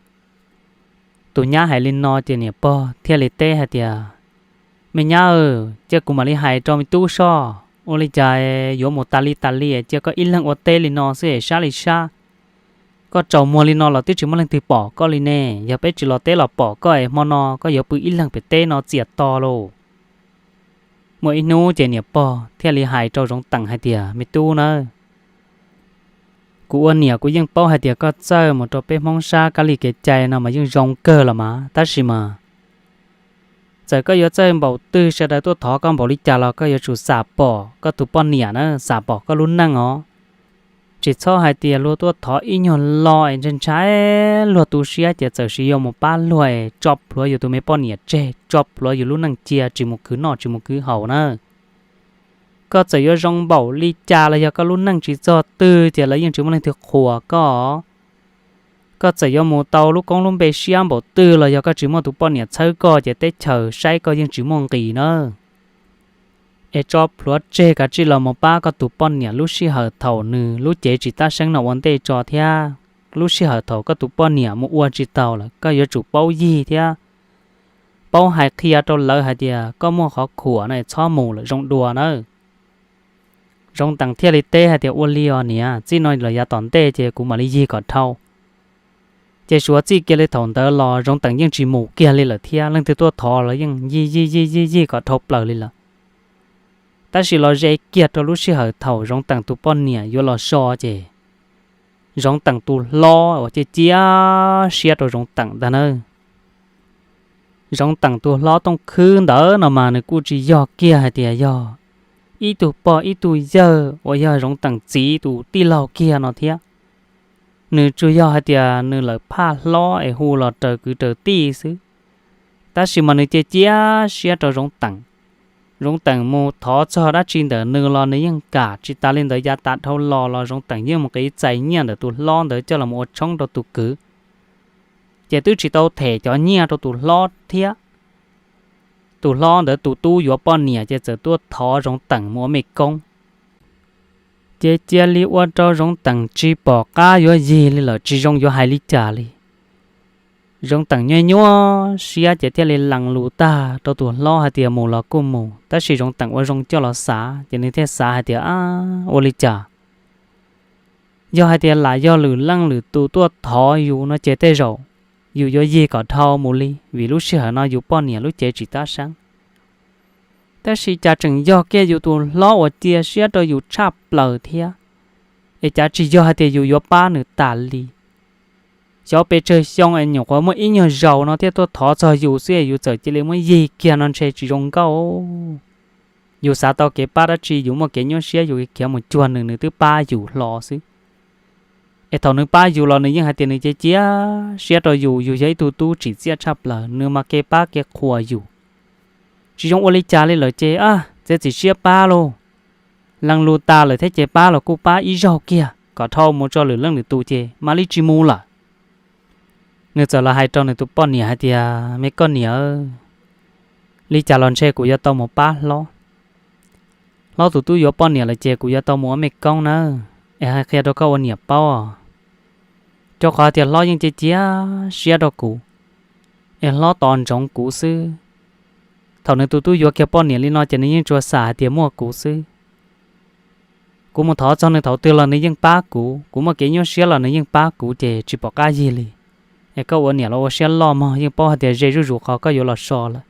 Tus nyab hais li no ces niam pog thiaj li teb hais tias, Me nyab, cia kuv mam li hais rau me tub soj, ua li cas yuav mus tas li tas li cia koj ib leeg ua teb li no xwb es sab li sab. Koj tsaus muag li no los twb tsis muaj leej twg pom koj li ne, yog peb tsis los teb los pom koj es hmo no koj yuav pw ib leeg pem teb no txias to lauj. Muaj ib hnub ces niam pog thiaj li hais rau Zoov Teem hais tias, Me tub nawb, kuv ua niam kuv yeej paub hais tias koj txawj mus rau peb Hmoob sab kab li kev cai no mas yeej zoo kawg los mas, tab sis mas txawm koj yuav txawj npaum twg, sawv daws tuaj thov koj npaum li cas los koj yuav tsum xam pom koj tus poj niam na, xam pom koj lub neej os. Tsis txhob hais tias luag tuaj thov ib nyuag lo es ntshai ntshai luag tu siab ces txawm sis yuav mus pab luag es tso plhuav yus tus me poj niam tseg, tso plhuav yus lub neej cia tsis mus khwv noj tsis mus khwv haus na. Koj txawm yuav zoo npaum li cas los yog koj lub neej tsis txog twg ces lawv yeej tsis muaj leej twg qhuas koj. Koj txawm yuav mus tau lub koob lub npe siab npaum twg los yog koj tsis muaj tus poj niam txhawb koj ces teb chaws saib koj yeej tsis muaj nqis na. Es tso plhuav tseg, kav tsij los mus pab koj tus poj niam lub sij hawm thaum nws lub cev tsis tab seeb no ua ntej tso thiab. Lub sij hawm thaum koj tus poj niam mus ua tsis taus lawm koj yuav tsum paub yig thiab paub hais qhia rau lawv hais tias koj muaj qhov khuam no es txhob mus lawm zoo dua nawb. Zoov Teem thiaj li teb hais tias, Ua li os niam, txij no los yav tom ntej ces kuv mam li yig kom dhau. Ces suav txij kiag li thaum ntawd los Zoov Teem yeej tsis mus kiag li lawm thiab, leej twg tuaj thov los yeej yig yig yig yig yig kom dhau plaws li lawm. Tab sis los ze kiag rau lub sij hawm thaum Zoov Teem tus poj niam yuav los so ces Zoov Teem tus hlob uas cia cia siab rau Zoov Teem ntag na. Zoov Teem tus hlob Tooj Khwb ntawd no mas nws kuj tsis yog kiag hais tias yog ib tug pog ib tug yawg uas yog Zoov Teem txiv tus tij laug kiag no thiab. Nws tsuas yog hais tias nws lawm phaj hlob es hu los raws kwv raws tij xwb. Tab sis mas nws cia cia siab rau Zoov Teem. Zoov Teem mus thov txog dab tsi ntawm nws los nws yeej kam. Tsis tas li ntawd yav tas dhau los los Zoov Teem yeej mus qiv txais nyiaj ntawm tus hlob ntawd coj los ua tshoob rau tus kwv. Ces twb tsis tau them cov nyiaj rau tus hlob thiab. Tus hlob ntawd tus tub yuav poj niam ces txawm tuaj thov Zoov Teem mus ua mej koob. Ces cia li ua rau Zoov Teem tsis pom qab yuav yig li lawm, tsis zoo yuav hais li cas li. Zoov Teem nyuaj nyuaj siab ces thiaj li lees lus tag rau tus hlob hais tias mus los kuj mus, tab sis Zoov Teem ua zoo coj los xav ces nws thiaj xav hais tias, Ab, ua li cas? Yog hais tias lam yog lwm leej lwm tus tuaj thov yus no ces tej zaum yus yuav yig kom dhau mus li, vim lub sij hawm no yus poj niam lub cev tsis tab seeb. Tab sis cas tseem yog kiag yus tus hlob uas cia siab rau yus tshaj plaws thiab, es cas tsis yog hais tias yus yuav pab nws tas li. Xyov pes tsawg xyoo es nyuam qhuav muaj ib nyuag zaus no thiaj tuaj thov txog yus xwb es yus txawm cia li muab yig kiag no ntshe tsis zoo nkauj. Yus xav tau kev pab dab tsi, yus muaj kev nyuaj siab yus khiav mus cuag nws, nws twb pab yus hlo xwb. Es thaum nws pab yus los nws yeej hais tias nws cia cia siab rau yus, yus yog ib tug tub tsim txiaj tshaj plaws, nws mas kev pab kev qhuas yus. Tsis zoo ua li cas li lawm ces, a, txiav txim siab pab lauj. Lees lus tas lawm thiab ces pab los kuj pab ib zaug kiag kom dhau mus tso lwm leej lwm tus ces mam li tsis mus lawm. Nws txawm los hais rau nws tus poj niam hais tias, Me koj niam, li cas los ntshe kuv yuav tau mus pab hlob. Hlob tus tub yuav poj niam lawm ces kuv yuav tau mus ua mej koob nawb. Es hais qhia rau koj ua niam paub, rau qhov tias hlob yeej cia cia siab rau kuv, es hlob tos ntsoov kuv xwb. Thaum nws tus tub yuav kiag poj niam li no ces nws yeej tsuas xam hais tias muaj kuv xwb. Kuv mus thov txog nws thaum twg los nws yeej pab kuv, kuv muaj kev nyuaj siab los nws yeej pab kuv ces tsis pom qab yig li. Es koj ua niam los ua siab loj mog, yeej paub hais tias ze zuj zus qhov koj yuav los so lawm.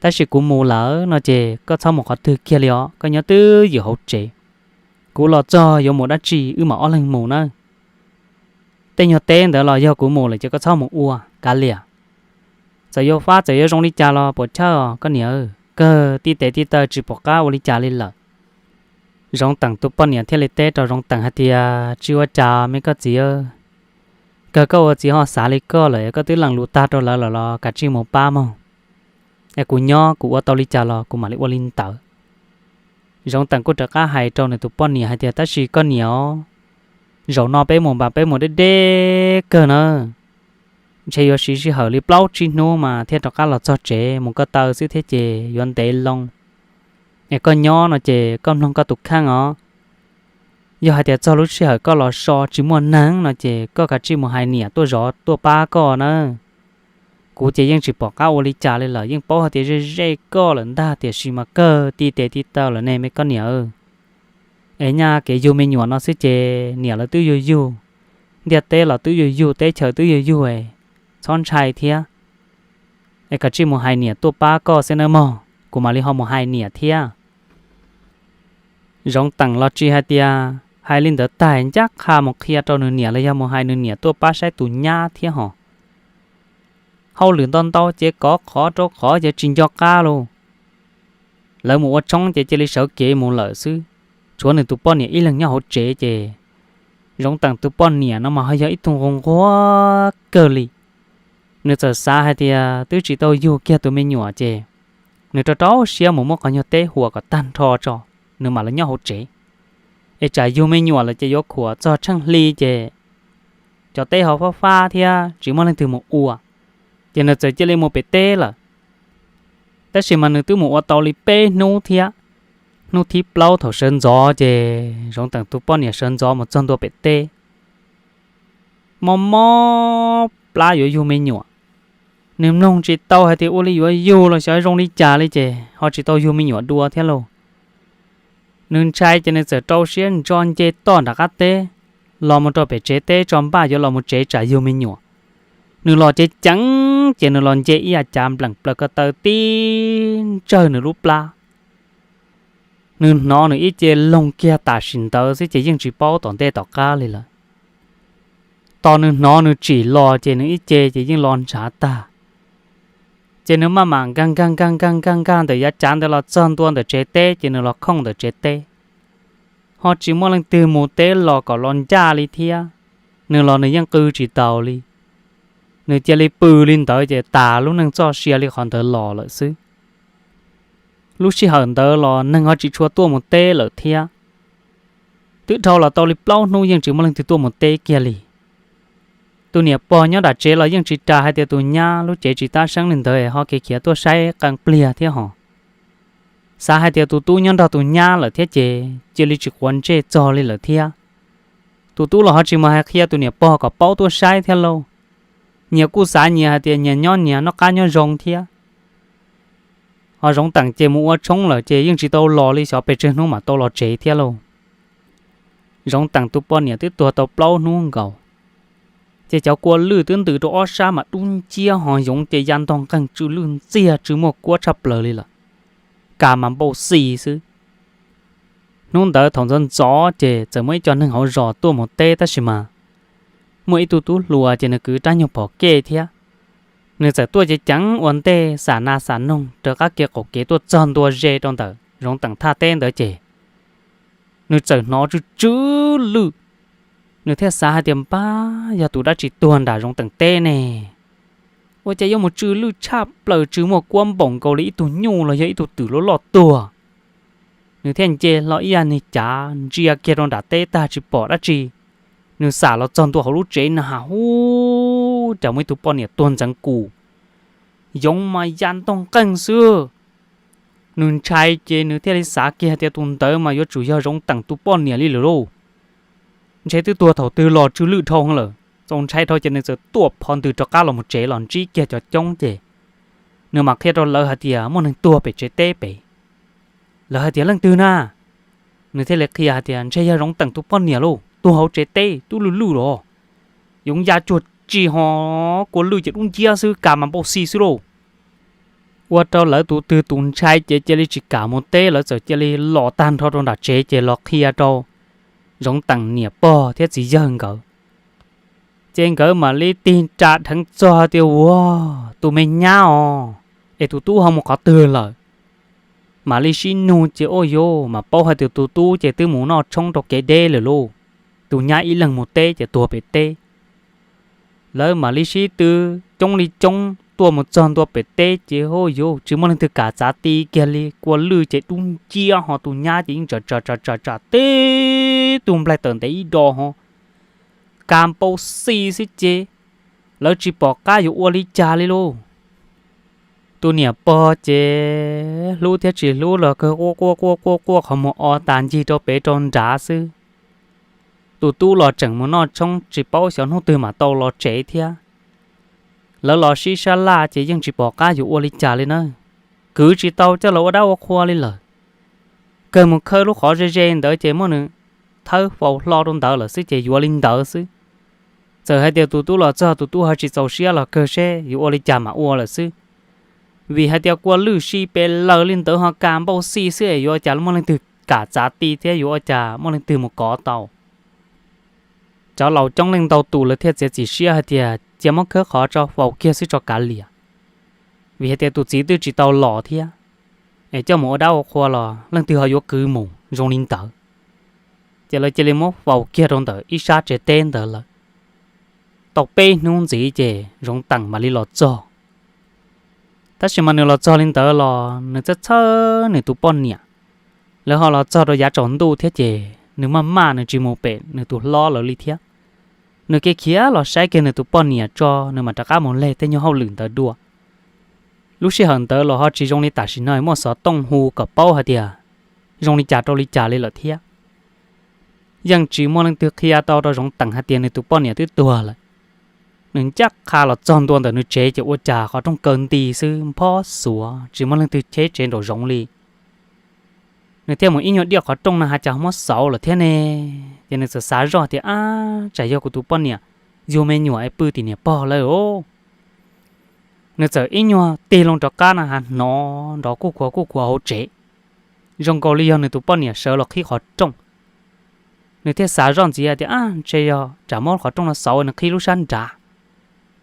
Tab sis kuv mus lawm no ces koj txhob mus qhov twg kiag li os, koj nyob twj ywm hauv tsev. Kuv los txog yuav mus dab tsi wb mam ob leeg mus nawb. Tej nyuag teb ntawd los yog kuv mus lawm ces koj txhob mus ua kav liam. Txawm yuav fab txawm yuav zoo li cas los puas chawj os koj niam, kawg tib tes tib taw tsis pom qab ua li cas li lawm. Zoov Teem tus poj niam thiaj li teb rau Zoov Teem hais tias, Tsis ua cas me koj txiv, kawg koj ua txiv ho xav li koj lawm, koj twb lees lus tag rau lawv lawm los kav tsij mus pab mog. Es kuv nyob kuv ua tau li cas los kuv mam li ua li ntawd. Zoov Teem kuj rov qab hais rau nws tus poj niam hais tias, Tab sis koj niam os, zaum no peb mus mas peb mus deb deb kawg na. Ntshe yuav siv sij hawm li plaub tsib hnub mas thiaj rov qab los txog tsev, mus ko taw xwb thiab ces yuav ntev loo. Es koj nyob no ces koj mloog koj tus kheej os. Yog hais tias txog lub sij hawm koj los so tsis muaj neeg no ces koj kav tsij mus hais niam tuaj zov tuaj pab koj na. Kuv ces yeej tsis pom qab ua li cas li lawm, yeej paub hais tias ze ze koj lawm ntag, tiam sis mas kawg tib tes tib taw lawm ne me koj niam. Es nyaj kev yug me nyuam no xwb ces niam lawv twb yug yug, ntiaj teb los twb yug yug, teb chaws twb yug yug, txhob ntshai thiab. Es kav tsij mus hais niam tuaj pab koj xwb nawb mog, kuv mam li ho mus hais niam thiab. Zoov Teem los tsis hais tias hais li ntawd tag ncaj qha mus qhia rau nws niam los yog mus hais nws niam tuaj pab saib tus nyab thiab hos. Hauj lwm ntau ntau ces kov qhov rau qhov ces tsis nco qab lauj. Lawv mus ua tshoob ces cia li sawv kev mus lawm xwb, tshuav nws tus poj niam ib leeg nyob hauv tsev ces Zoov Teem tus poj niam no mas ho yog ib tug nquag nquag kawg li. Nws txawm xav hais tias twb tsis tau yug kiag tus me nyuam ces nws rau rau siab mus muab qhov nyuag teb huam kom tag nrho tso. nws mam li nyob hauv tsev. Es tsam yug me nyuam lawm ces yuav khuam txog tsheej hli ces cov teb ho fab fab thiab tsis muaj leej twg mus ua, ces nws txawm cia li mus pem teb lawm. Tab sis mas nws twb mus ua tau li peb hnub thiab. Hnub thib plaub thaum sawv ntxov ces Zoov Teem tus poj niam sawv ntxov mus txog ntua pem teb, mob mob plab yuav yug me nyuam. Nws mloog tsis tau hais tias ua li yuav yug los xyov zoo li cas li ces ho tsis tau yug me nyuam dua thiab lauj. Nws ntshai ces nws txawm rau siab ntso nce toj nram qab teb los mus rau pem tsev teb tso npaj yuav los mus tsev tsam yug me nyuam. Nws los ceev ceev ces nws los nce ib yav cav npleem plaws ko taw tib ntsawg nws lub plab. Nws hnov nws ib ce loog kiag tam sim ntawd xwb ces yeej tsis paub tom ntej tom qab li lawm. Tos nws hnov nws tsim los ces nws ib ce ces yeej los ntshav tag. Ces nws maj mam nkag nkag nkag nkag nkag nkag ntawm yav cav ntawd los txog ntua ntawm tsev teb ces nws los khooj ntawm tsev teb. Ho tsis muaj leej twg mus teb los kom los ncaj li thiab. Nws los nws yeej qw tsis taus li. Nws cia li pw li ntawd ces tas lub neej txoj sia li qhov ntawd los lawm xwb. Lub sij hawm ntawd los neeg ho tsis tshua tuaj mus teb lawm thiab. Twb dhau los tau li plaub hnub yeej tsis muaj leej twg tuaj mus teb kiag li. Tus niam pog nyob nram tsev los yeej tsis ras hais tias tus nyab lub cev tsis tab seeb li ntawd ho khiav khiav tuaj saib qee pliag thiab hos. Xav hais tias tus tub nyob nrog tus nyab lawm thiab ces cia li tsis quav ntsej txog li lawm thiab. Tus tub los ho tsis mus hais qhia tus niam pog kom paub tuaj saib thiab lauj. Nyias kuj xav nyias hais tias nyias nyob nyias noj qab nyob zoo thiab. Ho Zoov Teem ces mus ua tshoob lawm ces yeej tsis tau los li, xyov pes tsawg hnub mam tau los tsev thiab lauj. Zoov Teem tus poj niam twb tuag tau plaub hnub nkaus, ces cov kua lwj twb ntws rau ob sab mas dub nciab ho yoov ces ya ntog nqeeg tsw lwj ntxiag tsw muaj kuab tshaj plaws li lawm, kas mas npau xi xwb. Hnub ntawd thaum ntxov ntxov ces txawm muaj ib co neeg hauv zos tuaj mus teb tab sis mas muaj ib tug tub hluas ces nws kwv rab nyuag phom kej thiab. Nws txawm tuaj ceev ceev ua ntej xam nas xam noog raws qab kev qaum kev tuaj txog ntua ze rau ntawm Zoov Teem thaj teb ntawd ces nws txawm hnov tsw tsw lwj. Nws thiaj xav hais tias npab yog tus dab tsi tuag nram Zoov Teem teb ne, ua cas yuav mus tsw lwj tshaj plaws tsw muaj kuab npaum nkaus li ib tug nyuj los yog ib tug twm loj loj tuag. Nws thiaj nce hlo ib yam niag cav ntsia kiag rau nram teb tag tsis pom dab tsi. Nws xam los txog ntua hauv lub tsev na has hu, cas muaj ib tug poj niam tuag ntxeev kus, yoov mas ya ntog nqeeg xwb. Nws ntshai ces nws thiaj li xav kiag tias tus ntawd mas yuav tsum yog Zoov Teem tus poj niam li lawm lauj. Ntshe twb tuag thaum twg los tsw lwj dhau lawm. Txaus ntshai dhau ces nws txawm tuaj phov ntws rov qab los mus tsev los ntsib kiag cov coob ces nws mam qhia rau lawv hais tias muaj neeg tuag pem tsev teb pem. Lawv hais tias leej twg na? Nws thiaj li qhia hais tias ntshe yog Zoov Teem tus poj niam lauj, tuag hauv tsev teb tub lwj lwj los, yoov ya cuag tsi ho kua lwj ces dub nciab xwb, kas mas npau xi xwb lauj. Ua rau lawv tus twg tus ntshai ces cia li tsis kam mus teb, lawv txawm cia li los tag nrho rau nram tsev ces los qhia rau Zoov Teem niam pog thiab txiv yawg nkawd. Ces nkawd mam li tig ras dheev txog tias ua, tus me nyab os, es tus tub ho mus qhov twg lawm? Mam li sib nug ces ua yuv mam paub hais tias tus tub ces twb mus noj tshoob rau kev deb lawm lauj. Tus nyab ib leeg mus teb ces tuag pem teb. Lawv mam li sib tw coob li coob tuaj mus txog ntua pem teb ces ua yuv tsis muaj leej twg kam txav ti kiag li, kua lwj ces dub nciab ho tus nyab ces yeej tsam tsam tsam tsam tib tug nplaig tawm ntev ib do ho, kas npau xi xwb ces lawv tsis pom qab yuav ua li cas li lauj. Tus niam pog ces hlub thiab tsis hlub los kawg quaj quaj quaj quaj quaj qhov muag o tas ncig rau pem rau nrad xwb. Tus tub los tseem mus noj tshoob tsis paub xyov hnub twg mam tau los tsev thiab. Lawv los sib sab laj ces yeej tsis pom qab yuav ua li cas li na. Kwv tsis tau coj los ua dab ua qhua li lawm. Kawg mus khawb lub qhov ze ze ntawd ces muab nws thawb faus hlo rau ntawd lawm xwb ces yuav li ntawd xwb. Txawm hais tias tus tub los txog tus tub ho tsis txaus siab los kawg seb yuav ua li cas mam ua lawm xwb. Vim hais tias kua lwj si pes lawg li ntawd ho kas npau xi xwb es yuav cas muaj leej twg kam txav ti thiab yuav ua cas muaj leej twg mus kov tau. Cov laus coob leej ntau tus lawv thiaj txiav txim siab hais tias cia muab khawb qhov tso faus kiag xwb tso kav liam, vim hais tias tus txiv twb tsis tau los thiab, es coj mus ua dab ua qhua los leej twg ho yuav kwv mus zoo li ntawd. Ces lawv cia li muab faus kiag rau ntawm ib sab tsev teb ntawd lawm. Tau peb hnub ntxiv ces Zoov Teem mam li los txog. Tab sis mas nws los txog li ntawd los nws txhawj txhawj nws tus poj niam, Lawv ho los txog rau yav tsaus ntuj thiab ces nws maj maj nws tsis mus pem nws tus hlob lawv li thiab. Nws khiav khiav los saib kiag nws tus poj niam tso nws mam rov qab mus leg tej nyuag hauj lwm ntawd dua. Lub sij hawm ntawd los ho tsis zoo li tam sim no muaj xov tooj hu kom paub hais tias zoo li cas rau li cas li lawm thiab. Yeej tsis muaj leej twg qhia tau rau Zoov Teem hais tias nws tus poj niam twb tuag lawm. Nws ncaj qha los txog ntua ntawm nws tsev ces ua cas qhov rooj kaw nti xwb, nphob xuav tsis muaj leej twg cheb tsev nraum zoov li. Nws thiaj mus ib nyuag diaj qhov rooj no ha cas muab xauv lawm thiab ne. Ces nws txawm xav zoj tias, ab, tsam yog kuv tus poj niam yug me nyuam es pw tim niam pog lawm os. Nws txawm ib nyuag tig loo rov qab no ha hnov nrov kuj khuav kuj khuav hauv tsev, zoo nkaus li yog nws tus poj niam sawv los qhib qhov rooj. Nws thiaj xav zoj ntxiv hais tias, ab, ntshe yog tsam muab qhov rooj no xauv nws qhib lub sab nrad.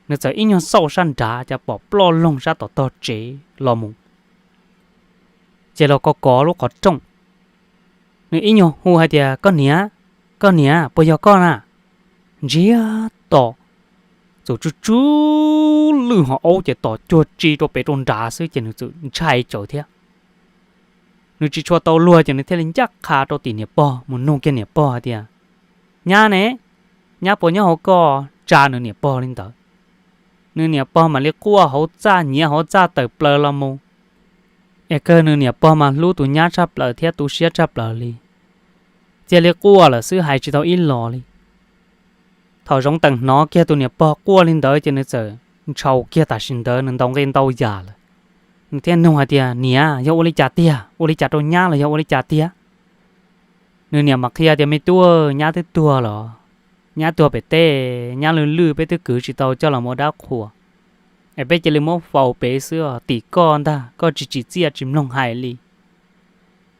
Nws txawm ib nyuag xauj sab nrad cas pom ploj loog sab tom tog tsev los mus. Ces los kov kov lub qhov rooj. Nws ib nyuag hu hais tias, koj niam, koj niam, puas yog koj na? Ntsiag to, txawm tsw tsw lwj ho aub ces tom cuag tsi rau pem rau nrad xwb ces nws txawm ntshai tsawv thiab. Nws tsis tshua tau luag ces nws thiaj li ncaj qha rau tim niam pog mus nug kiag niam pog hais tias, nyab ne, nyab puas nyob hauv koj? Tsa nws niam pog li ntawd. Nws niam pog mam li quaj hauv txaj nyiav hauv txaj tawm plaws los mus. Es kawg nws niam pog mas hlub tus nyab tshaj plaws thiab tu siab tshaj plaws li. Cia li quaj lawm xwb hais tsis tau ib los li. Thaum Zoov Teem hnov kiag tus niam pog quaj li ntawd ces nws txawm ntshaus kiag tam sim ntawd nws ntaus nqi ntau yam lawm. Nws thiaj nug hais tias, niam, yog ua li cas tiag? Ua li cas rau nyab los yog ua li cas tiag? Nws niam mam qhia tias, me tub, nyab twb tuag los, nyab tuag pem teb, nyab lwj lwj peb twb kwv tsis tau coj los ua dab qhuas, es peb cia li muab faus pem xwb os, tim koj ntag, koj tsis tsim txiaj tsis mloog hais li.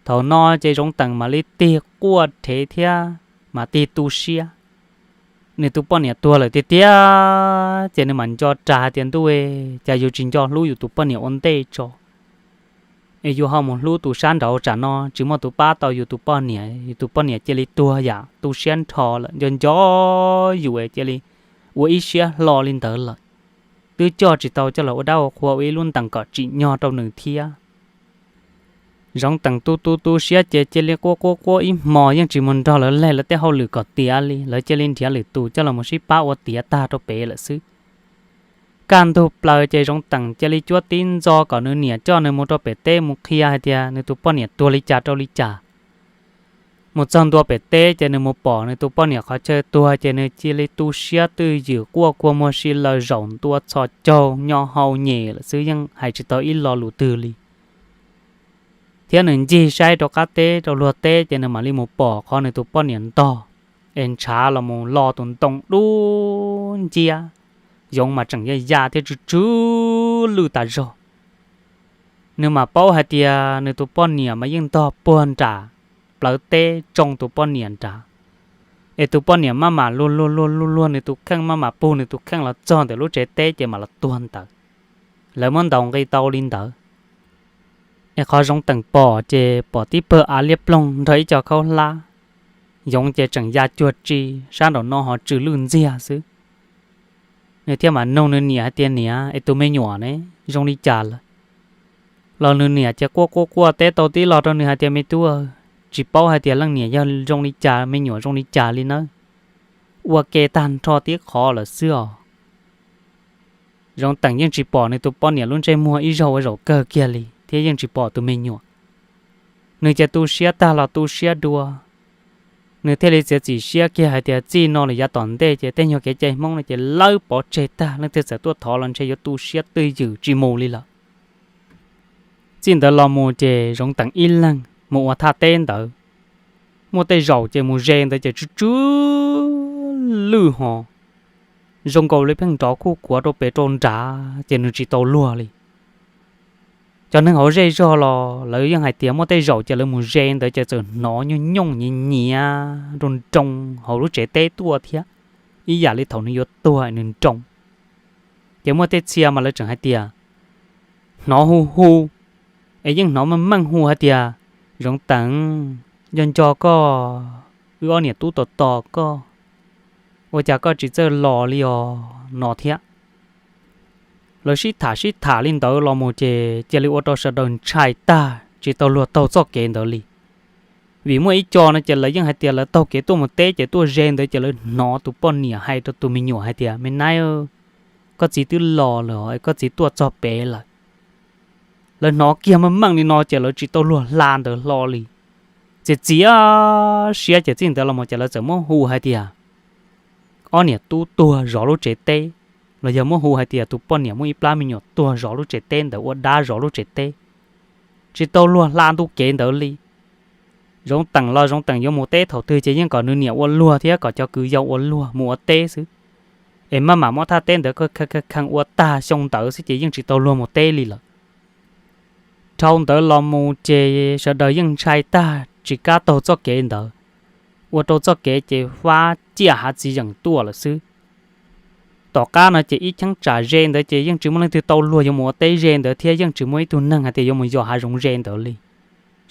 Thaum no ces Zoov Teem mam li tig quaj rhev thiab mam tig tu siab. Nws tus poj niam tuag lawm tiag tiag ces nws mam nco ras hais tias, ntuj, cas yus tsis nco hlub yus tus poj niam ua ntej tso, es yus ho mus hlub tus sab nraud, tsam no tsis muaj tus pab tau yus tus poj niam, yus tus poj niam cia li tuag yam tu siab nrho lawm. Nco nco yus cia li ua ib siab hlo li ntawd lawm, twb coj tsis tau coj los ua dab ua qhua ua ib lub ntees kom tsim nyog rau nws thiab. Zoov Teem tu tu tu siab ces cia li quaj quaj quaj ib hmos yeej tsis mus nrog lawv leg lawv tej hauj lwm kom tiav li, lawv cia li nrhiav lwm tus coj los mus sib pab ua tiav tag rau pem lawm xwb. Kaj ntug plaws ces Zoov Teem cia li cuab tib ntxo kom nws niam coj nws mus rau pem teb mus qhia hais tias nws tus poj niam tuag li cas rau li cas. Mus txog ntua pem teb ces nws mus pom nws tus poj niam qhov chaw tuag ces nws cia li tu siab twj ywm quaj kua muag si laws zaum ntua txhos caug nyo hau nyem lawm xwb, yeej hais tsis tau ib lo lus twg li. Thiab nws ncig saib rau qab teb rau luag teb ces nws mam li mus pom qhov nws tus poj niam ntog es ntshav los mus lo tus ntoo dub nciab, yoov mas tseem ya ya thiab tsw tsw lwj tas zog. Nws mam paub hais tias nws tus poj niam mas yeej ntog puag nram plawv teb tsoo tus poj niam nrad, es tus poj niam maj mam luag luag luag luag luag nws tus kheej, maj mam pug nws tus kheej los txog ntawm lub tsev teb ces mam los tuag ntawd. Lawv muab ntaus nqi tau li ntawd. Es qhov Zoov Teem pom ces pom tib pawg av liab ploog nrog ib co khaub hlab, yoov ces tseem ya cuag tsi, sab nraum no ho tsw lwj ntxiag xwb. Nws thiaj mam nug nws niam hais tias, niam, es tus me nyuam ne zoo li cas lawm? Los nws niam ces quaj quaj quaj teb tau tib lo rau nws hais tias, me tub, tsis paub hais tias leej niam yog zoo li cas, me nyuam zoo li cas li nawb. Ua ke tag nrho tib qho lawm xwb os. Zoov Teem yeej tsis pom nws tus poj niam lub ntsej muag ib zaug ua zaum kawg kiag li thiab yeej tsis pom tus me nyuam. Nws ces tu siab tag los tu siab dua. Nws thiaj li txiav txim siab kiag hais tias txij no lawm yav tom ntej ces tej nyuag kev cai Hmoob no ces lawb pov tseg tag, leej twg txawm tuaj thov los ntshe yuav tu siab twj ywm tsis mus li lawm. Txij ntawd los mus ces Zoov Teem ib leeg mus ua thaj teb ntawd. Muaj tej zaum ces mus ze ntawd ces tsw tsw lwj ho zoo nkaus li pheej nrov khuj khuav rau pem rau nrad ces nws tsis tau luag li. Cov neeg hauv zej zog los lawv yeej hais tias muaj tej zaum ces lawv mus ze ntawd ces txawm hnov nyooj nyooj nyiav nyiav nroo nroo hauv lub tsev teb tuaj thiab, ib yam li thaum nws yuav tuag nws nroo. Ces muaj tej txhia mas lawv tseem hais tias hnov hu hu, es yeej hnov meej meej hu hais tias, Zoov Teem, nco nco koj, wb ob niam tub tos tos koj, ua cas koj tsis txawj los li os no thiab. Lawv sib tham sib tham li ntawd los mus ces cia li ua rau sawv daws ntshai tag tsis tau luag taug txoj kev ntawd li. Vim muaj ib co no ces lawv yeej hais tias lawv taug kev tuaj mus teb ces tuaj ze ntawd ces lawv hnov tus poj niam hais rau tus me nyuam hais tias, Me nab, koj txiv twb los lawm, koj txiv tuaj txog pem lawm. Lawv hnov kiag meej meej li no ces lawv tsis tau luag hla ntawd hlo li. Txias txias siab ces txij ntawd los mus ces lawv txawm muab hu hais tias ob niam tub tuag zov lub tsev teb, los yog muab hu hais tias tus poj niam muaj ib plab me nyuam tuag zov lub tsev teb ntawd ua dab zov lub tsev teb, tsis tau luag hla ntu kev ntawd li. Zoov Teem los Zoov Teem yuav mus teb thaum twg ces yeej kom nws niam ua luag thiab kom cov kwv yau ua luag mus ua teb xwb, es maj mam muab thaj teb ntawd kheev ua tag xyoo ntawd xwb ces yeej tsis tau luag mus teb li lawm. Dhau ntawd los mus ces sawv daws yeej ntshai tag tsis kam taug txoj kev ntawd, ua rau txoj kev ces fab ciaj hav txiv yeem tuaj lawm xwb. Tom qab no ces ib cheeb tsam ze ntawd ces yeej tsis muaj leej twg tau luag yuav mus ua teb ze ntawd thiab yeej tsis muaj ib tug neeg hais tias yuav mus yos hav zoov ze ntawd li.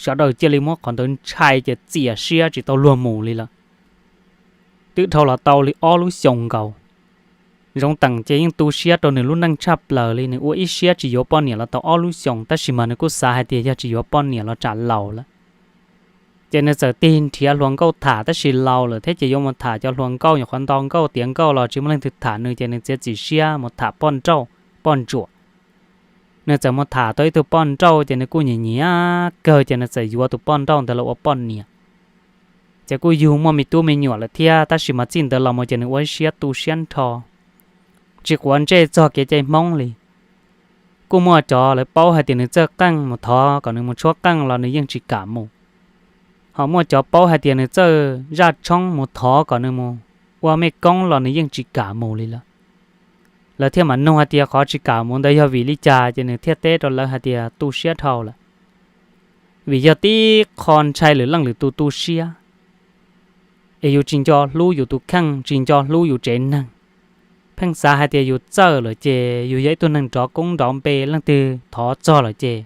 Sawv daws cia li muab qhov ntawd ntshai ces txias siab tsis tau luag mus li lawm. Twb dhau los tau li ob lub xyoos nkaus, Zoov Teem ces yeej tu siab rau nws lub neej tshaj plaws li, nws ua ib siab tsis yuav poj niam los tau ob lub xyoos, tab sis mas nws kuj xav hais tias yog tsis yuav poj niam los tsam laus lawm. Ces nws txawm tig nrhiav hluas nkauj tham, tab sis laus lawm thiab ces yuav mus tham cov hluas nkauj, nyuam qhuav nto nkauj tiav nkauj los tsis muaj leej twg tham nws ces nws txiav txim siab mus tham poj nrauj, poj ntsuam. Nws txawm mus tham tau ib tug poj nrauj ces nws kuj nyiam nyiam kawg ces nws txawm yuav tus poj nrauj ntawd los ua poj niam. Ces kuj yug muaj me tub me nyuam lawm thiab, tab sis mas txij ntawd los mus ces nws ua ib siab tu siab nrho, tsis quav ntsej txog kev cai Hmoob li. Kuj muaj cov lawv paub hais tias nws txawj qeej mus thov kom nws mus tshuab qeej los nws yeej tsis kam mus. Ho muaj cov paub hais tias nws txawj zaj tshoob mus thov kom nws mus ua mej koob los nws yeej tsis kam mus li lawm. Lawv thiaj mam nug hais tias qhov tsis kam mus ntawd yog vim li cas ces nws thiaj teb rau lawv hais tias tu siab dhau lawm. Vim yog tib qho ntshai lwm leej lwm tus tu siab, es yus tsis nco hlub yus tus kheej, tsis nco hlub yus tsev neeg. Pheej xav hais tias yus txawj lawm ces yus yog ib tug neeg nrov koob nrov npe, leej twg thov txog lawm ces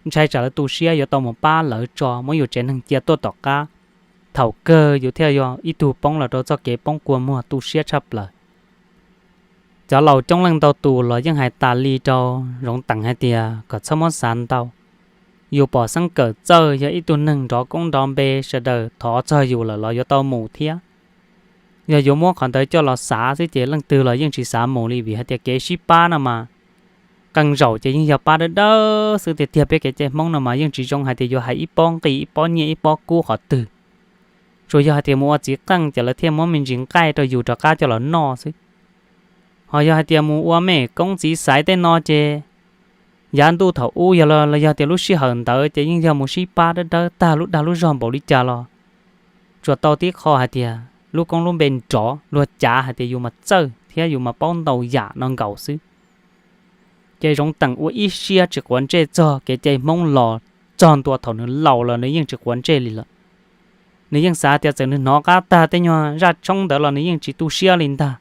ntshai tsam lawv tu siab yuav tau mus pab lawv tso, muab yus tsev neeg cia tuaj tom qab. Thaum kawg yus thiaj yog ib tug poob los rau txoj kev poob kua muag tu siab tshaj plaws. Cov laus coob leej ntau tus los yeej hais tas li rau Zoov Teem hais tias kom txhob muab xav ntau. Yus pom xeeb kawm txawj yog ib tug neeg nrov koob nrov npe, sawv daws thov txog yus lawm los yuav tau mus thiab. Yog yuav muab qhov ntawd coj los xav xwb ces leej twg los yeej tsis xav mus li, vim hais tias kev sib pab no mas qee zaum ces yeej yog pab dawb dawb xwb tiag tiag. Peb kev cai Hmoob no mas yeej tsis zoo hais tias yuav hais ib pob nqi ib pob nyiaj ib pob kub qhov twg. Tsuas yog hais tias mus ua txiv qeej ces lawv thiaj muab me ntsis nqaij rau yus rov qab coj los noj xwb. Ho yog hais tias mus ua mej koob txiv xaiv tej no ces yav ntuj thaum ub yog los yog tias lub sij hawm ntawd ces yeej yog mus sib pab dawb dawb tag lub dag lub zog npaum li cas los tsuas tau tib qho hais tias lub koob lub npe nrov luag cav hais tias yus mas txawj thiab yus mas paub ntau yam no nkaus xwb. Ces Zoov Teem ua ib siab tsis quav ntsej txog kev cai Hmoob los txog ntua thaum nws laus los nws yeej tsis quav ntsej li lawm. Nws yeej xav tias txawm nws hnov qab tag tej nyuag zaj tshoob ntawd los nws yeej tsis tu siab li ntag.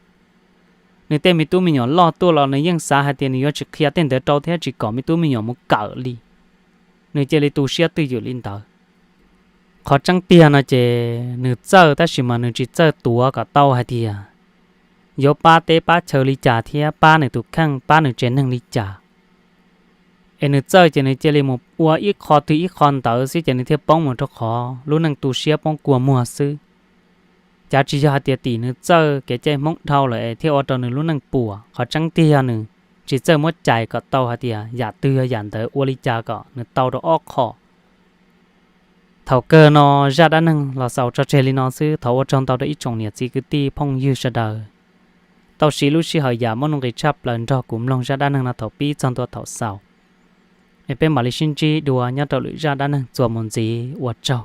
Nws tej me tub me nyuam loj tuaj los nws yeej xav hais tias nws yuav tsis qhia tej ntawd rau thiab tsis kom me tub me nyuam mus kawm li. Nws cia li tu siab twj ywm li ntawd. Qhov tseeb tiag no ces nws txawj tab sis mas nws tsis txawj tuav kom tau hais tias yuav pab teb pab chaw li cas thiab pab nws tus kheej pab nws tsev neeg li cas. Es nws txawj ces nws cia li mus ua ib qho twg ib qho ntawd xwb ces nws thiaj poob mus rau qhov lub neej tu siab poob kua muag xwb. Cav tsis yog hais tias tim nws txawj kev cai Hmoob dhau lawm es thiaj ua rau nws lub neej puas, qhov tseeb tiag yog nws tsis txawj muab cais kom tau hais tias yam twg yog yam ntawd ua li cas kom nws tau rau ob qho. Thaum kawg no zaj dab neeg los xaus tso tseg li no xwb, thov ua tsaug ntau rau ib tsoom niam txiv kwv tij phooj ywg sawv daws tau siv lub sij hawm yam muaj nuj nqis tshaj plaws nrog kuv mloog zaj dab neeg no thaum pib txog ntua thaum xaus. Es peb mam li sib ntsib dua nyob rau lwm zaj dab neeg txuas mus ntxiv, ua tsaug.